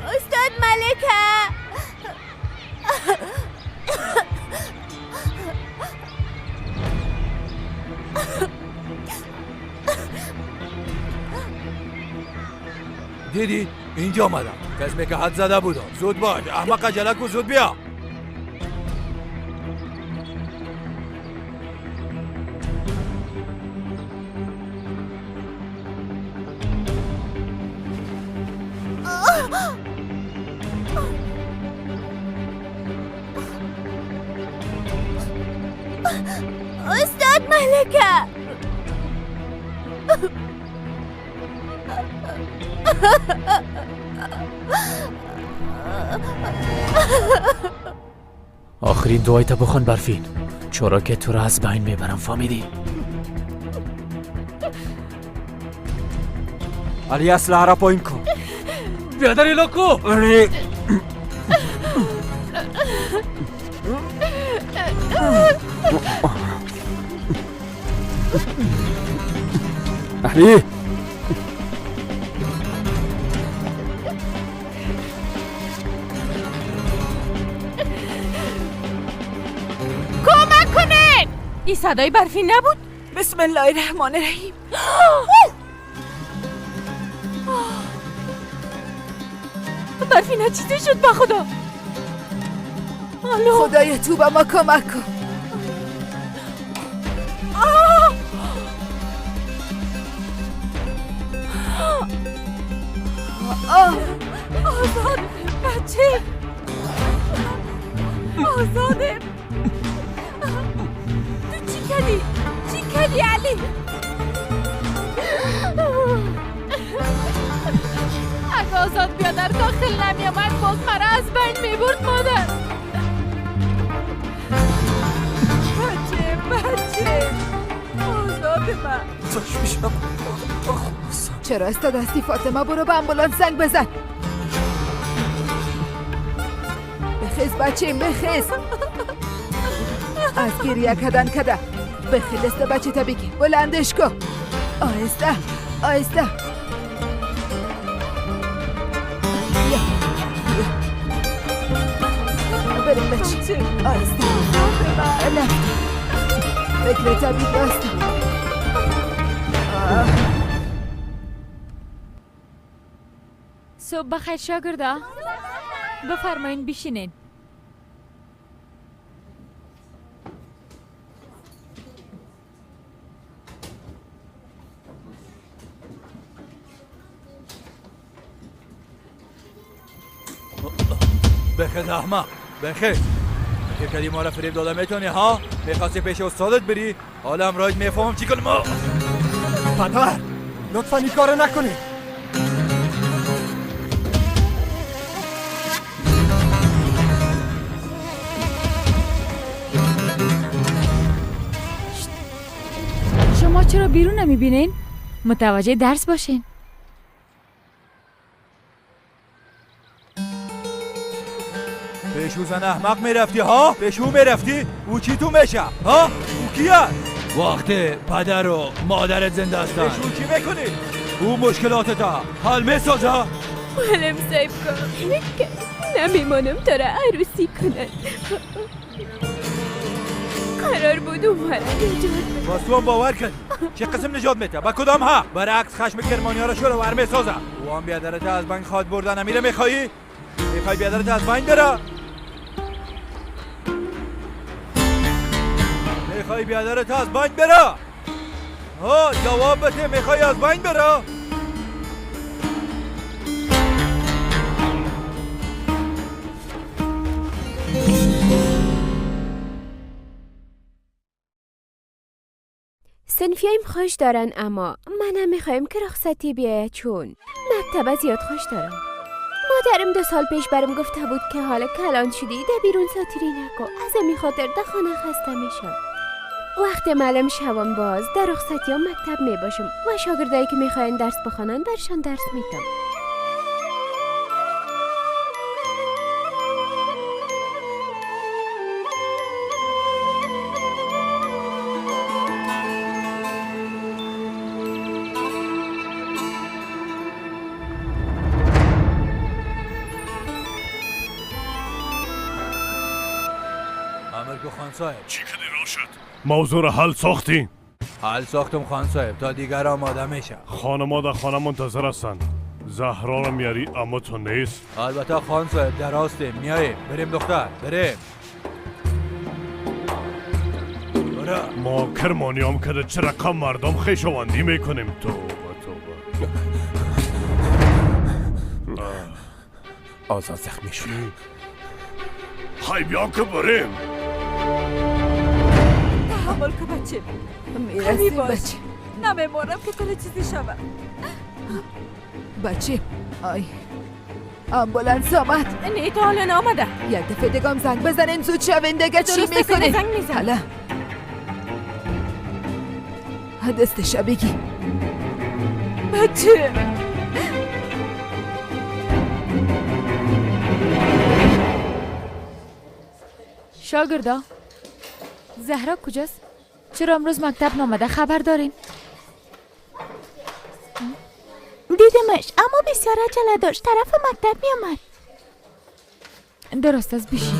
R: استاد ملکه.
K: دیدی اینجا آمدم، کسی که حد زده بودم. زود باش احمق، عجله کن، زود بیا.
R: استاد ملکه.
Q: آخرین دعایت بخوان برفین، چرا که تو را از بین میبرم، فهمیدی؟
M: علی اسلحه را پایین کن.
Q: بیادر ایلاکو.
M: علی علی
I: کمک کنین! این صدای برفی نبود؟
L: بسم الله الرحمن الرحیم.
I: برفی نه چیزی شد با خدا.
P: خدای تو با ما کمک کن.
I: آزاد بچه، آزاده. تو چی کردی؟ چی کردی علی؟ اگه آزاد بیادر داخل نمی آمد باز مرا از بین می برد مادر.
L: بچه بچه آزاد من.
P: چرا استاد هستی فاطمه؟ برو به امبولانس زنگ بزن. بخیز بچه، بخیز. از گریه کدن کده. بخیز دست بچه تا بگی، بلندش کن. آهسته آهسته. بیا بیا. بریم بچه. آهسته. نه فکر طبیب هستم.
F: صبح بخیر شاگردا. بفرمایین بشینین.
K: بخیر احمق، بخیر. فکر کردی ما را فریب داده میتونی ها؟ میخواستی پیش استادت بری؟ حالا امراج میفهمم چی کنم.
B: پدر لطفا این کارو نکنی.
F: شما چرا بیرون نمیبینین؟ متوجه درس باشین.
K: پیش او زن احمق میرفتی ها؟ پیش او میرفتی؟ او چی تو میشه؟ ها؟ او کیه؟ وقتی پدر و مادرت زنده هستن پیش او چی میکنی؟ او مشکلات تا حل میسازه؟
D: معلم صاحب که نمیمانم تا را عروسی کنن. قرار بود او مرا نجات بده.
K: باز تو هم باور کردی؟ چه قسم نجات میده؟ با کدام ها؟ برعکس خشم کرمانی ها را شروع ور میسازه. او هم بیادرت از بنگ خواد بردن امیره میخوایی؟ میخوای بیادرت از بین بره؟ میخوای بیادرت از بین بره؟ ها جواب بده، میخوای از بین بره؟
D: صنفیایم خوش دارن، اما منم میخوایم که رخصتی بیاید چون مکتب زیاد خوش دارم. مادرم 2 سال پیش برم گفته بود که حالا کلان شدی ده بیرون ساتیری نکن. از این خاطر ده خانه خسته میشم. وقت معلم شوم باز در رخصتی ها مکتب می باشم و شاگردایی که میخواین درس بخوانن برشان درس میدم.
K: خان صاحب
G: چی کردی راشد؟ موضوع را حل ساختی؟
K: حل ساختم خان صاحب، تا دیگر آماده میشه.
G: خانما در خانه منتظر هستند. زهرا را میاری اما تو نیست.
K: البته خان صاحب در راستیم، میاییم. بریم دختر، بریم.
G: ما کرمانیام که چه رقم مردم خویشاوندی میکنیم. توبه توبه.
H: آزاد زخمی شد.
G: خی بیا که بریم.
J: تحمل که بچه
P: میرسیم بچه.
J: نمیمانم که تر چیزی شود.
P: بچه آی آمبولانس آمد.
I: نه تا حالا نامده.
P: یک دفعه دیگه زنگ بزنین زود شوین دیگه. چی میکنی؟
I: زنگ میزن.
P: حالا دستش بگی
J: بچه.
F: شاگردا زهرا کجاست؟ چرا امروز مکتب نامده؟ خبر دارین؟
R: دیدمش اما بسیار عجله داشت، طرف مکتب می آمد.
F: درست است، بشین.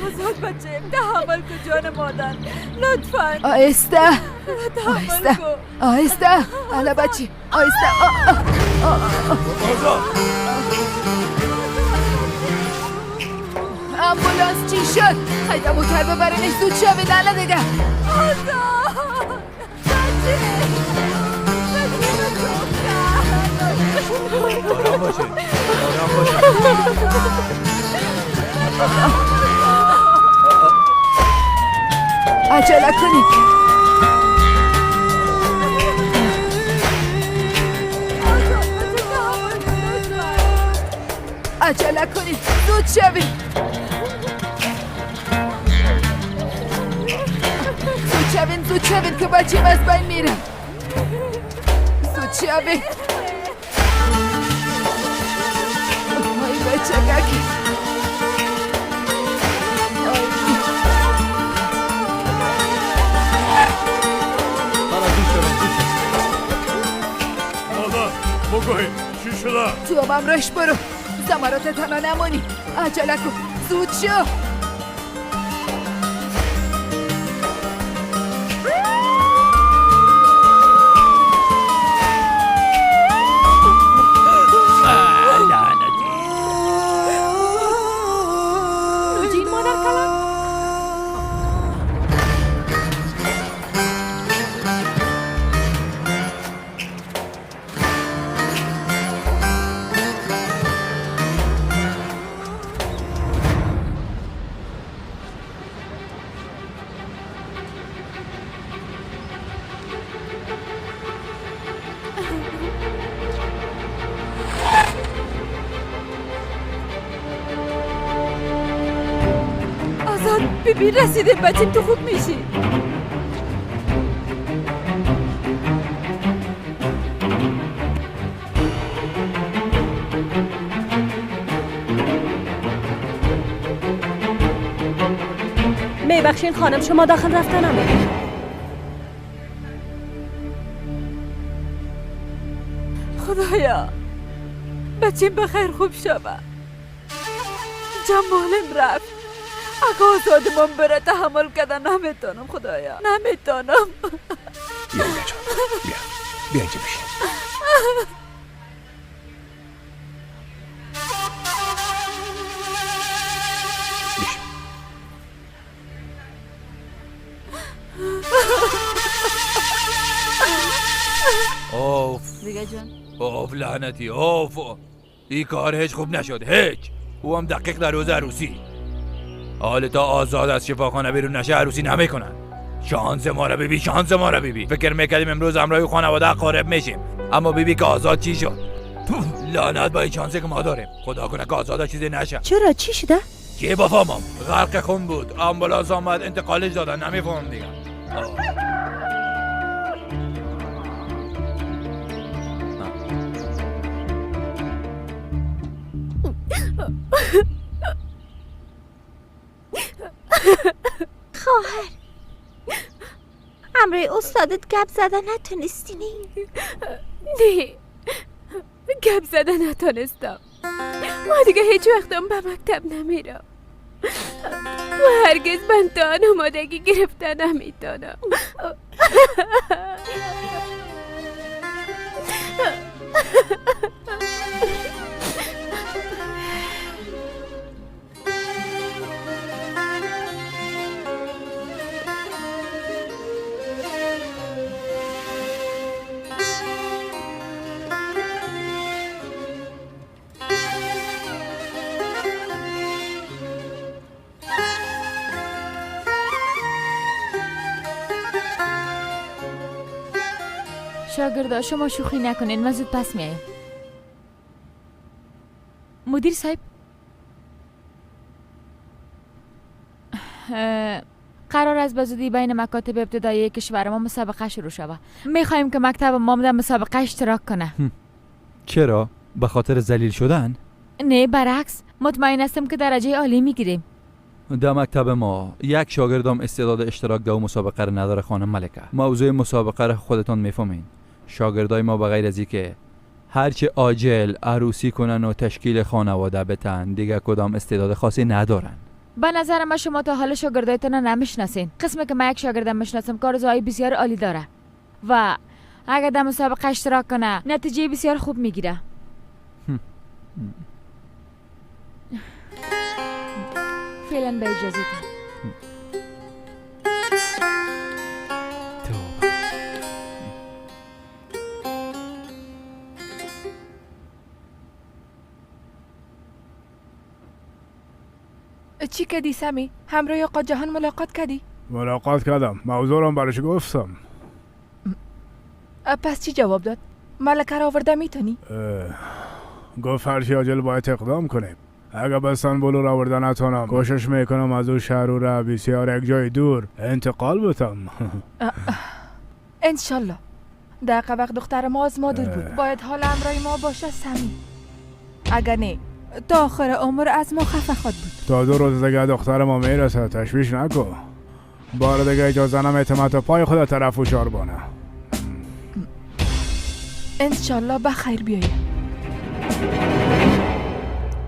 J: آزاد بچه تحمل کن جان مادر، لطفا.
P: آهسته آهسته آهسته. حالا بچه آهسته. آمبولانس چی شد؟ خیلی موتر ببرینش زود شوید. الان دیگه
J: آزاد بچه
K: آرام باشه، آرام باشه.
P: عجله کنید. عجله کنید زود شوید. زود شوید زود شوید که بچیم از بین میره. زود شوید. آی بچه ککی. تو هم همراهش برو. زمرات تنها نمانی. عجله کن، زود شو.
C: نوجین مادر کلان.
J: ببین رسیدیم بچیم، تو خوب میشی.
I: میبخشین خانم، شما داخل رفتن نمیدین.
J: خدایا بچیم بخیر خوب شوه. جمالم رفت. اگه آزادمان بره تحمل کردن نمیتونم. خدایا نمیتونم.
H: بیا جان، بیا بیا اینجا بشین.
K: اوف
J: دیگه جان،
K: اوف لعنتی، اوف این کار هیچ خوب نشد، هیچ. او هم دقیق در روز عروسی. حال تا آزاد از شفاخانه بیرون نشه عروسی نمیکنن. شانس ما را ببی، شانس ما را ببی. فکر میکردیم امروز همراه خانواده قارب میشیم، اما ببی که آزاد چی شد. لعنت با این شانسی که ما داریم. خدا کنه که آزاد چیزی نشه.
I: چرا چی شده؟
K: چی بفهمم؟ غرق خون بود، آمبولانس آمد انتقالش دادن. نمیفهمم دیگه.
R: خواهر امروی استادت گپ زده نتونستی؟ نه
D: گپ زده نتونستم. ما دیگه هیچ وقتم به مکتب نمیرم و هرگز من تا آمادگی گرفته نمیتونم.
F: شاگردا شما شوخی نکنین، من زود پس میایم. مدیر صاحب، قرار است به زودی بین مکاتب ابتدایی کشور ما مسابقه شروع شود. میخواهیم که مکتب ما در مسابقه اشتراک کنه.
K: چرا؟ به خاطر ذلیل شدن؟
F: نه برعکس، مطمئن هستم که درجه عالی میگیریم.
K: در مکتب ما یک شاگردم استعداد اشتراک در مسابقه را نداره خانم ملکه. موضوع مسابقه را خودتان میفهمین. شاگردای ما به غیر از اینکه هرچه عاجل عروسی کنن و تشکیل خانواده بتن، دیگه کدام استعداد خاصی ندارن.
F: به نظر ما شما تا حال شاگردایتان را نمیشناسین. قسمی که من یک شاگردم میشناسم کارزهای بسیار عالی داره و اگر در مسابقه اشتراک کنه نتیجه بسیار خوب میگیره. فعلا به اجازه تان.
L: چی کردی سمی؟ همراه آقا جهان ملاقات کردی؟
O: ملاقات کردم، موضوع رو برش گفتم.
L: پس چی جواب داد؟ ملکه را آورده میتونی؟
O: گفت هرچی عاجل باید اقدام کنیم. اگه به استانبول رو آورده نتونم، کوشش میکنم از او شهر را بسیار یک جای دور انتقال بدم.
L: انشالله. دقیقه وقت دختر ما از ما دور بود، باید حال همراه ما باشه سمی. اگر نه تا آخر عمر از ما خفه خود بود.
O: تا 2 روز دیگه دختر ما میرسه، تشویش نکن. بار دیگه اجازه نمیتم تا پای خود طرف شاربانه.
L: انشالله بخیر بیایی.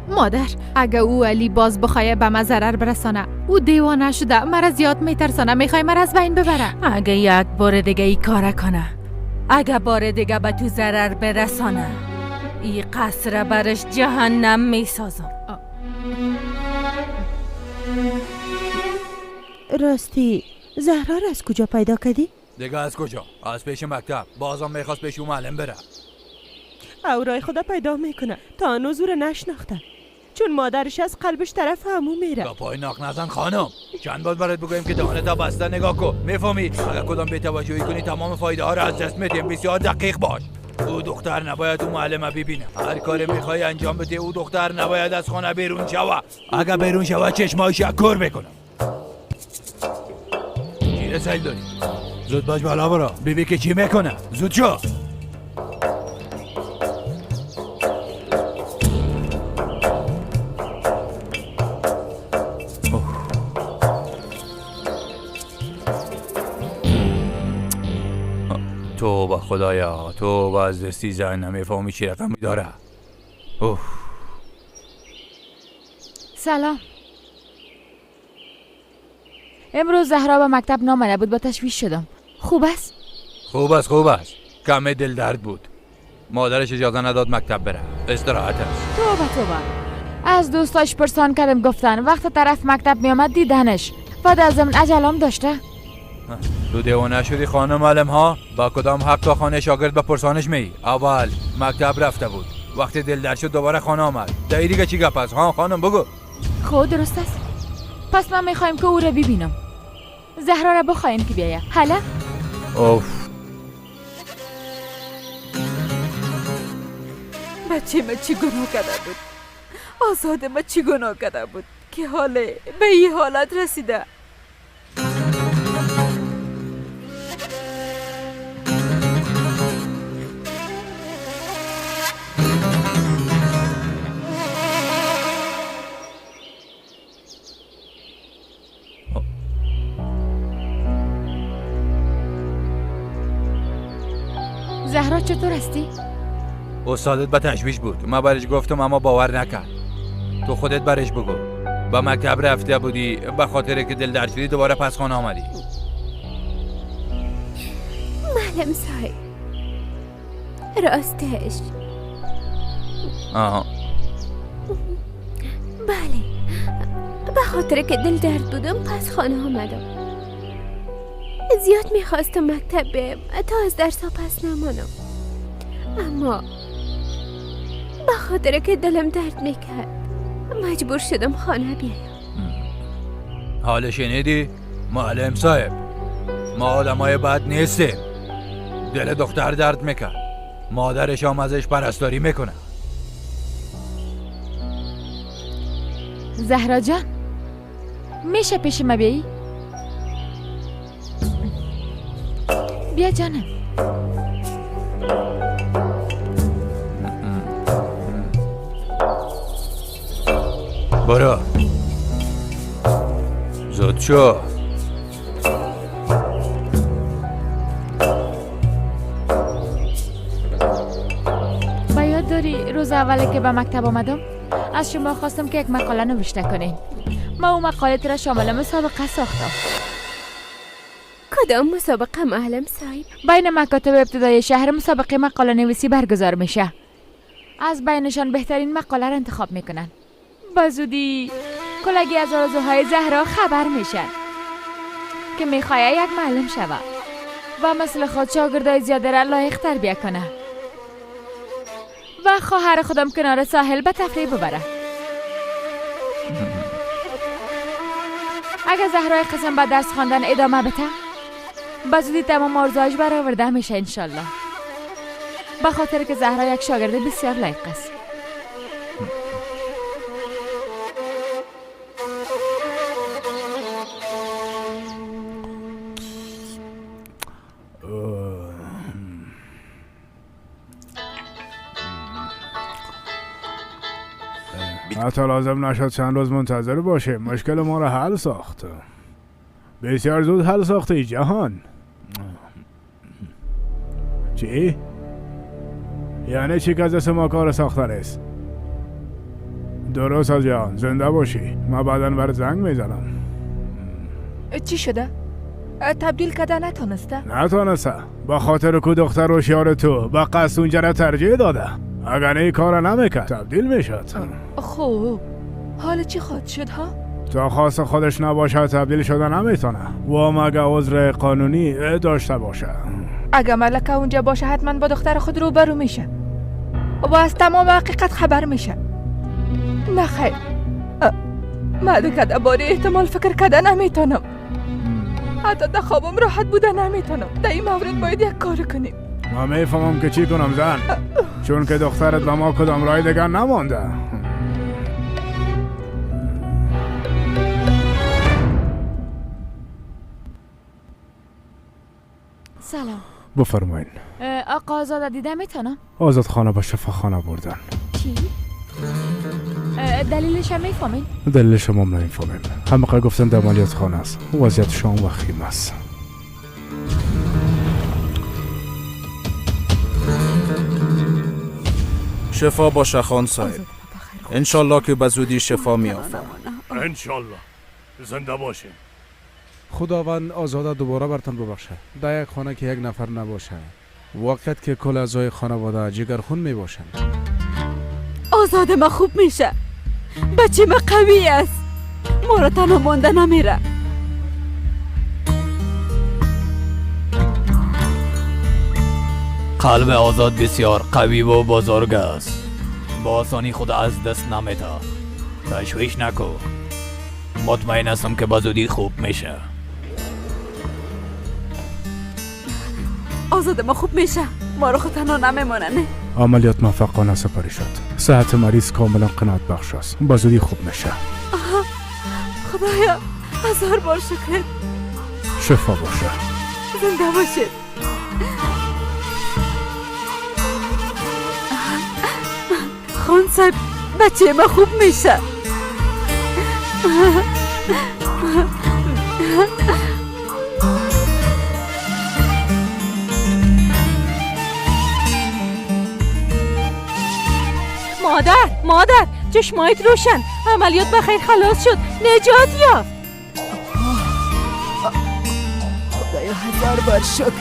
C: مادر، اگه او علی باز بخواه به من ضرر برسانه، او دیوانه شده، مرا زیاد میترسانه، میخوای مرا از بین ببره.
I: اگه یک بار دیگه ای کار کنه، اگه بار دیگه به تو ضرر برسانه، ای قصر برش جهنم میسازم.
U: راستی زهرا را از کجا پیدا کردی؟
K: دیگه از کجا؟ از پیش مکتب. بازم میخواست پیش او معلم بره.
U: اورای خدا پیدا میکنه، تا هنوز او را نشناخته، چون مادرش از قلبش طرف همو میره.
K: پای ناق نزن خانم، چند بار برات بگویم که دهانت بسته نگاه کن، میفهمی؟ اگر کدام بی‌توجهی کنی تمام فایده ها را از دست میدیم. بسیار دقیق باش. او دختر نباید او معلم ببینه. هر کاری میخوای انجام بده، او دختر نباید از خانه بیرون شوه. اگر بیرون شوه چشمایش کور میکنم. چیره سیل داری؟ زود باش بالا برو ببین که چی میکنه. زود شو. توبه خدایا، توبه از دستی زن نمیفهمی چی رقمی داره. اوه.
F: سلام. امروز زهرا به مکتب نامده بود، با تشویش شدم. خوب است؟
K: خوب است، خوب است. کمی دل درد بود. مادرش اجازه نداد مکتب بره. استراحت است.
F: توبه توبه. از دوستاش پرسان کردم، گفتن وقت طرف مکتب میامد دیدنش و در ضمن عجلام داشته.
K: تو دیوانه شدی خانم معلم ها؟ با کدام حق تا خانه شاگرد به پرسانش می؟ اول مکتب رفته بود، وقتی دل در شد دوباره خانه آمد. دایی دیگه چی گپ است ها خانم بگو؟
F: خب درست است. پس من میخوایم که او را ببینم. زهرا را بخوایم که بیایه. حالا؟
K: اوف.
J: بچه ما چی گناه کرده بود؟ آزاد ما چی گناه کرده بود که حاله به این حالت رسیده؟
F: زهرا چطور هستی؟
K: استادت به تشویش بود. من برش گفتم اما باور نکرد. تو خودت برش بگو. با مکتب رفته بودی، به خاطر که دل در شدی دوباره پس خانه آمدی.
D: معلم صاحب، راستش
K: آها
D: بله، به خاطر که دل درد بودم پس خانه آمدم. زیاد میخواستم مکتب برم تا از درس ها پس نمانم، اما به خاطر که دلم درد میکرد مجبور شدم خانه بیایم.
K: حال شنیدی؟ معلم صاحب، ما آدمای بد نیستیم. دل دختر درد میکرد، مادرش هم ازش پرستاری میکنه.
F: زهرا جان، میشه پیش ما بیایی؟ بیا جانم.
K: برو زود شو.
F: با یاد داری روز اولی که به مکتب آمدم از شما خواستم که یک مقاله نوشته کنین. ما اون مقاله را شامل مسابقه ساختم.
D: کدام مسابقه معلم صاحب؟
F: بین مکاتب ابتدایی شهر مسابقه مقاله نویسی برگزار میشه. از بینشان بهترین مقاله را انتخاب میکنن. با زودی کلگی از آرزوهای زهرا خبر میشن که میخواه یک معلم شود و مثل خود شاگردای زیاده را لایق تربیه کنه و خواهر خودم کنار ساحل به تفریح ببره. اگر زهرای قسم به درس خواندن ادامه بده به زودی تمام آرزوهاش برآورده میشه انشالله، به خاطر که زهرا یک شاگرد بسیار لایق است.
O: حتی لازم نشد چند روز منتظر باشه. مشکل ما را حل ساخت. بسیار زود حل ساخته ای جهان. چی؟ یعنی چی که از دست ما کار ساخته نیست؟ درست از جان، زنده باشی. ما بعدا برات زنگ میزنم.
J: چی شده؟ تبدیل کرده نتونسته؟
O: نتونسته. با خاطر کو دختر هوشیار تو با قصد اونجا را ترجیح داده. اگر این کار نمیکرد تبدیل میشد.
J: خب حالا چی خواهد شد ها؟
O: تا خواست خودش نباشه تبدیل شده نمیتونه. و مگه عذر قانونی داشته باشه.
J: اگه ملکه اونجا باشه حتما با دختر خود روبرو میشه و از تمام حقیقت خبر میشه. نه خیر، من دیگه درباره احتمال فکر کرده نمیتونم. حتی در خوابم راحت بوده نمیتونم. در این مورد باید یک کار کنیم.
O: من میفهمم که چی کنم زن، چون که دخترت به ما کدام راه دیگر نمانده.
F: سلام.
O: بفرمایین.
F: آقا آزاد دیده میتونم؟
O: آزاد خانه به شفاخانه بردن.
F: چی؟ دلیلش هم میفهمین؟
O: دلیلش هم نمیفهمیم. همه گفتن در عملیات خانه است. وضعیت شام وخیم است.
E: شفا باشه خان صاحب. انشالله که به زودی شفا میافت.
G: انشالله. زنده باشین.
V: خداوند آزاده دوباره برتان ببخشه. در یک خانه که یک نفر نباشه، واقعیت که کل اعضای خانواده جگرخون می باشند.
J: آزاده ما خوب میشه. بچه ما قوی است. ما را تنها مانده نمیره.
K: قلب آزاد بسیار قوی و بزرگ است. با آسانی خود از دست نمیده. تشویش نکن. مطمئن هستم که به زودی خوب میشه.
J: آزاد ما خوب میشه. ما رو خود تنها نمیمونه. نه؟
O: عملیات موفقانه سپری شد. صحت مریض کاملا قناعت بخش است. به زودی خوب میشه.
J: خدایا هزار بار شکر.
O: شفا باشه.
J: زنده باشید. خان صاحب بچه ما خوب میشه.
I: مادر، مادر، چشمایت روشن. عملیات بخیر خلاص شد. نجات یافت.
P: خدایا هزار بار شکر.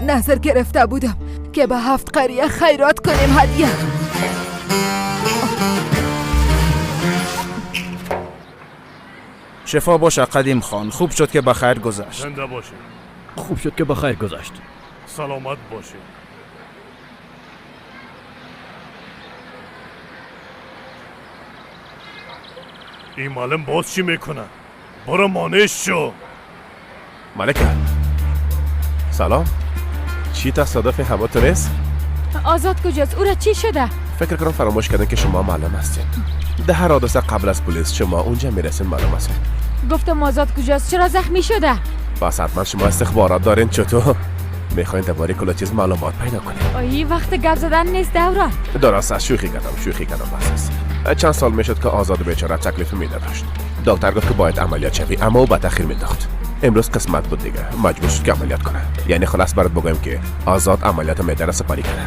P: نظر گرفته بودم که به 7 قریه خیرات کنیم هدیه.
E: شفا باشه قدیم خان. خوب شد که بخیر گذشت.
G: زنده باشی.
T: خوب شد که بخیر گذشت.
G: سلامت باشی. این معلم باز چی میکنه؟ برو مانش شو.
H: ملکه سلام. چی تصادف هوا تو نیست؟
F: آزاد کجاست؟ او را چی شده؟
H: فکر کنم فراموش کردن که شما معلم هستین. ده هر حادثه قبل از پلیس شما اونجا میرسین معلوم هستین.
F: گفتم آزاد کجاست؟ چرا زخمی شده؟
H: پس حتما شما استخبارات دارین. چطور؟ میخواین درباره کل چیز معلومات پیدا کنین.
F: آی وقت گپ زدن نیست دوران.
H: درست است، شوخی کردم بس است. چند سال میشد که آزاد بیچاره تکلیف میده داشت. دکتر گفت که باید عملیات شوی، اما او به تاخیر مینداخت. امروز قسمت بود دیگه، مجبور شد که عملیات کنه. یعنی خلاص برات بگم که آزاد عملیات معده را سپری کرده.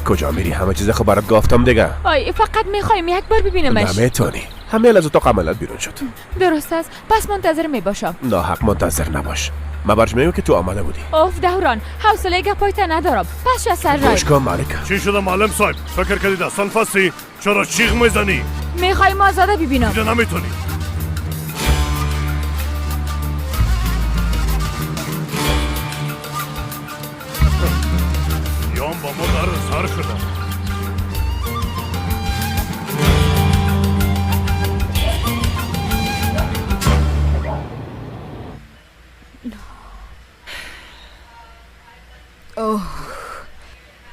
H: کجا میری؟ همه چیز خب برات گفتم دیگه.
F: آی فقط میخوایم یک بار ببینمش.
H: نمیتونی. همه از اتاق عملیات بیرون شد.
F: درست است، پس منتظر میباشم.
H: نه حق منتظر نباش. من برش میگم که تو آمده بودی.
F: اوف دوران، حوصله گپایت ندارم. پس از سر رای.
H: گوش کن ملکه.
G: چی شده معلم صاحب؟ فکر کردی دستان فصلی؟ چرا چیغ میزنی؟
F: میخوایم آزاده ببینم.
G: دیگه نمیتونی. یام با ما در سر شدم.
P: اوه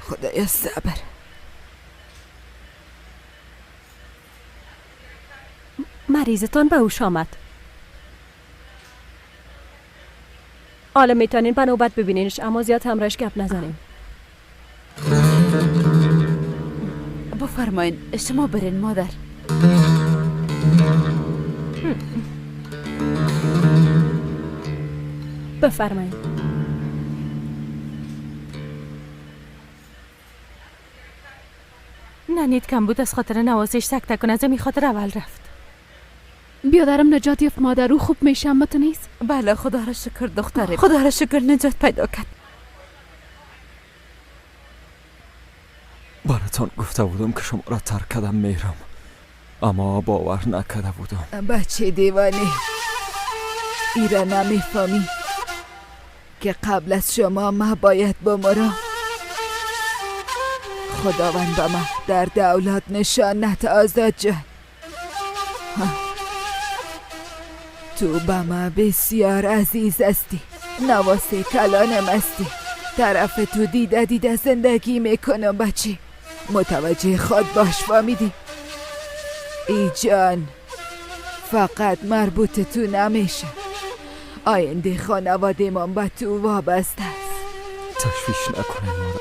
P: خدایا صبر.
U: مریضتان به هوش آمد. حالا میتونین به نوبت ببینینش، اما زیاد همراهش گپ نزنیم.
J: بفرمایین شما برین مادر.
U: بفرمایین.
I: ننید کم بود از خاطر نوازش سکته کنه، از می خاطر اول رفت.
N: بیادرم نجات یافت مادر، او خوب میشه اما تو نیست؟
J: بله خدا را شکر دختره، خدا را شکر نجات پیدا کرد.
M: براتان گفته بودم که شما را ترک کردم میرم، اما باور نکرده بودم.
P: بچه دیوانه، ایرا نمیفهمی که قبل از شما ما باید بمرم. خداوند به ما درد اولاد نشان نده آزاد جان. تو به ما بسیار عزیز هستی، نواسه کلانم هستی، طرف تو دیده دیده زندگی میکنم بچه. متوجه خود باش، فهمیدی؟ ای جان فقط مربوط تو نمیشه، آینده خانواده من به تو وابسته است.
M: تشویش نکنه مادر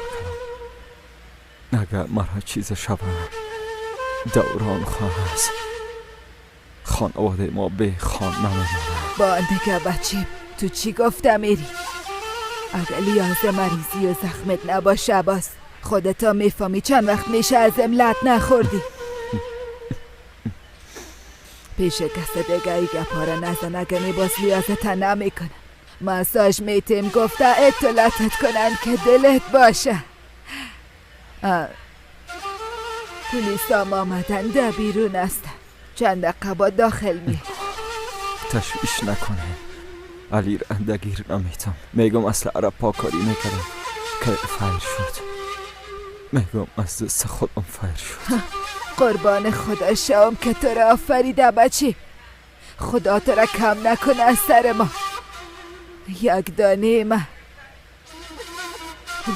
M: کلان، اگر مرا چیز شبه دوران خواه است، خانواده ما به خان نمیمونه.
P: با دیگه بچه تو چی گفتم میری؟ اگر لیاز مریضی و زخمت نباشه باز خودتا میفهمی چند وقت میشه ازم لط نخوردی. پیش کس دیگه ای گپارا نزن، اگه میباز لیازتا نمیکنه. مساج میتیم گفته اطلاعتت کنن که دلت باشه. پلیس هم آمدن ده بیرون هستن، چند دقیقه با داخل می.
M: تشویش نکنه علی رندگیر نمیتم. میگم اصل عرب پاکاری میکردم که فیر شد، میگم از دست خودم فیر شد.
P: قربان خدا شوم که تو را آفریده بچی، خدا تو را کم نکنه از سر ما. یک دانه ما،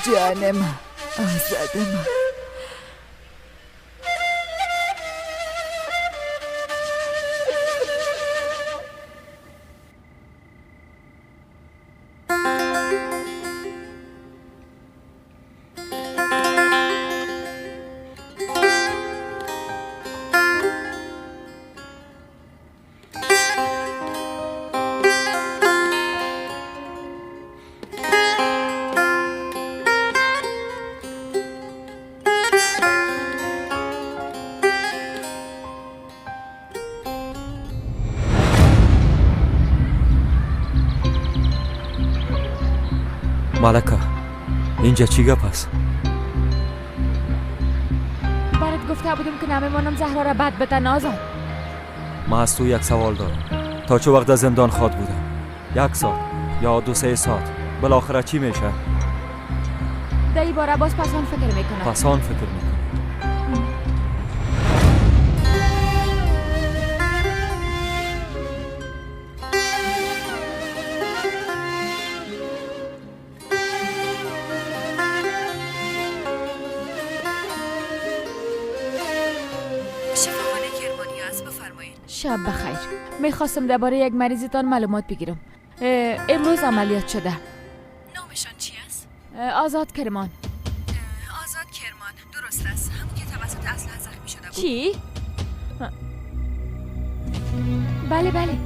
P: جان ما، آزاد ما.
M: ملکه اینجا چی گپ است؟
F: برات گفته بودم که نمیمانم زهرا را بد بده نازم.
M: من از تو یک سوال دارم، تا چه وقت از زندان خواد بودم؟ 1 ساعت یا 2-3 ساعت؟ بالاخره چی میشه؟
F: در این باره باز پسان فکر میکنم.
M: پسان فکر میکنم.
F: شب بخیر. میخواستم درباره یک مریضتان معلومات بگیرم. امروز عملیات شده.
S: نامشان چی است؟
F: آزاد کرمان.
S: آزاد کرمان درست است، همون که توسط اسلحه زخمی شده بود.
F: چی؟ بله بله.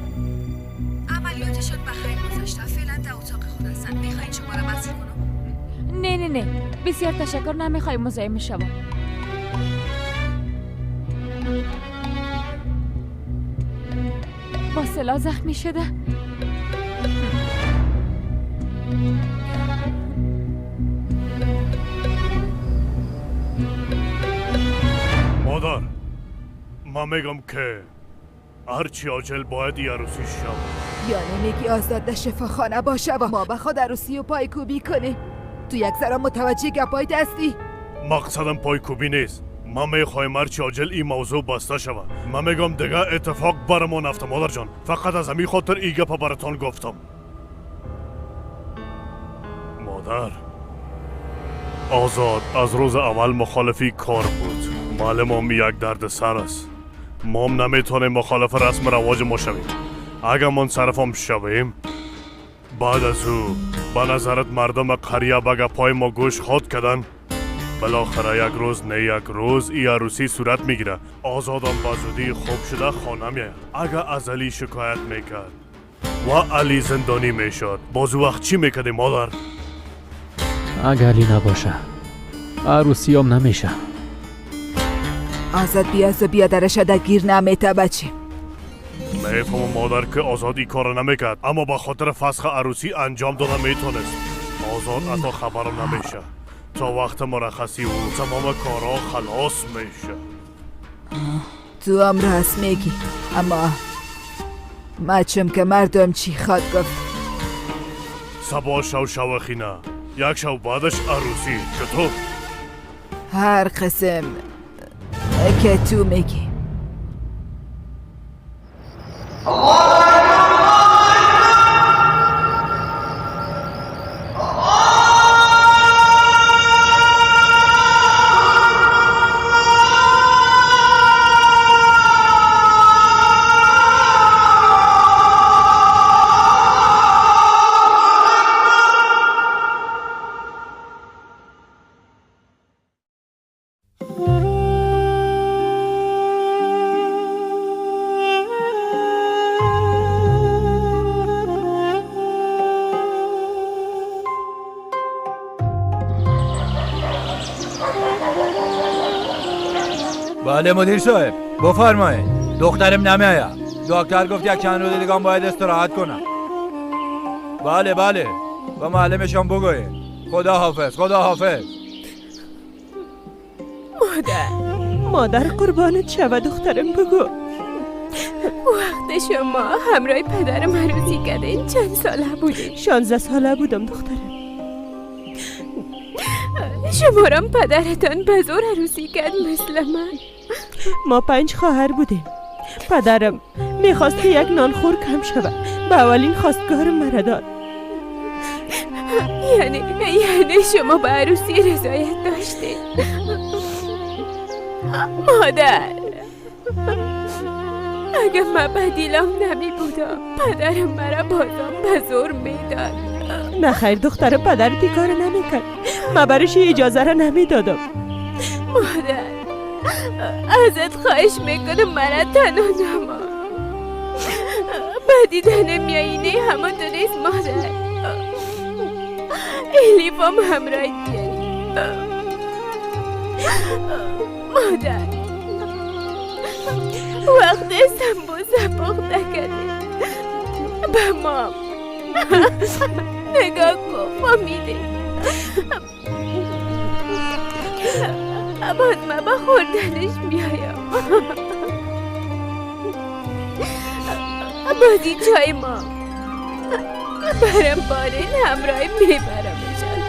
S: عملیاتشان بخیر گذشته، فعلا در اتاق خود هستند. میخواین شما را وصل کنم؟
F: نه نه نه، بسیار تشکر، نمیخوایم مزاحم شوم. با سلاح زخمی شده؟
G: مادر من میگم که هرچی عاجل باید یه عروسی شد.
P: یعنی میگی آزاد در شفاخانه باشه و ما به خود عروسی و پایکوبی کنیم؟ تو یک ذره متوجه گپایت هستی؟
G: مقصدم پایکوبی نیست، ما میخوایم هرچی عاجل این موضوع بسته شود. من میگم دیگه اتفاق برمان افته مادر جان، فقط از همین خاطر ای گپ براتان گفتم. مادر آزاد از روز اول مخالفی کار بود. معلمم یک درد سر است، ما هم نمیتونیم مخالف رسم رواج ما شویم. اگر منصرفم شویم بعد از او به نظرت مردم قریه به گپای ما گوش خواد کردن؟ بالاخره یک روز نه یک روز ای عروسی صورت میگیره. آزادم به زودی خوب شده خانه میآید. اگر از علی شکایت میکرد و علی زندانی میشد باز وقت چی میکردی مادر؟
Q: اگر علی نباشه عروسی هم نمیشه.
P: آزاد بیاز و بیادرش گیر نمیته بچه.
G: میفهمم مادر که آزاد کار نمیکرد، اما به خاطر فسخ عروسی انجام داده میتونست. آزاد حتی خبرم نمیشه تا وقت مرخصی او تمام کارا خلاص میشه.
P: تو هم راست میگی، اما مچم که مردم چی خواد گفت.
G: سبا شو شوخینه، یک شو بعدش عروسی. چطور؟
P: هر قسم که تو میگی.
K: بله مدیر صاحب، بفرمایید. دخترم نمیآید. دکتر گفت یک چند روز دیگه باید استراحت کنم. بله بله، و معلمشان بگوید. خدا حافظ، خدا حافظ.
D: مادر،
U: مادر قربانت شود دخترم بگو.
D: وقت شما همراه پدرم عروسی کردین چند ساله بودین؟
U: 16 ساله بودم دخترم.
D: شما پدرتان به زور عروسی کرد مثل من.
U: ما 5 خواهر بودیم. پدرم میخواست که یک نانخور کم شود، به اولین خواستگار مرا داد.
D: یعنی شما به عروسی رضایت داشتید؟ مادر، اگه من بدیلم نمی بودم پدرم مرا بازم به زور میداد.
U: نه خیر دختر، پدرت این کار نمیکرد. من برش اجازه را نمیدادم.
D: مادر، ازت خواهش میکنم مرا تنها نما. به دیدن میایینه همون تو نیست مادر. الیفام همراه بیاری. مادر، وقت سمبوسه پخته کردی به ما نگاه کن، فهمیدی؟ باز من به خوردنش میایم. بازی چای ما برم بارین همراه میبرمشان.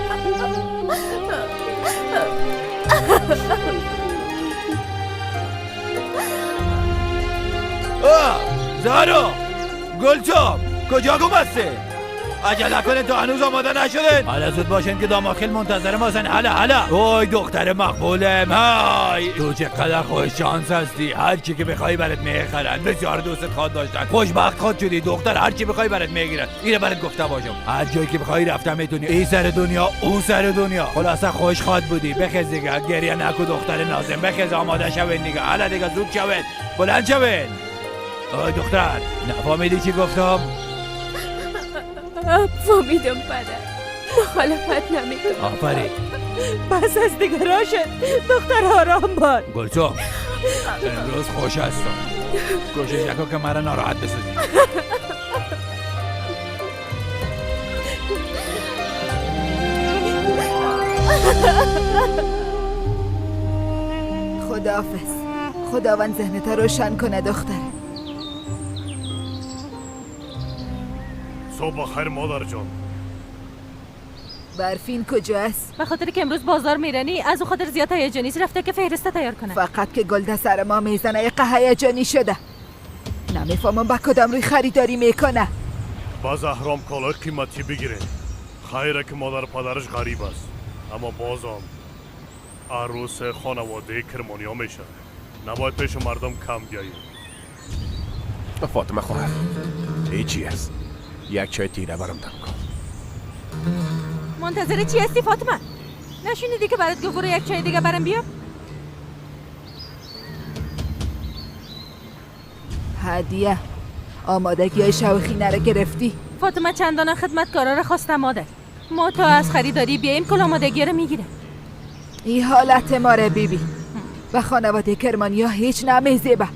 K: زهرا، گلچام، کجا گم هستی؟ عجله کنین تا هنوز آماده نشدین. حالا زود باشین که داماخیل منتظر ماسن. حالا حالا. اوی دختر مقبولم، های تو چقدر خوش شانس هستی. هر چی که بخوای برات میخرن. بسیار دوستت خواد داشتن. خوشبخت خواد شدی دختر، هر چی بخوای برات میگیرن. اینو برات گفته باشم، هر جایی که بخوای رفتن میتونی. این سر دنیا اون سر دنیا. خلاصه خوش خواد بودی. بخیز دیگه، گریه نکو دختر نازم. بخیز، آماده شوین دیگه. حالا دیگه زود شوین، بلند شوین. اوی دختر، نفهمیدی چی گفتم؟
D: فهمیدم پدر، مخالفت نمیکنم.
K: آفرین.
U: بس از دیگه راشد دختر، آرام باد.
K: گلچم، امروز خوش هستم. کوشش نکن که مرا ناراحت بسازی.
P: خداحافظ. خداوند ذهنت روشن کنه دختر.
G: صبح بخیر مادر جان.
P: برفین کجاست؟
I: به خاطر که امروز بازار میرنی از او خاطر زیاد هیجانی رفته که فهرسته تیار کنه.
P: فقط که گلده سر ما میزنه یک هیجانی شده. نمیفهمم با کدام روی خریداری میکنه.
G: با زهرام کالای قیمتی بگیره. خیره که مادر پدرش غریب است، اما بازم عروس خانواده کرمانیا میشه. نباید پیش مردم کم بیایی.
H: فاطمه خواهر، هیچی است. یک چای تیره برام دم کن.
I: منتظر چی هستی فاطمه؟ نشنیدی که برات گفت برو یک چای دیگه برام بیار؟
P: هدیه، آمادگی های شوخینه را گرفتی؟
I: فاطمه چندان خدمتکارا را خواسته مادر. ما تا از خریداری بیاییم کل آمادگی را میگیره.
P: این حالت ما را بیبی. به خانواده کرمانیا هیچ نمیزیبه.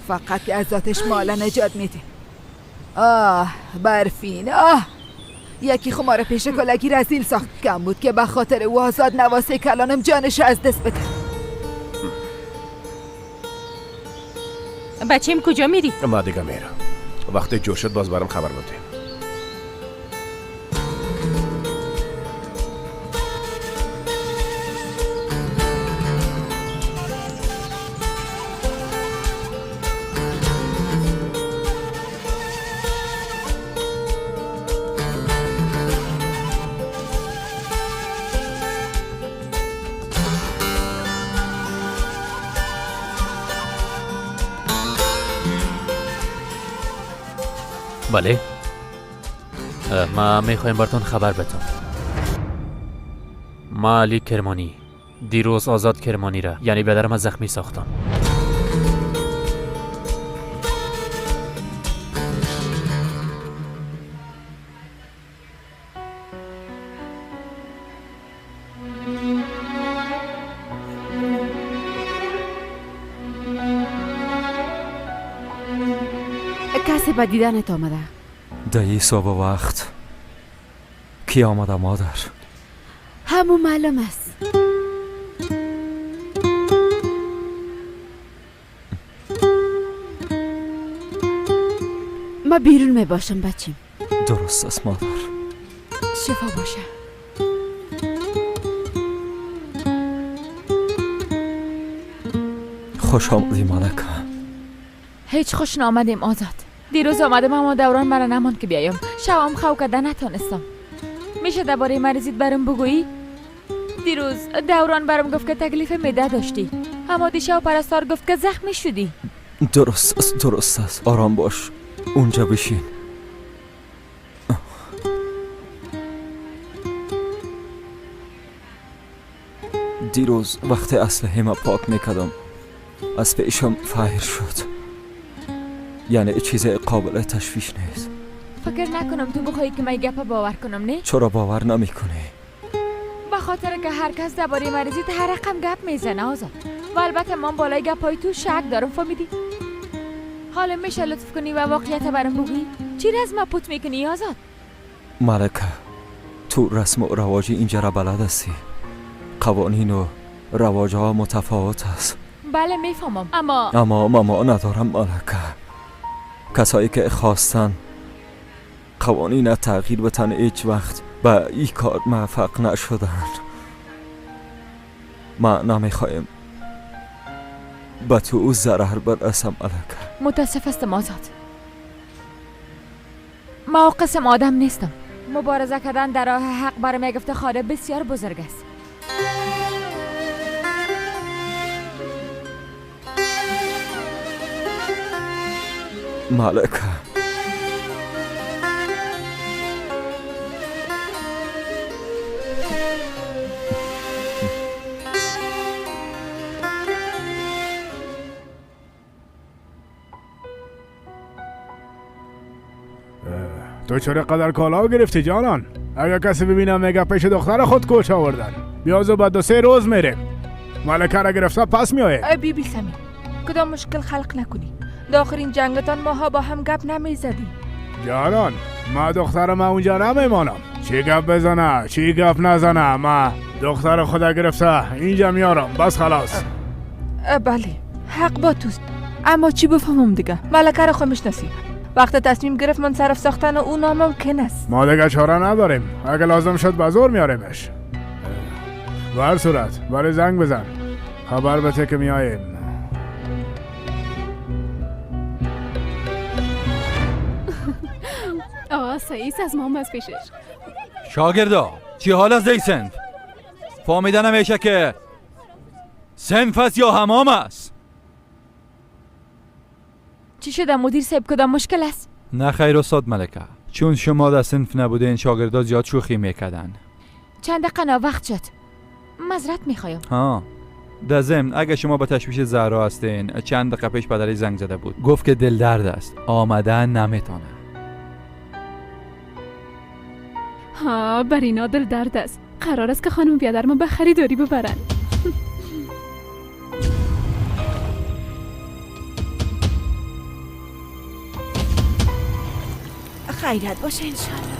P: فقط که از ذاتش ماله نجات میده. آه برفین، آه یکی خمار پیش کلگی رزیل ساخت. کم بود که به خاطر او آزاد نواسه کلانم جانش از دست بده.
I: بچیم کجا میری؟
H: ما دیگه میرم. وقتی جور شد باز برام خبر بده.
Q: بله، ما میخوایم براتون خبر بدم. ما علی کرمانی دیروز آزاد کرمانی را، یعنی پدرم، از زخمی ساختم.
J: کسی به دیدنت آمده.
M: دایی صبح وقت کی آمده مادر؟
J: همون معلوم است. ما بیرون می باشم بچیم.
M: درست است مادر.
J: شفا باشه.
M: خوش آمدی ملکه.
F: هیچ خوش نآمدیم آزاد. دیروز آمدم اما دوران مرا نماند که بیایم. شوام خو کده نتانستم. میشه درباره مریضیت برام بگویی؟ دیروز دوران برام گفت که تکلیف معده داشتی، اما دیشب پرستار گفت که زخمی شدی.
M: درست است، درست است. آرام باش، اونجا بشین. دیروز وقتی اسلحه ما پاک میکردم از پیشم فایر شد. یعنی چیز قابل تشویش نیست.
F: فکر نکنم تو بخوایی که من گپ باور کنم. نه؟
M: چرا باور نمی کنی؟
F: به خاطر که هر کس درباره مریضی هر رقم گپ میزنه آزاد، و البته من بالای گپای تو شک دارم، فهمیدی؟ حالا میشه لطف کنی و واقعیت برام بگویی؟ چی از ما پوت میکنی آزاد؟
M: ملکه، تو رسم و رواج اینجا را بلد هستی. قوانین و رواج ها متفاوت است.
F: بله میفهمم، اما
M: ماما ندارم ملکه. کسایی که خواستن قوانین تغییر بدن هیچ وقت به این کار موفق نشدن. ما نمیخوایم به تو ضرر برسم ملکه.
F: متاسف هستم آزاد، ما قسم آدم نیستم. مبارزه کردن در راه حق برای یک افتخار بسیار بزرگ است.
M: ملکه،
O: تو چرا قدر کالا گرفتی جانان؟ اگر کسی ببینم میگه پیش دختر خود کوچ آوردن. بیازو بعد 2-3 روز میریم. ملکه را گرفته پس میایه.
L: بی بی سمی، کدام مشکل خلق نکنی. داخل جنگتان ماها با هم گپ نمیزدیم.
O: جانان، ما دختر ما اونجا نمیمانم. چی گپ بزنه چی گپ نزنه، ما دختر خدا گرفته اینجا میارم بس خلاص.
L: بله حق با توست، اما چی بفهمم دیگه؟ ملکه را خو میشناسی. وقت تصمیم گرفت منصرف ساختن او ناممکن است.
O: ما دیگه چاره نداریم، اگه لازم شد به زور میاریمش. به هر صورت برای زنگ بزن خبر بده که میاییم.
N: آه سعیس از ما از پیشش.
K: شاگردا چی حال از دی صنف؟ فهمیدن نمیشه که صنف است یا حمام است.
F: چی شده مدیر صاحب؟ کدام مشکل است؟
K: نه خیر استاد ملکه، چون شما در صنف نبودین شاگردا زیاد شوخی میکردن.
F: چند دقیقه ناوقت شد، معذرت میخوایم.
K: ها در ضمن اگه شما به تشویش زهرا هستین، چند دقیقه پیش پدری زنگ زده بود، گفت که دل درد است، آمدن نمیتونه.
N: ها بر اینا دل درد است. قرار است که خانم بیادر ما به خریداری ببرن.
L: خیرت باشه انشالله.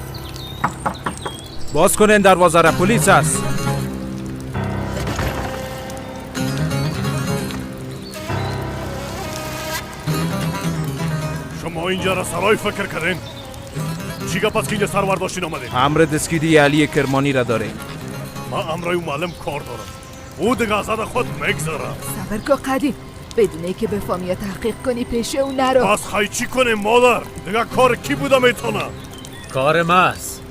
E: باز کنین دروازه را، پلیس است.
G: شما اینجا را سرای فکر کردین؟ چی گپ است که اینجا سر برداشتین آمدین؟
E: امر دستگیری علی کرمانی را داریم.
G: ما امرای معلم کار دارم. او دیگه آزاد خود میگذره.
P: صبر کن قدیم، بدون که بفهمی یا تحقیق کنی پیش او نرو.
G: پس خی چی کنیم مادر؟ دیگه کار کی بوده میتونه؟
Q: کار ماست.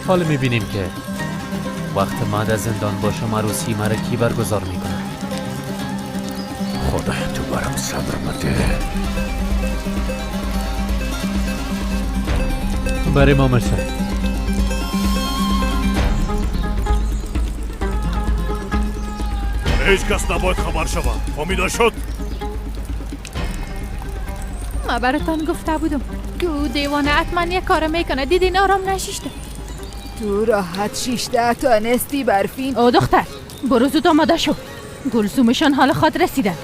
Q: حالا میبینیم که وقت ما در زندان باشم عروسی مرا کی برگزار میکنه.
H: خدا تو برم صبر بده.
Q: برای ما مرسد.
G: هیچ کس نباید خبر شود. فهمیده شد؟
C: ما براتان گفته بودم که او دیوانه حتما یک کار میکنه. دیدین آرام نشیشته.
P: تو راحت شیشته تا نستی برفین.
I: او دختر برو زود آماده شو، گلزومشان حال خود رسیدن.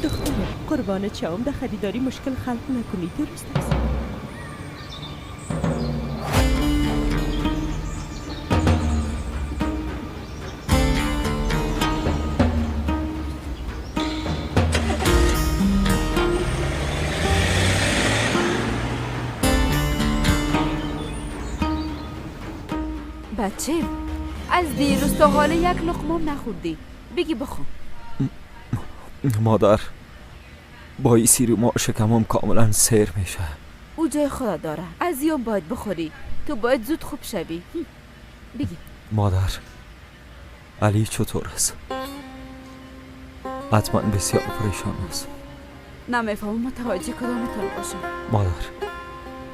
U: دخترم قربان چاوم، در خریداری مشکل خلق نکنی، درست است؟
J: بچه از دیروز تا حالا یک لقمه نخوردی، بگی بخور.
M: مادر با این سیر ما شکمم کاملا سیر میشه.
J: او جای خدا داره، از یوم باید بخوری، تو باید زود خوب شوی. بگی.
M: مادر علی چطور است؟ حتما بسیار پریشان است.
J: نمیفهمم متوجه کدامتان باشم.
M: مادر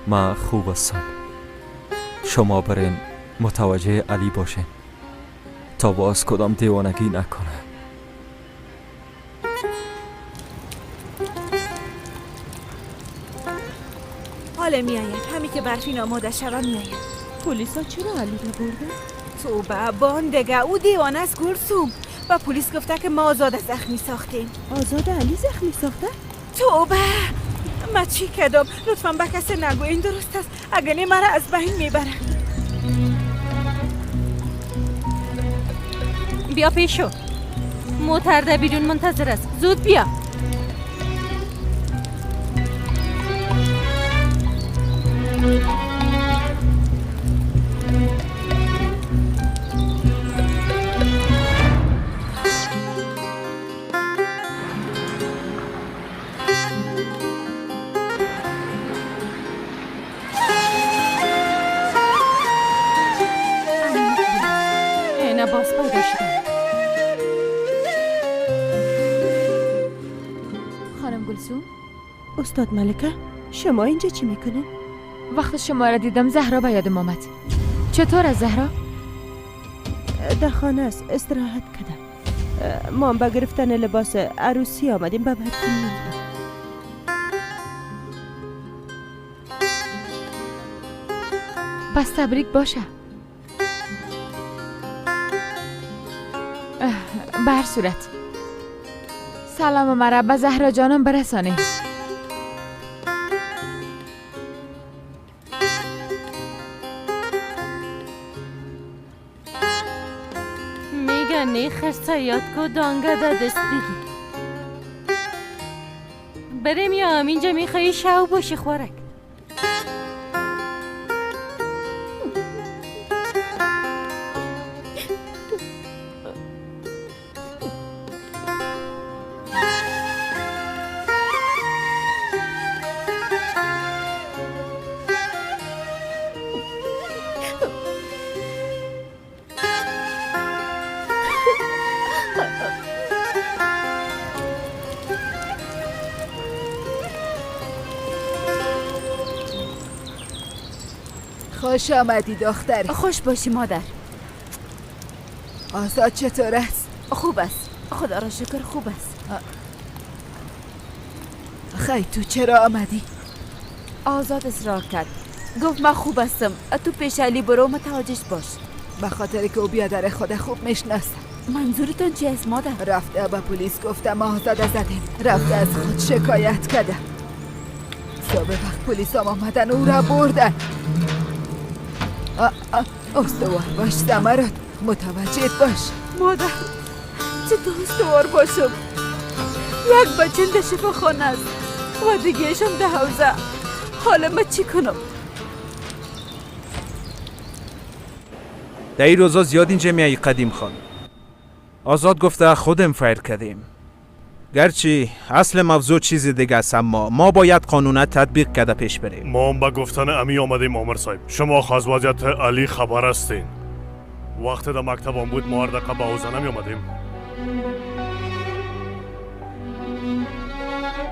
M: من خوب هستم، شما برین متوجه علی باشین تا باز کدام دیوانگی نکنه.
L: حالا میآید، همی که برفین آماده شوم میآید.
U: پلیسا چرا علی را بردن؟
L: توبه باندگه، او دیوانه است گلسوم. و پلیس گفته که ما آزاد زخمی ساختیم.
U: آزاد علی زخمی ساخته؟
L: توبه ما چی کردم؟ لطفا به کسی نگو، این درست است، اگه نه مرا از بین میبره.
I: بیا پیشو، موتر بیرون منتظر است، زود بیا. اینا باز پیدا شدن.
F: خانم گلسوم.
U: استاد ملکه شما اینجا چی میکنین؟
F: وقت شما را دیدم زهرا به یادم آمد. چطور از زهرا؟
U: در خانه است، استراحت کردم. ما هم به گرفتن لباس عروسی آمدیم. به برفین میدیم.
F: پس تبریک باشه. به هر صورت سلام مرا به زهرا جانم برسانه.
I: میگه نی خرسه یاد کو دانگه ده دست بگی. بریم یا اینجا میخوایی شو باشی خورک.
P: خوش آمدی دختر.
J: خوش باشی مادر.
P: آزاد چطور است؟
J: خوب است، خدا را شکر خوب است.
P: خیلی تو چرا آمدی؟
J: آزاد اصرار کرد، گفت من خوب هستم، تو پیش علی برو متوجهش باش.
P: به خاطر که او بیادر خود خوب میشناسم.
J: منظورتان چی است مادر؟
P: رفته به پلیس گفته ما آزاده زدیم. رفته از خود شکایت کرده. صبح وقت پلیس هم آمدن او را بردن. استوار باش زمرد، متوجه باش.
J: مادر چطور استوار باشم؟ یک بچه در شفاخانه است و دیگهشم در حوزه. حالا من چی کنم؟
E: در این روزا زیاد اینجا میایی قدیم خان. آزاد گفته خودم فایر کردیم. گرچه اصل موضوع چیز دیگه است، اما ما باید قانون تطبیق کرده پیش بریم.
G: ما هم به گفتن امی آمدیم آمر صاحب. شما از وضعیت علی خبر هستین. وقت در مکتب آن بود ما هر دقیقه به حوزه نمی آمدیم.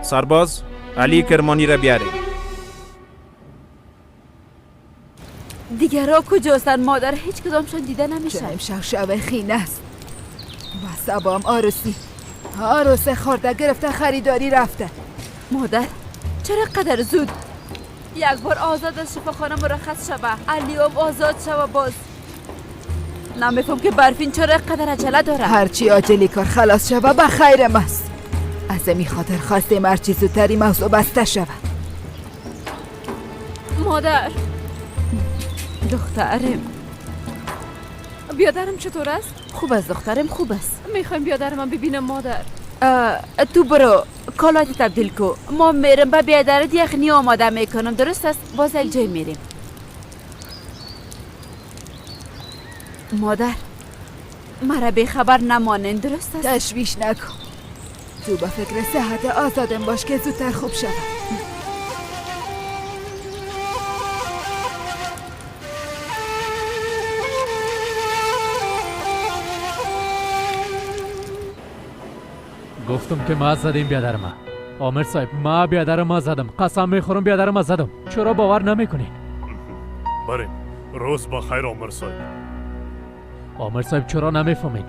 E: سرباز علی کرمانی را بیاریم.
J: دیگرها کجاستن مادر؟ هیچ کدامشان دیده نمیشن.
P: امشب شب خینه است و سبام آرسی آروس خورده گرفته خریداری رفته.
J: مادر چرا قدر زود؟ یک بار آزاد از شفاخانه مرخص شوه، علی هم آزاد شوه. باز نمیفهم که برفین چرا قدر عجله داره.
P: هرچی عاجلی کار خلاص شوه به خیر ماست. از این خاطر خواستیم هرچی زودتری موضوع بسته شوه.
J: مادر دخترم
N: بیادرم چطور است؟
J: خوب است دخترم، خوب است.
N: میخوایم بیادرم ببینم مادر.
J: تو برو کالات تبدیل کو، ما میرم به بیادرت یخنی آماده میکنم. درست است؟ باز یک جای میریم. مادر مرا بی خبر نمانین، درست است؟
P: تشویش نکن، تو به فکر صحت آزادم باش که زودتر خوب شود.
Q: گفتم که ما زدیم بیادر ما. آمر صاحب ما بیادر ما زدم، قسم میخورم بیادر ما زدم. چرا باور نمیکنین؟
G: بریم. روز بخیر آمر صاحب.
Q: آمر صاحب چرا نمیفهمین؟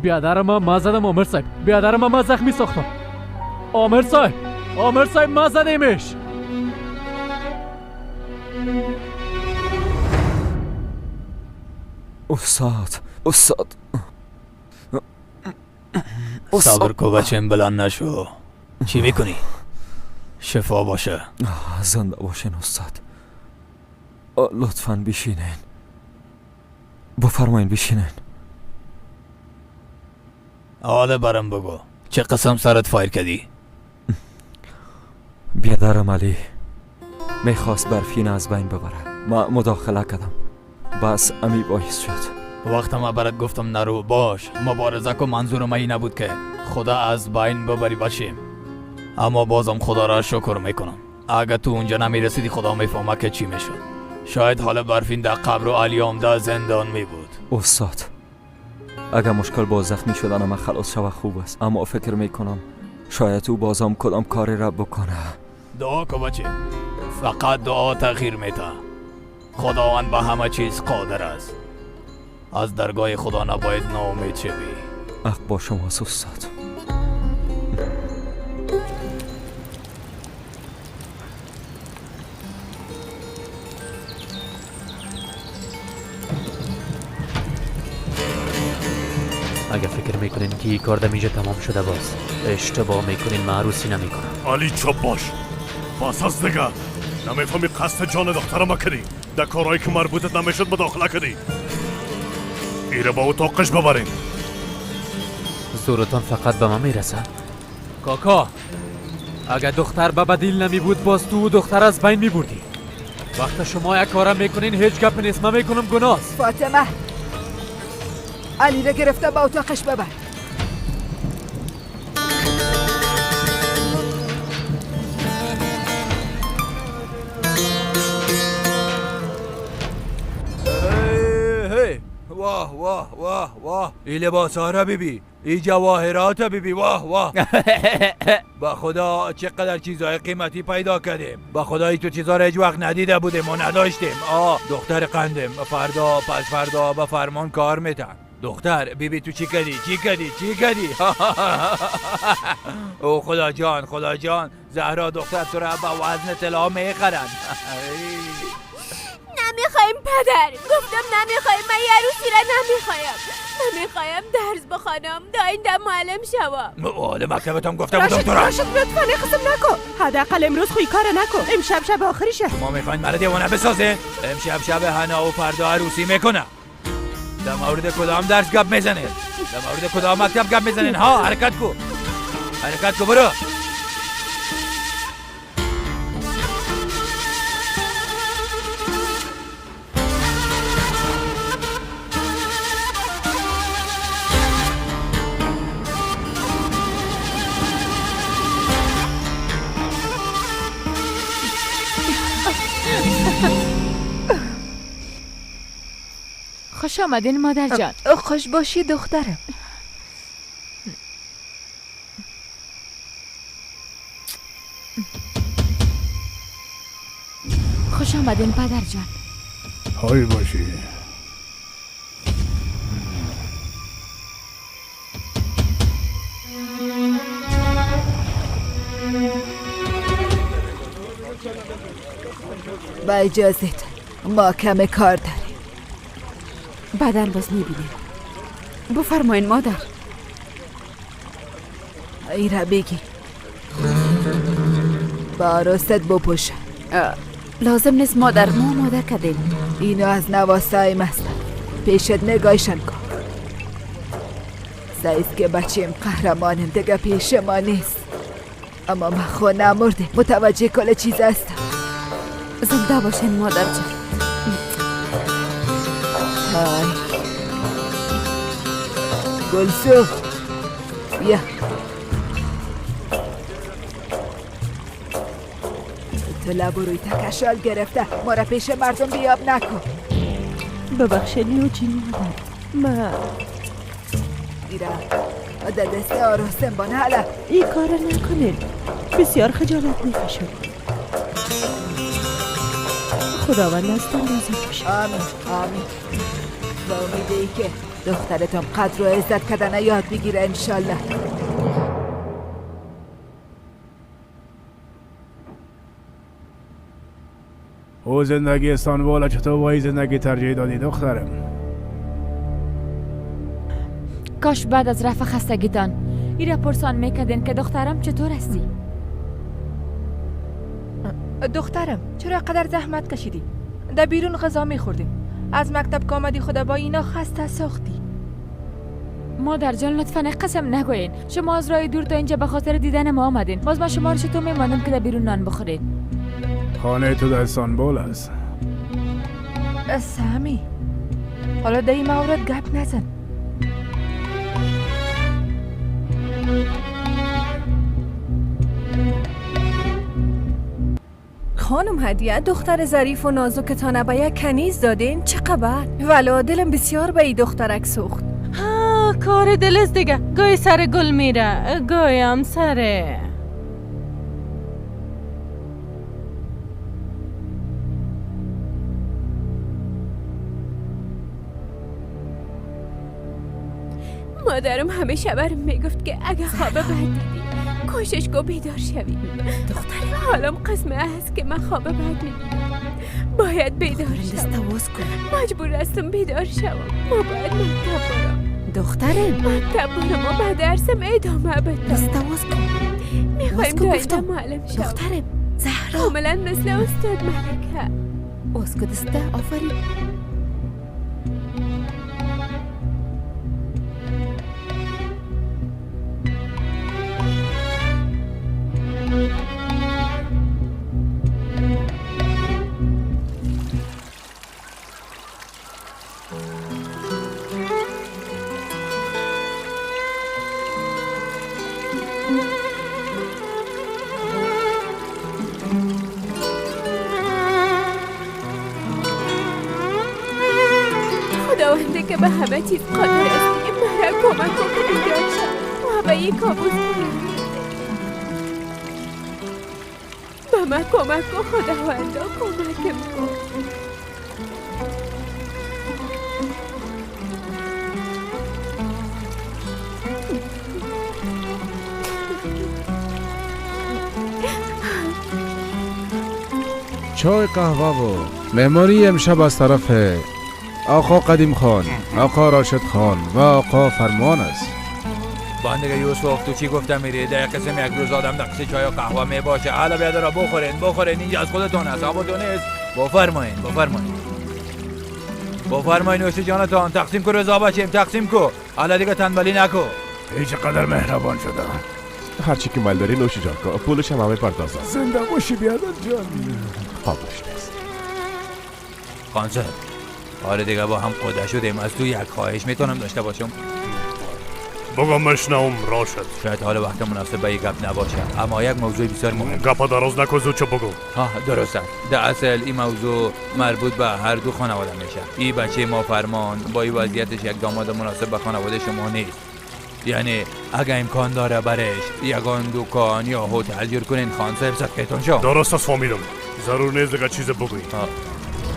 Q: بیادر ما زدم آمر صاحب، بیادر ما زخمی ساختم. آمر صاحب، آمر صاحب ما زدیمش.
M: استاد، استاد
K: صبر کو بچم، بلند نشو. چی میکنی؟ شفا باشه.
M: زنده باشین استاد. لطفاً بشینین. بفرمایین بشینین.
K: حالا برام بگو چه قسم سرت فایر کردی؟
M: بیادرم علی میخواست برفین از بین ببره، ما مداخله کردم، بس امی باعث شد.
K: وقت ما برات گفتم نرو باش مبارزه کو، منظور ما این نبود که خدا از بین ببری باشیم، اما بازم خدا را شکر میکنم. اگه تو اونجا نمیرسیدی خدا میفهمه که چی میشد. شاید حالا برفین در قبر و علی هم در زندان می بود.
M: استاد اگه مشکل با زخمی شدن من خلاص شوه خوب است، اما فکر میکنم شاید او بازم کدام کاری را بکنه.
K: دعا کو بچه، فقط دعا تغییر میده. خداوند به همه چیز قادر است. از درگاه خدا نباید ناامید شوی.
M: حق با شماست استاد.
Q: اگه فکر میکنین که این کار اینجا تمام شده باز اشتباه میکنین. من عروسی نمیکنم.
G: علی چپ باش، پس از دیگه نمیفهمی قصد جان دخترم کردی، در کارهایی که مربوطت نمیشد مداخله کردی. ایره با اتاقش ببریم.
Q: زورتان فقط به من میرسه کاکا. اگه دختر به بدیل نمی بود باز تو دختر از بین میبردی. وقت شما یک کارم میکنین هیچ گپ نیست، من میکنم گناه.
P: فاطمه علی را گرفته با اتاقش ببر.
K: واه واه واه واه، این لباس ها را ببین، این جواهرات را ببین. واه واه با خدا چقدر چیزهای قیمتی پیدا کردیم. با خدا تو چیزها را هیچ وقت ندیده بودیم و نداشتیم. آه دختر قندم، فردا پس فردا به فرمان کار میتن. دختر بیبی تو چی کردی؟ چی کردی؟ چی کردی؟ او خدا جان، خدا جان، زهرا دختر تو را با وزن طلا میخرن.
D: نمیخوایم پدر. گفتم نمیخوایم. من یه عروسی را نمیخوایم. من میخوایم درس بخوانم، داینده معلم شوم.
K: حالا مکتبتم گفته بودم تو را.
U: راشد لطفا قسم نکن. حداقل امروز خوی کار نکن. امشب شب آخریشه.
K: شما میخواین مرا دیوانه بسازه؟ امشب شب حنا و فردا عروسی میکنم. در مورد کدام درس گپ میزنید؟ در مورد کدام مکتب گپ میزنین؟ ها حرکت کو، حرکت کو، برو.
F: خوش آمدین مادر جان.
J: خوش باشی دخترم.
F: خوش آمدین پدر جان.
O: های باشی.
P: با اجازه ما کم کار داریم.
J: بعدا باز میبینیم. بفرمایین مادر.
P: این را بگی با آراست بپوشم.
J: لازم نیست مادر، ما مادر کردیم.
P: اینو از نواسایم هستن، پیشت نگاهشان کن. سعیست که بچیم قهرمانم دیگه پیش ما نیست، اما من خود نمرده، متوجه کل چیز هستم.
J: زنده باشین مادر جان.
P: های گلسو بیا. تو لب و روی تکشال گرفته، ما را پیش مردم بیاب نکن.
U: ببخشید نوچین مادر، من
P: دیرم دست آراسم بانه. حالا
U: این کار نکنید، بسیار خجالت میکشم. خداوند از تان راضی باشه.
P: آمین آمین. با امید ای که دخترتان قدر و عزت کردن یاد بگیره انشالله.
O: او زندگی استانبول چطور با این زندگی ترجیح دادی دخترم؟
F: کاش بعد از رفع خستگیتان ایره پرسان میکردین که دخترم چطور هستی؟
A: دخترم چرا قدر زحمت کشیدی؟ در بیرون غذا میخوردیم، از مکتب که آمدی خدا با اینا خسته ساختی.
F: مادر جان لطفا قسم نگوین، شما از راه دور تا اینجا به خاطر دیدن ما آمدین، باز من شما رو چطور میماندم که در بیرون نان بخورید؟
O: خانه تو در استانبول است.
A: سامی حالا در این مورد گپ نزن.
B: خانم هدیه دختر ظریف و نازکتانه به یک کنیز دادین، چه قبر؟ ولی دلم بسیار به این دخترک سوخت.
I: ها کار دل است دیگه، گاهی سر گل میره گاهی هم سره.
D: مادرم همیشه برم میگفت که اگه خواب بد دیدی کوشش کو بیدار شوی. دخترم حالم قسمه است که من خواب بد میبینم، باید بیدار شوم. مجبور هستم بیدار شوم. ما باید مکتب برم. دخترم مکتب برم و به درسم ادامه بدم. میخوایم داینده معلم شوم.
J: دخترم زهرا
D: کاملا مثل استاد ملکه.
J: باز کو دسته. آفرین.
D: خداونده که به همه چیز قادر است، مرا کمک کن که بیدار شوم و به این کابوس پایان. به من کمک کن خداوندا، کمکم کن.
O: چای قهوه و مهمانی امشب از طرف آقا قدیم خان، آقا راشد خان و آقا فرمان است.
K: باندگه یوسف تو چی گفتم میری؟ در قسم یک روز آدم نقص چای و قهوه می باشه. حالا بیادرها بخورین بخورین، اینجا از خودتون است، آبتون نیست. بفرمایین بفرمایین بفرمایین، نوش جانتان. تقسیم کو رضا بچیم، تقسیم کو. حالا دیگه تنبلی نکو.
O: هیچ قدر مهربان شده.
H: هرچی که مال داری نوش جان کو، پولش هم همه پردازم.
O: زنده باشی بیادر جان.
H: قابلش نیست.
K: خان صاحب آره دیگه با هم قده شدیم، از تو یک خواهش میتونم داشته باشم؟
G: بگم مشنوم راشد.
K: شاید حال وقت مناسب به یک گپ نباشه، اما یک موضوع بسیار مهم.
G: گپ دراز نکن، زود چه بگو.
K: ها درست است. در اصل این موضوع مربوط به هر دو خانواده میشه. این بچه ما فرمان با این وضعیتش یک داماد مناسب به خانواده شما نیست. یعنی اگه امکان داره برش یگان دکان یا هتل جور کنین خان صاحب صدقه‌تون شو.
G: درست است فهمیدم. ضرور نیست دیگه چیز بگویی.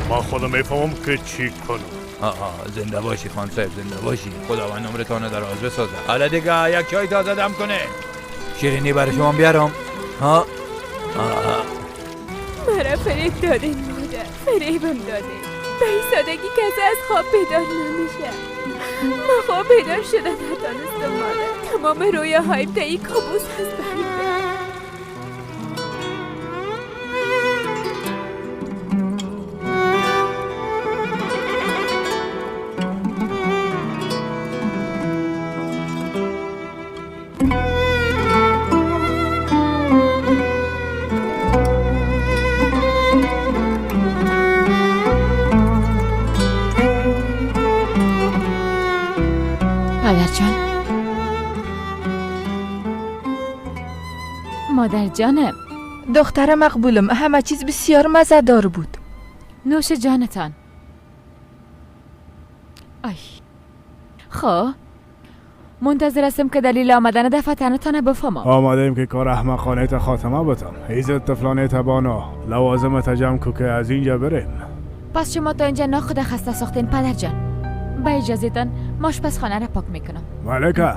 G: ما خودم میفهمم که چی کنم.
K: آها زنده باشی خان صاحب، زنده باشی. خداوند عمرتان دراز بسازه. حالا دیگه یک چای تازه دم کنه، شیرینی برای شما بیارم. ها
D: مرا فریب دادین مادر، فریبم دادین. به این سادگی کسی از خواب بیدار نمیشه. ما خواب بیدار شده نتانستم مادر. تمام رویاهایم در این کابوس از بین رفت.
F: مادر جانم.
A: دختر مقبولم، همه چیز بسیار مزه‌دار بود.
F: نوش جانتان. آی خب منتظر هستم که دلیل آمدن دفترتان بفهمم.
O: آماده ایم که کار احمقانه تا خاتمه بتم. ایزد طفلانه تبانا لوازم تجمع کو که از اینجا بریم.
F: پس شما تا اینجا ناخود خسته ساختین پدر جان. با اجازهتان ما آشپزخانه را پاک میکنم.
O: ملکه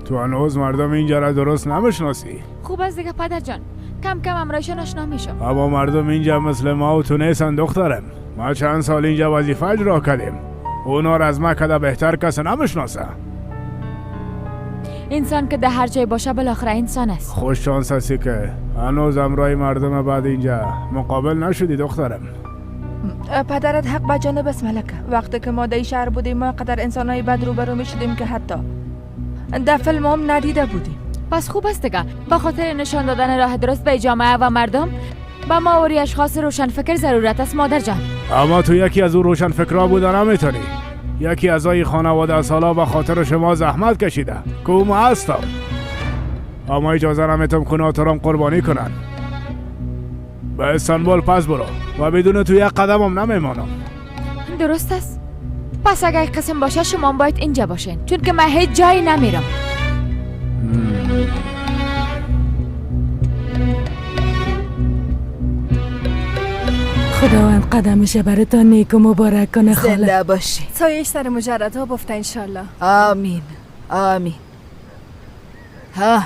O: تو هنوز مردم اینجا را درست نمیشناسی.
F: خوب است دیگه پدر جان، کم کم امرایشان آشنا میشم.
O: اما مردم اینجا مثل ما و تو نیستن دخترم. ما چند سال اینجا وظیفه اجرا کردیم. اونا را از ما کده بهتر کس نمیشناسه.
F: انسان که در هر جای باشه بالاخره انسان است.
O: خوش شانس هستی که هنوز امرای مردم بعد اینجا مقابل نشدی دخترم.
A: پدرت حق به جانب است ملکه. وقتی که ما در شهر بودیم ما قدر انسانای بد روبرو میشدیم که حتی در فیلم هم ندیده بودیم.
F: پس خوب است دیگه. به خاطر نشان دادن راه درست به جامعه و مردم به ما اشخاص روشنفکر ضرورت است مادر جان.
O: اما تو یکی از او روشنفکرها بوده نمیتونی. یکی از آی خانواده سالا به خاطر شما زحمت کشیده که او ما هستم. اما اجازه نمیتم که تو قربانی کنن. به استانبول پس برو و بدون تو یک قدمم نمیمانم.
F: درست است. پس اگر قسم باشه شما باید اینجا باشین، چون که من هیچ جایی نمیرم.
R: خداوند قدمش براتان نیک و مبارک کنه خاله.
P: زنده باشی.
B: سایش سر مجردها بفته انشالله.
P: آمین آمین. ها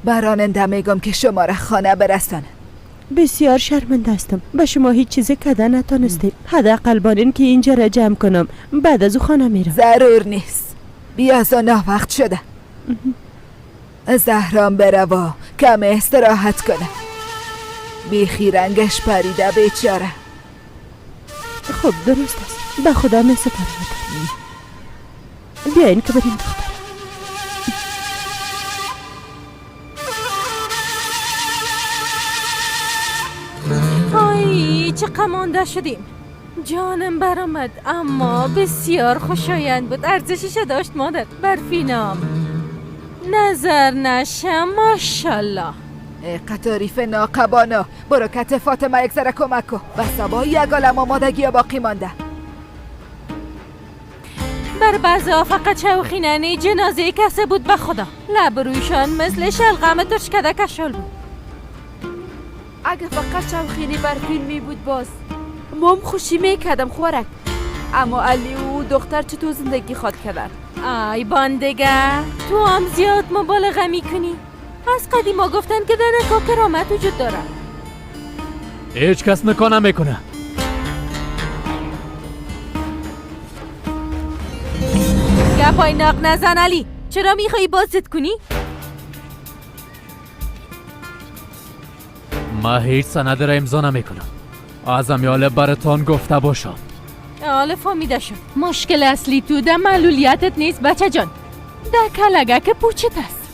P: براننده میگم که شما را خانه برسانه.
U: بسیار شرمنده هستم. به شما هیچ چیز کده نتانستیم. حداقل بارین که اینجا را جمع کنم، بعد از او خانه میرم.
P: ضرور نیست. بیا از آن وقت شده. زهرام بروا کم استراحت کنه. بیخی رنگش پریده بیچاره.
U: خب درست است. به خدا می سپارم. بیاین که بریم دختر.
I: آی چه قمانده شدیم. جانم برآمد اما بسیار خوشایند بود. ارزشش داشت مادر. برفینام نظر نشم ماشالله.
P: قطاریف ناقبانا برکت فاطمه یک ذره کمک کن. بس با یک عالم آمادگی باقی مانده.
I: بر بعضی فقط چوخیننی جنازه کسی بود به خدا. لب رویشان مثل شلغم ترشکده کشال بود.
J: اگه فقط چوخینی برفین می بود باز مام خوشی میکردم خورک. اما علی و دختر چطور زندگی خواد کردن؟
I: ای باندگه تو هم زیاد مبالغه میکنی. از قدیما گفتن که در نکاح کرامت وجود داره.
Q: هیچ کس نکا نمیکنه.
I: گپای ناق نزن علی. چرا میخوایی بازت کنی؟
Q: ما هیچ سند را امضا نمیکنم. از امیال براتان گفته باشم.
I: حالا فهمیده شد. مشکل اصلی تو در معلولیتت نیست بچه جان، در کلگک پوچت است.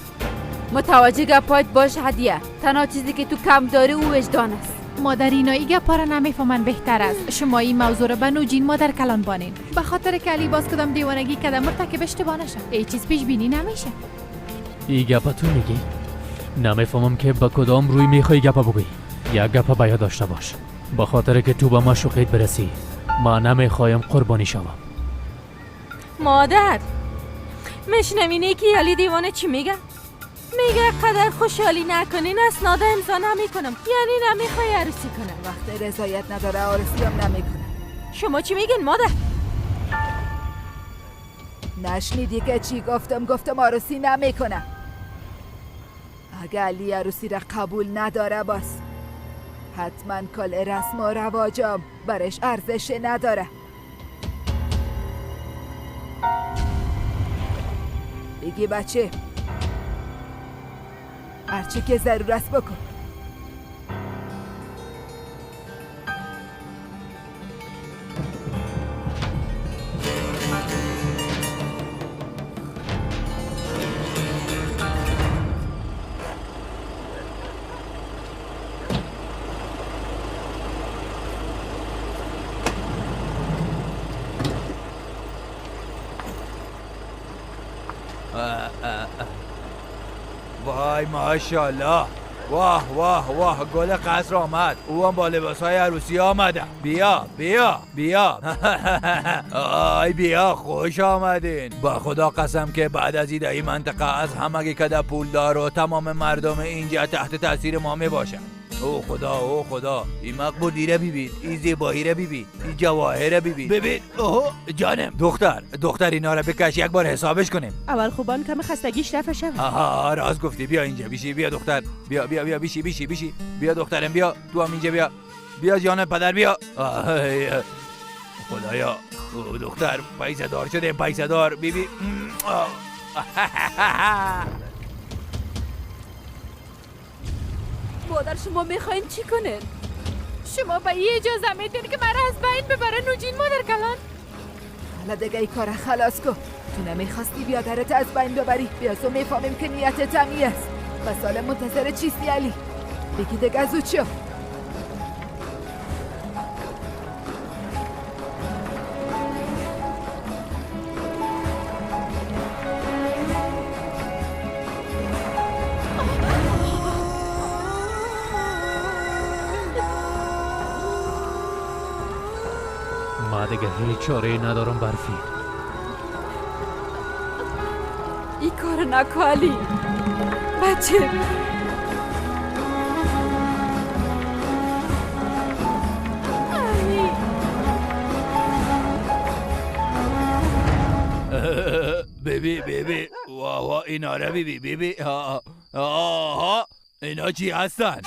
J: متوجه گپایت باش هدیه. تنها چیزی که تو کم داری او وجدان است.
C: مادر اینا ای گپا را نمیفهمن. بهتر است شما این موضوع را به نوجین مادر کلان بانین. به خاطر که علی باز کدام دیوانگی کدام مرتکب اشتباه نشه. ای چیز پیش بینی نمیشه.
Q: ای گپا تو میگی؟ نمیفهمم که با کدام روی میخوای گپا بگویی. یک گپا باید داشته باش. به خاطر که تو به معشوقیت برسی ما نمیخوایم قربانی شوم.
I: مادر میشنوینی که علی دیوانه چی میگه؟ میگه قدر خوشحالی نکنین اسناد امضا نمیکنم، یعنی نمیخوای عروسی کنم.
P: وقت رضایت نداره عروسی هم نمیکنم.
I: شما چی میگین مادر؟
P: نشنیدی که چی گفتم؟ گفتم عروسی نمیکنم. اگه علی عروسی را قبول نداره باز حتما کل رسم و رواجم برش ارزش نداره. بگی بچه هرچی که ضرور است بکن.
K: وای ماشاءالله، واه واه واه، گل قصر آمد. او هم با لباسهای عروسی آمده. بیا بیا بیا. آی بیا، خوش آمدین. با خدا قسم که بعد از این منطقه از همگی کده پولدار و تمام مردم اینجا تحت تاثیر ما می باشن. او خدا او خدا، این مقبولی را ببین، این زیبایی را ببین، این جواهر را ببین. ببین اوه جانم. دختر دختر اینا را بکش یک بار حسابش کنیم.
U: اول خوبان کم خستگیش رفع شود.
K: آها راست گفتی. بیا اینجا بیشی. بیا دختر بیا بیا بیا بیشی بیشی بیشی. بیا دخترم بیا، تو هم اینجا بیا. بیا جان پدر بیا. خدایا او دختر پیسه دار شده، پیسه دار. بیبی
J: مادر شما میخواین چی کنین؟
C: شما به این اجازه میدین که مرا از بین ببره نوجین مادر کلان؟
P: حالا دیگه ای کار خلاص کن. تو نمیخواستی بیادرت از بین ببری. بیا تو میفهمیم که نیتت همی است. بس حالا منتظر چیستی علی؟ بگی دیگه زود شو.
Q: دیگه هیچ چاره ندارم برفی.
J: این کار نکن علی بچه.
K: بیبی بیبی واه واه، اینا را بیبی بیبی. آها اینا چی هستن؟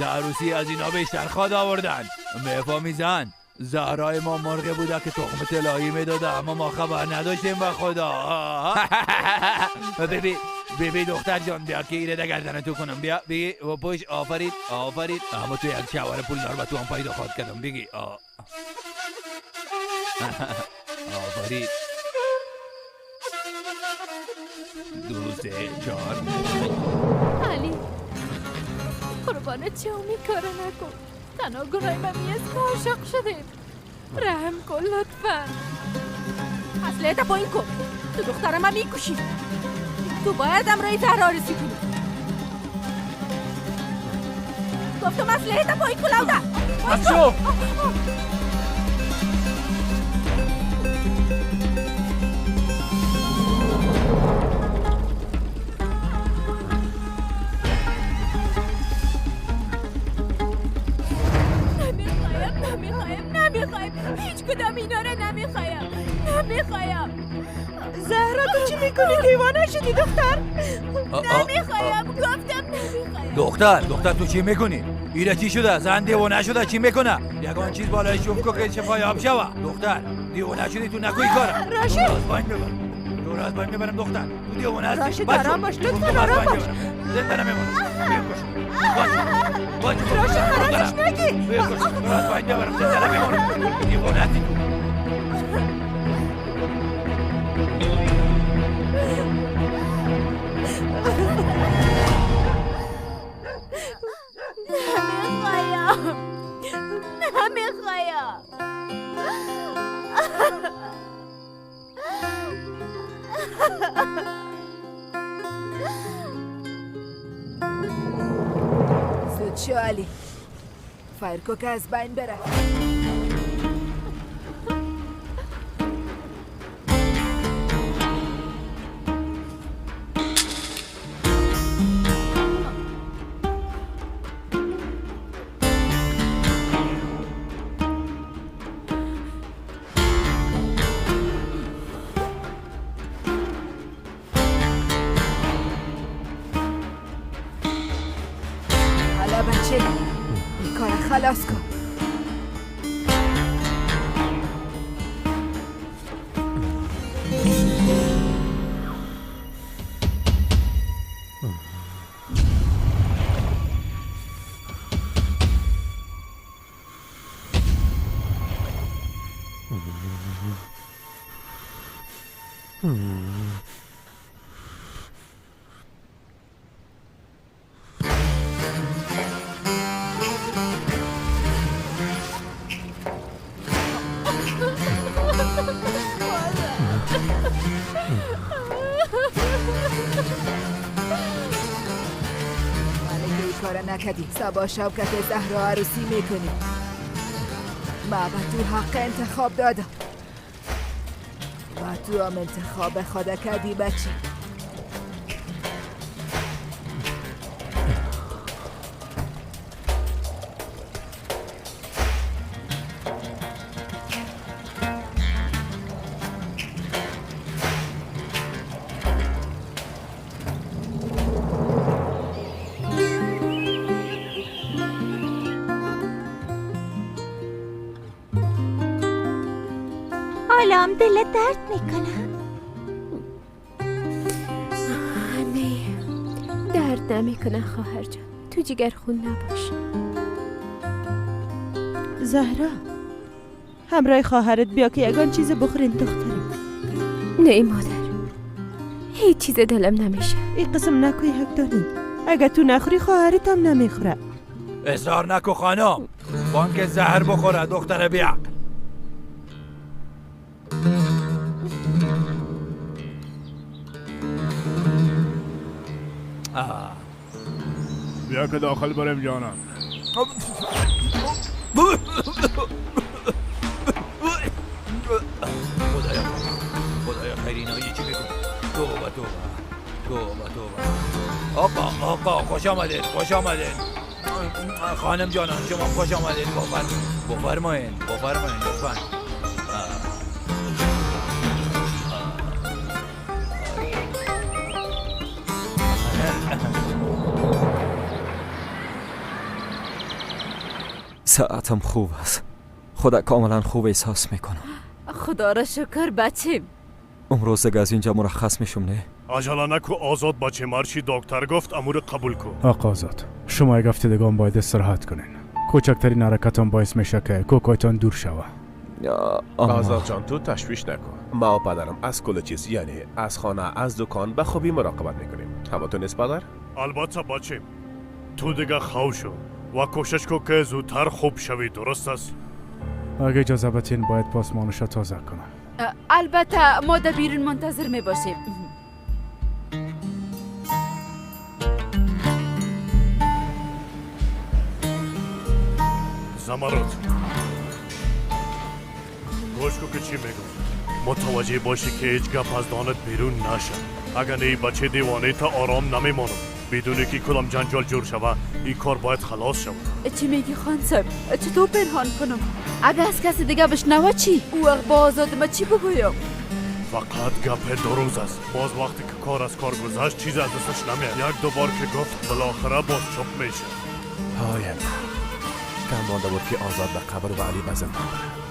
K: در عروسی از اینا بیشتر خواد آوردن. میفهمی زن؟ زهرای ما مرغ بوده که تخم طلایی میداده، اما ما خبر نداشتیم به خدا. ببی ببی دختر جان بیا که ایره گردن تو کنم. بیا بگی و پشت. آفرین آفرین. اما تو یک شوهر پولدار و تو هم پیدا خواد کردم. بگی آفرین. 2 3 4.
C: علی قربان چه کار نکن. تنها گناه من است که عاشق شدیم. رحم کن لطفا.
I: اصلیت پایین کن. تو دختر من میکشی. تو باید امرای زهرا عروسی کنی. گفتم اصلیت پایین کن لاوده.
Q: بچو
I: نمیخوایم، هیچ کدام اینا رو نمیخوایم، نمیخوایم.
U: زهرا تو چی میکنی؟ دیوانه شدی دختر؟
I: نمیخوایم، گفتم نمیخوایم.
K: دختر دختر تو چی میکنی؟ ایره چی شده؟ زن دیوانه شده، چی میکنه؟ یگان چیز بالای شوف کو که شفای آب شوه. دختر دیوانه شدی تو، نکوی کارم.
J: راشد
K: تو از پایین میبرم، تو از پایین میبرم دختر، تو دیوانه هستی.
J: راشد آرام باش، لطفا آرام باش.
K: زنده نمیمونم.
J: راشد خرابش نگی.
K: تو از پایین میبرم، زنده نمیمونم. دیوانه هستی تو.
D: نمیخوایم،
P: زود شو علی، فایرکو که از بین بره. خلاص کن. نکدی سبا شوکت زهرا عروسی میکنی. ما به تو حق انتخاب دادم و تو هم انتخاب خود کردی بچه.
D: حالام دلت درد میکنه؟ نه درد نمیکنه خواهر جان، تو جگر خون نباش.
U: زهرا همراه خواهرت بیا که یگان چیز بخورین دخترم.
D: نه مادر، هیچ چیز دلم نمیشه.
U: این قسم نکوی حق داری، اگه تو نخوری خواهرت هم نمیخوره.
K: اصرار نکو خانم، بانک زهر بخوره دختر بیعقل.
O: بیا که داخل بریم جانم.
K: خدایا خدایا خیر اینا چی میکنه؟ توبه توبه توبه توبه. آقا آقا خوش آمدید، خوش آمدید خانم جانان، شما خوش آمدید. بفرمایین بفرمایین لطفا.
M: ساعتم خوب است، خدا کاملا خوب احساس میکنم.
J: خدا را شکر بچیم.
M: امروز دیگه از اینجا مرخص میشم. نه
G: عجله نکو آزاد بچه، مرچی دکتر گفت امور قبول کو.
O: آقا آزاد شما یک هفته دیگه باید استراحت کنین. کوچکترین حرکتان باعث میشه که کوکایتان دور شوه.
H: آزاد جان تو تشویش نکن، ما و پدرم از کل چیز یعنی از خانه از دکان به خوبی مراقبت میکنیم. هوا نیست پدر؟
G: البته بچه تو دیگه خو شو و کوشش کو که زودتر خوب شوی، درست است؟
O: اگه اجازه بتین باید پاسمانش تازه کنم.
J: البته ما در بیرون منتظر می باشیم.
G: زمرد گوش کو که چی میگم، متوجه باشی که هیچ گپ از دانت بیرون نشه. اگر نه بچه دیوانه تا آرام نمیمانم. بدون که کدام جنجال جور شوه این کار باید خلاص شود.
J: چی میگی خان صاحب؟ چطور پنهان کنم؟ اگه از کسی دیگه بشنوه چی؟ او وقت با آزاد ما چی بگویم؟
G: فقط گپ دو روز است. باز وقتی که کار از کار گذشت چیز از دستش نمیاد. یک دو بار که گفت بالاخره باز چپ میشه.
H: های الله، کم مانده بود که آزاد به قبر و علی به زندان بره.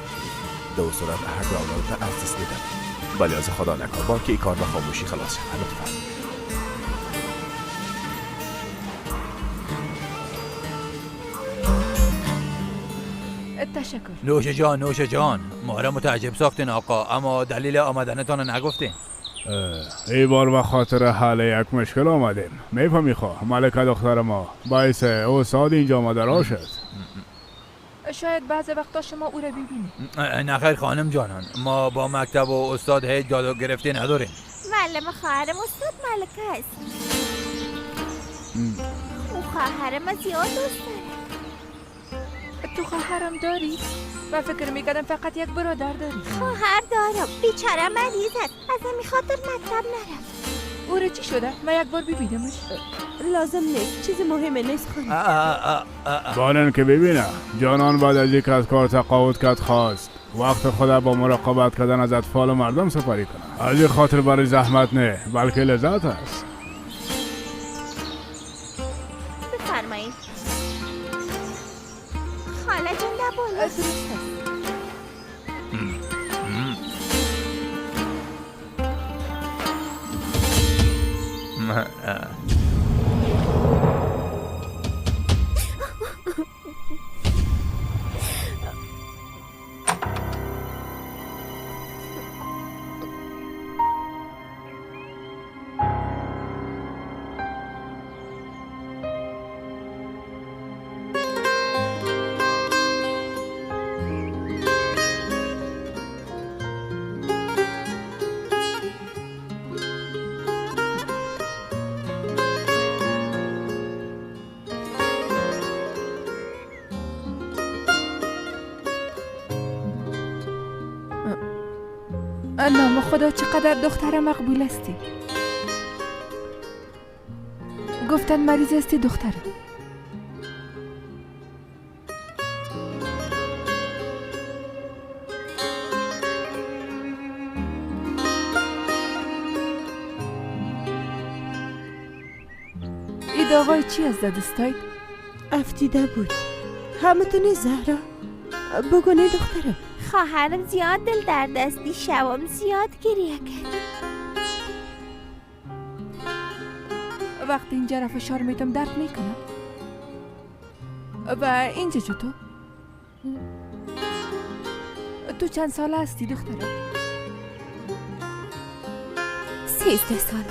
H: دو صورت هر دو اولاد از دست میدن. ولی از خدا نکن با که این کار به خاموشی خلاص شد. لطفا.
A: تشکر.
K: نوش جان، نوش جان، ما را متعجب ساختین آقا، اما دلیل آمدنتان نگفتین.
O: ای بار به خاطر حل یک مشکل آمدیم. میفهمی خواه ملکه دختر ما باعث استاد اینجا آمده را شد.
A: شاید بعض وقتا شما او را ببینید.
K: نه خیر خانم جانان، ما با مکتب و استاد هیچ داد و گرفتی نداریم.
D: معلم خواهرم استاد ملکه است. او خواهرم زیاد دوست داره.
A: تو خواهرم داری؟ من فکر میکردم فقط یک برادر داری.
D: خواهر دارم، بیچاره مریض است، از همین خاطر مکتب نرفت.
A: او را چی شده؟ من یک بار ببینمش.
U: لازم نیست، چیز مهمه نیست خانم.
O: بانن که ببینه جانان بعد از یک از کار تقاعد کرد خواست وقت خود با مراقبت کردن از اطفال و مردم سپری کنه. از این خاطر برای زحمت نه بلکه لذت است.
D: بفرمایید خاله جان. در بالا
A: درست است. نام خدا چقدر دختر مقبول هستی. گفتن مریض هستی دخترم. ای داوای چی از دستایت؟
U: افتیده بود. همتون زهرا بگونه دخترم.
D: خواهرم زیاد دل درد است، شبم زیاد گریه کرد.
A: وقتی اینجا را فشار میتم درد میکنم. و اینجا چطور؟ تو چند ساله هستی دخترم؟
D: 13 ساله.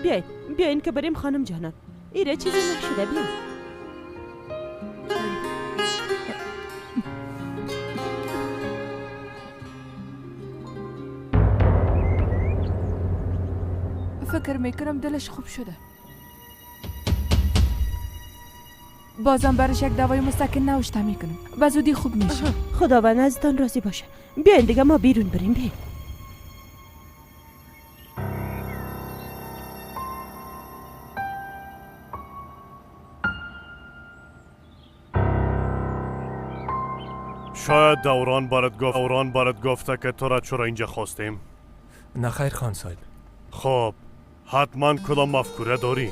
U: بیاین بیاین که بریم خانم جانان. ایره چیزی نشده، بیاین.
A: فکر میکنم دلش خوب شده. بازم برش یک دوای مسکن نوشته میکنم، به زودی خوب میشه.
U: خداوند ازتان راضی باشه. بیاین دیگه ما بیرون بریم. بیاین.
G: شاید دوران برات گفته که تو را چرا اینجا خواستیم؟
T: نه خیر خان صاحب.
G: خب حتما کدام مفکوره داری؟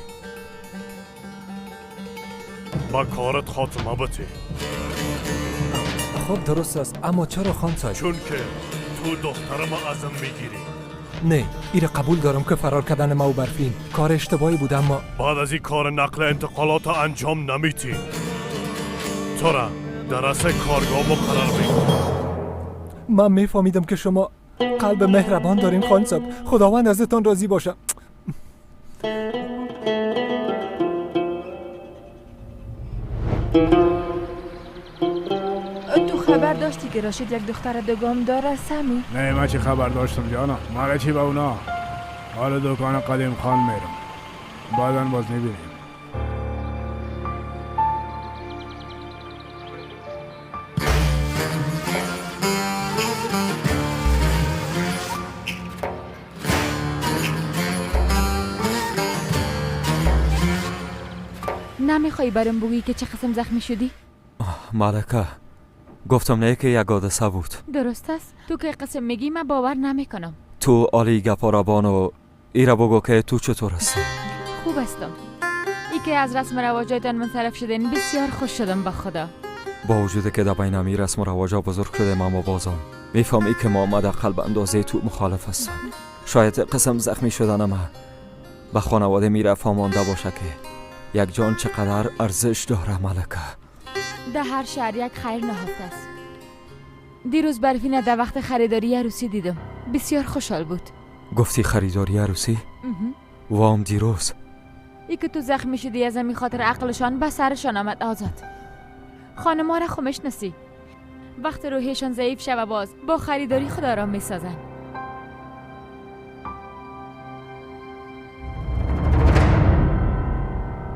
G: با کارت خاتمه بده.
T: خب درست است، اما چرا خان صاحب؟
G: چون که تو دخترم ازم میگیری.
T: نه، ایره قبول دارم که فرار کردن ما و برفین کار اشتباهی بود، اما
G: بعد از این کار نقل انتقالات انجام نمیتی. تو را در رأس کارگاه مقرر میکنم.
T: من میفهمیدم که شما قلب مهربان داریم خان صاحب. خداوند ازتان راضی باشه.
A: تو خبر داشتی که راشد یک دختر دوگام داره سمی؟
O: نه من چی خبر داشتم جانا، مرا چی به اونا. حالا دکان قدیم خان میرم، بعدا باز میبینیم.
F: نمیخوای برام بگویی که چه قسم زخمی شدی؟
M: ملکه گفتم نه که یک حادثه بود.
F: درست است، تو که قسم میگی من باور نمیکنم.
M: تو عالی گپا را بانو ایرا بگو که تو چطور هستی؟
F: خوب هستم. ای که از رسم رواجایتان منصرف شدین بسیار خوش شدم به خدا.
M: با وجود که در بین امی رسم و رواجا بزرگ شده، اما بازم میفهمی که ما در قلب اندازه تو مخالف هستم. شاید قسم زخمی شدن ما به خانواده میره فهمانده باشه که یک جان چقدر ارزش داره ملکه.
F: در هر شهر یک خیر نهفته است. دیروز برفینه در وقت خریداری عروسی دیدم، بسیار خوشحال بود.
M: گفتی خریداری عروسی؟ وام دیروز
F: ای که تو زخمی شدی از امی خاطر عقلشان به سرشان آمد. آزاد خانما را خو میشناسی، وقت روحیشان ضعیف شوه باز با خریداری خدا را میسازن.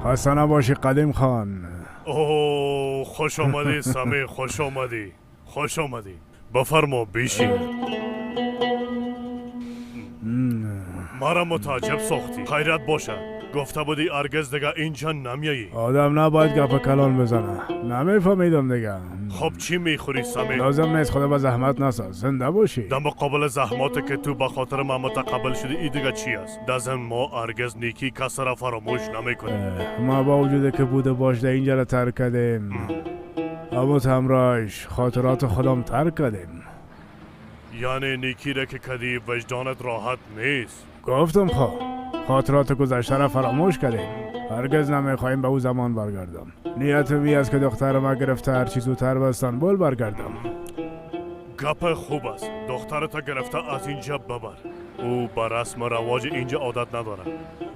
O: خسته نباشی قدیم خان.
G: اوه خوش آمدی سمی، خوش آمدی، خوش آمدی. بفرما بیشین. مرا متعجب ساختی. خیرت باشه، گفته بودی هرگز دیگه اینجا نمیایی.
O: آدم نباید گپ کلان بزنه. نمیفهمیدم دیگه.
G: خب چی میخوری سمی؟
O: لازم نیست، خدا به زحمت نساز، زنده باشی.
G: در مقابل زحماتی که تو به خاطر ما متقبل شدی ای دیگه چی است؟ در ما هرگز نیکی کس را فراموش نمیکنیم.
O: ما با وجود که بوده باش در اینجا را ترک کردیم، اما همراهش خاطرات خودم ترک کردیم.
G: یعنی نیکی را که کدی وجدانت راحت نیست.
O: گفتم خب خاطرات گذشته را فراموش کردیم، هرگز نمیخواهیم به او زمان برگردم. نیت می است که دختر ما گرفته هرچی زودتر به استانبول برگردم.
G: گپ خوب است، دخترت گرفته از اینجا ببر. او به رسم رواج اینجا عادت نداره.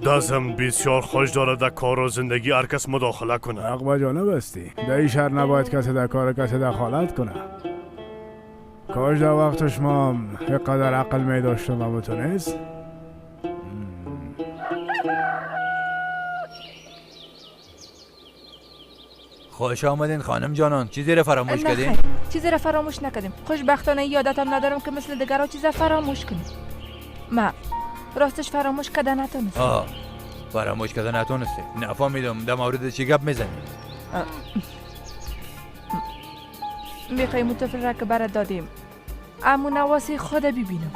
G: دزم بسیار خوش داره در کار و زندگی هر کس مداخله کنه.
O: حق به جانب هستی، در این شهر نباید کسی در کار کسی دخالت کنه. کاش در وقتش ما یک قدر عقل می داشتم اما تو نیست.
K: خوش آمدین خانم جانان. چیزی را فراموش کردین؟
A: چیزی را فراموش نکردیم. خوشبختانه یادتم ندارم که مثل دیگرها چیزا فراموش کنیم. ما راستش فراموش کردن نتونستم.
K: فراموش کردن نتونستی؟ نفهمیدم در مورد چی گپ میزنی؟
A: میخوایم اون طفل را که برات دادیم امو نواسی خود ببینم.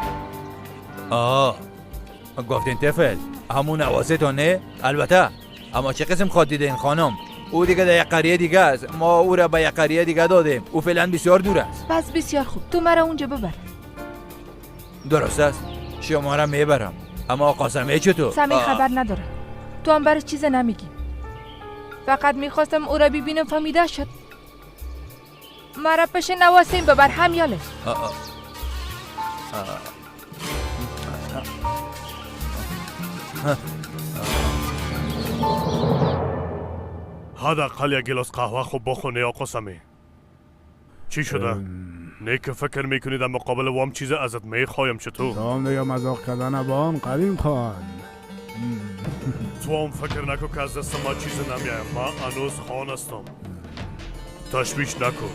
K: گفتین طفل همون نواسه تو نه؟ البته اما چه قسم خود دیدین خانم؟ او دیگه در یک قریه دیگه است. ما او را به یک قریه دیگه دادیم. او فعلا بسیار دور است.
A: پس بسیار خوب، تو مرا اونجا ببر.
K: درست است، شما را میبرم. اما قاسمی چطور؟
A: سمی خبر نداره. تو هم برش چیز نمیگی. فقط میخواستم او را ببینم. فهمیده شد. مرا پیش نواسیم ببر همیاله.
G: حداقل یک گلاس قهوه خوب بخونه آقا سمی. چی شده؟ نه که فکر میکنی در مقابل وام چیز ازت میخوایم چطور؟
O: تو هم دیگه مذاق کردن با هم قدیم خان.
G: تو هم فکر نکن که از دست ما چیز نمیایم. ما هنوز خان هستم. تشویش نکن،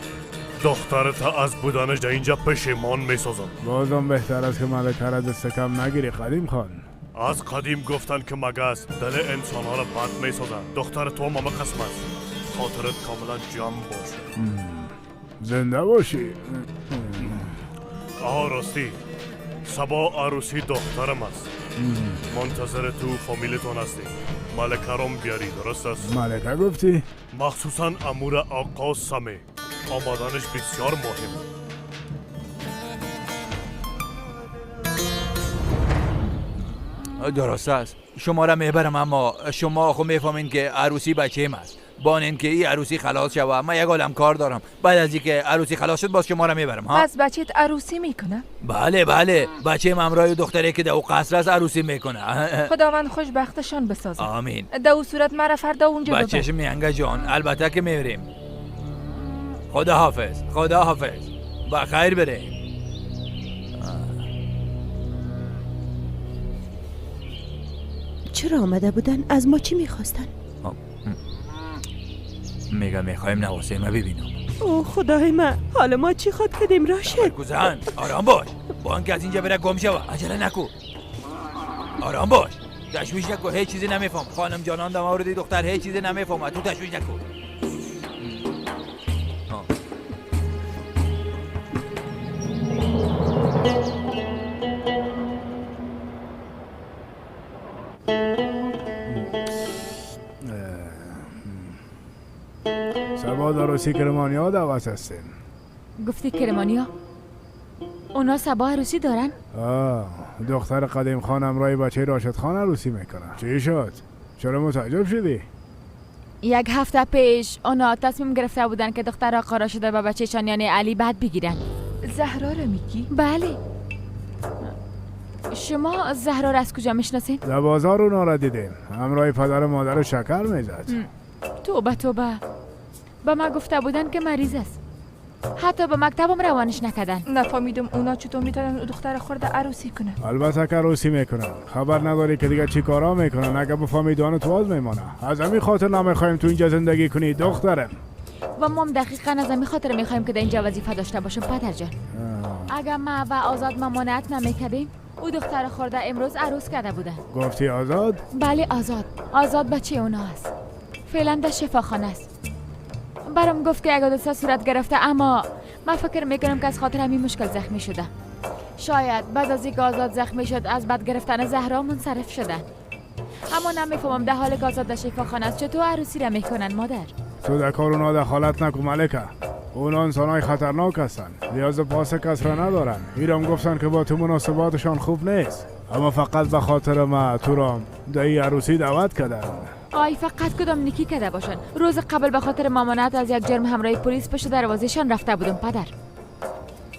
G: دخترت از بودنش در اینجا پشیمان میسازم.
O: بازم بهتر است که ملکه را دست کم نگیری قدیم خان.
G: از قدیم گفتن که مگس دل انسان ها را بد میسازن. دختر تو هم قسم است. خاطرت کاملا جمع باشه.
O: زنده باشی.
G: آها راستی، صبا عروسی دخترم است. منتظر تو فامیلتون هستیم. ملکه رام بیاری، درست است؟
O: ملکه گفتی؟
G: مخصوصا امور آقا سمی، آمدنش بسیار مهم.
K: درست است، شما را میبرم، اما شما خو میفهمین که عروسی بچه‌م است. با اینکه این عروسی خلاص شوه من یک عالم کار دارم. بعد از اینکه عروسی خلاص شد باز شما را میبرم. ها
A: پس بچه‌ت عروسی میکنه؟
K: بله بله، بچه‌م همراه دختری که در او قصر است عروسی میکنه.
A: خداوند خوشبختشان بسازه.
K: آمین.
A: در او صورت مرا فردا اونجا ببر.
K: بچه‌ش میانگه جان، البته که میبریم. خدا حافظ، خدا حافظ، بخیر بریم.
U: چرا آمده بودن؟ از ما چی میخواستن؟
K: میگه میخوایم نواسه ما ببینم.
U: او خدای من، حالا ما چی خواد کردیم راشد؟
K: کوزن آرام باش، با آنکه از اینجا بره گم شوه. عجله نکو، آرام باش، تشویش نکو. هیچ چیزی نمیفهم خانم جانان، در مورد دختر هیچ چیزی نمیفهم. تو تشویش نکو.
O: سبا در عروسی کرمانیا دعوت هستیم.
F: گفتی کرمانیا؟ اونا سبا عروسی دارن؟
O: دختر قدیم خان همراه بچه راشد خان عروسی میکنه. چی شد؟ چرا متعجب شدی؟
F: یک هفته پیش اونا تصمیم گرفته بودن که دختر آقا راشد و بچه‌شان یعنی علی بد بگیرن.
A: زهرا را میگی؟
F: بله. شما زهرا را از کجا میشناسین؟
O: در بازار اونا را دیدیم، همراه پدر و مادر شکر میزد.
F: توبه توبه، به ما گفته بودن که مریض است، حتی به مکتبم روانش نکردن.
A: نفهمیدم اونا چطور میتونن دختر خورده عروسی کنن.
O: البته که عروسی میکنن، خبر نداری که دیگه چی کارا میکنن. اگه بفهمی دانت واز میمانه. از همین خاطر نمیخوایم تو اینجا زندگی کنی دخترم.
F: و ما هم دقیقا از همین خاطر میخوایم که در اینجا وظیفه داشته باشم پدر جان. اگر ما و آزاد ممانعت نمیکردیم، او دختر خورده امروز عروس کرده بودن.
O: گفتی آزاد؟
F: بله آزاد. آزاد بچه اونا است، فعلا در شفاخانه است. برام گفت که اگه حادثه صورت گرفته، اما من فکر میکنم که از خاطر همین مشکل زخمی شده. شاید بعد از اینکه آزاد زخمی شد از بد گرفتن زهرا منصرف شدن. اما نمیفهمم در حال که آزاد در شفاخانه است چطور عروسی را میکنن مادر.
O: تو در کار اونا دخالت نکن ملکه. اونا انسانای خطرناک هستن، نیاز پاس کس را ندارن. ایرام گفتن که با تو مناسباتشان خوب نیست، اما فقط به خاطر ما تو را در این عروسی دعوت کردن.
F: آی فقط کدام نیکی کرده باشن. روز قبل به خاطر ممانعت از یک جرم همراه پلیس پشت دروازهشان رفته بودم پدر.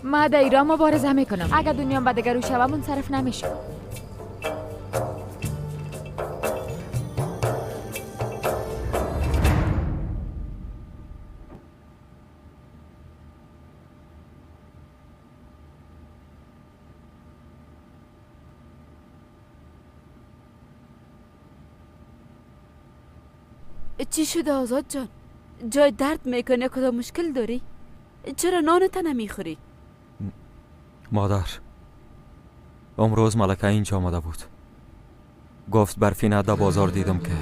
F: ما در ایران مبارزه میکنم. اگر دنیا به دگرو شوه منصرف نمیشم.
J: چی شده آزاد جان؟ جای درد میکنه؟ کدام مشکل داری؟ چرا نانت نمیخوری؟
M: مادر، امروز ملکه اینجا آمده بود. گفت برفینه در بازار دیدم که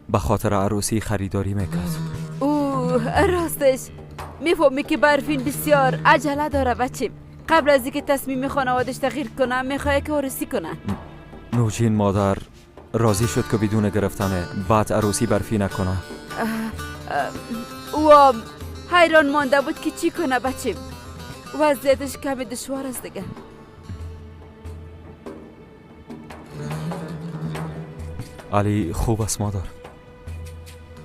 M: به خاطر عروسی خریداری میکرد.
J: اوه راستش میفهمی که برفین بسیار عجله داره بچیم. قبل از اینکه تصمیم خانوادش تغییر کنه میخواد که عروسی کنه.
M: نوجین مادر راضی شد که بدون گرفتن بعد عروسی برفی نکنه.
J: او حیران مانده بود که چی کنه بچیم. وضعیتش کمی دشوار است دیگه.
M: علی خوب است مادر.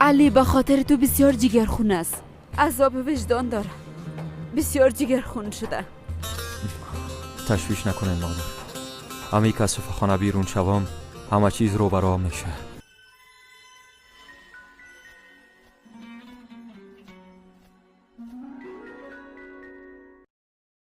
J: علی به خاطر تو بسیار جگرخون است. عذاب وجدان داره. بسیار جگرخون شده.
M: تشویش نکنین مادر. همی که از شفاخانه بیرون شوم همه چیز رو برام میشه.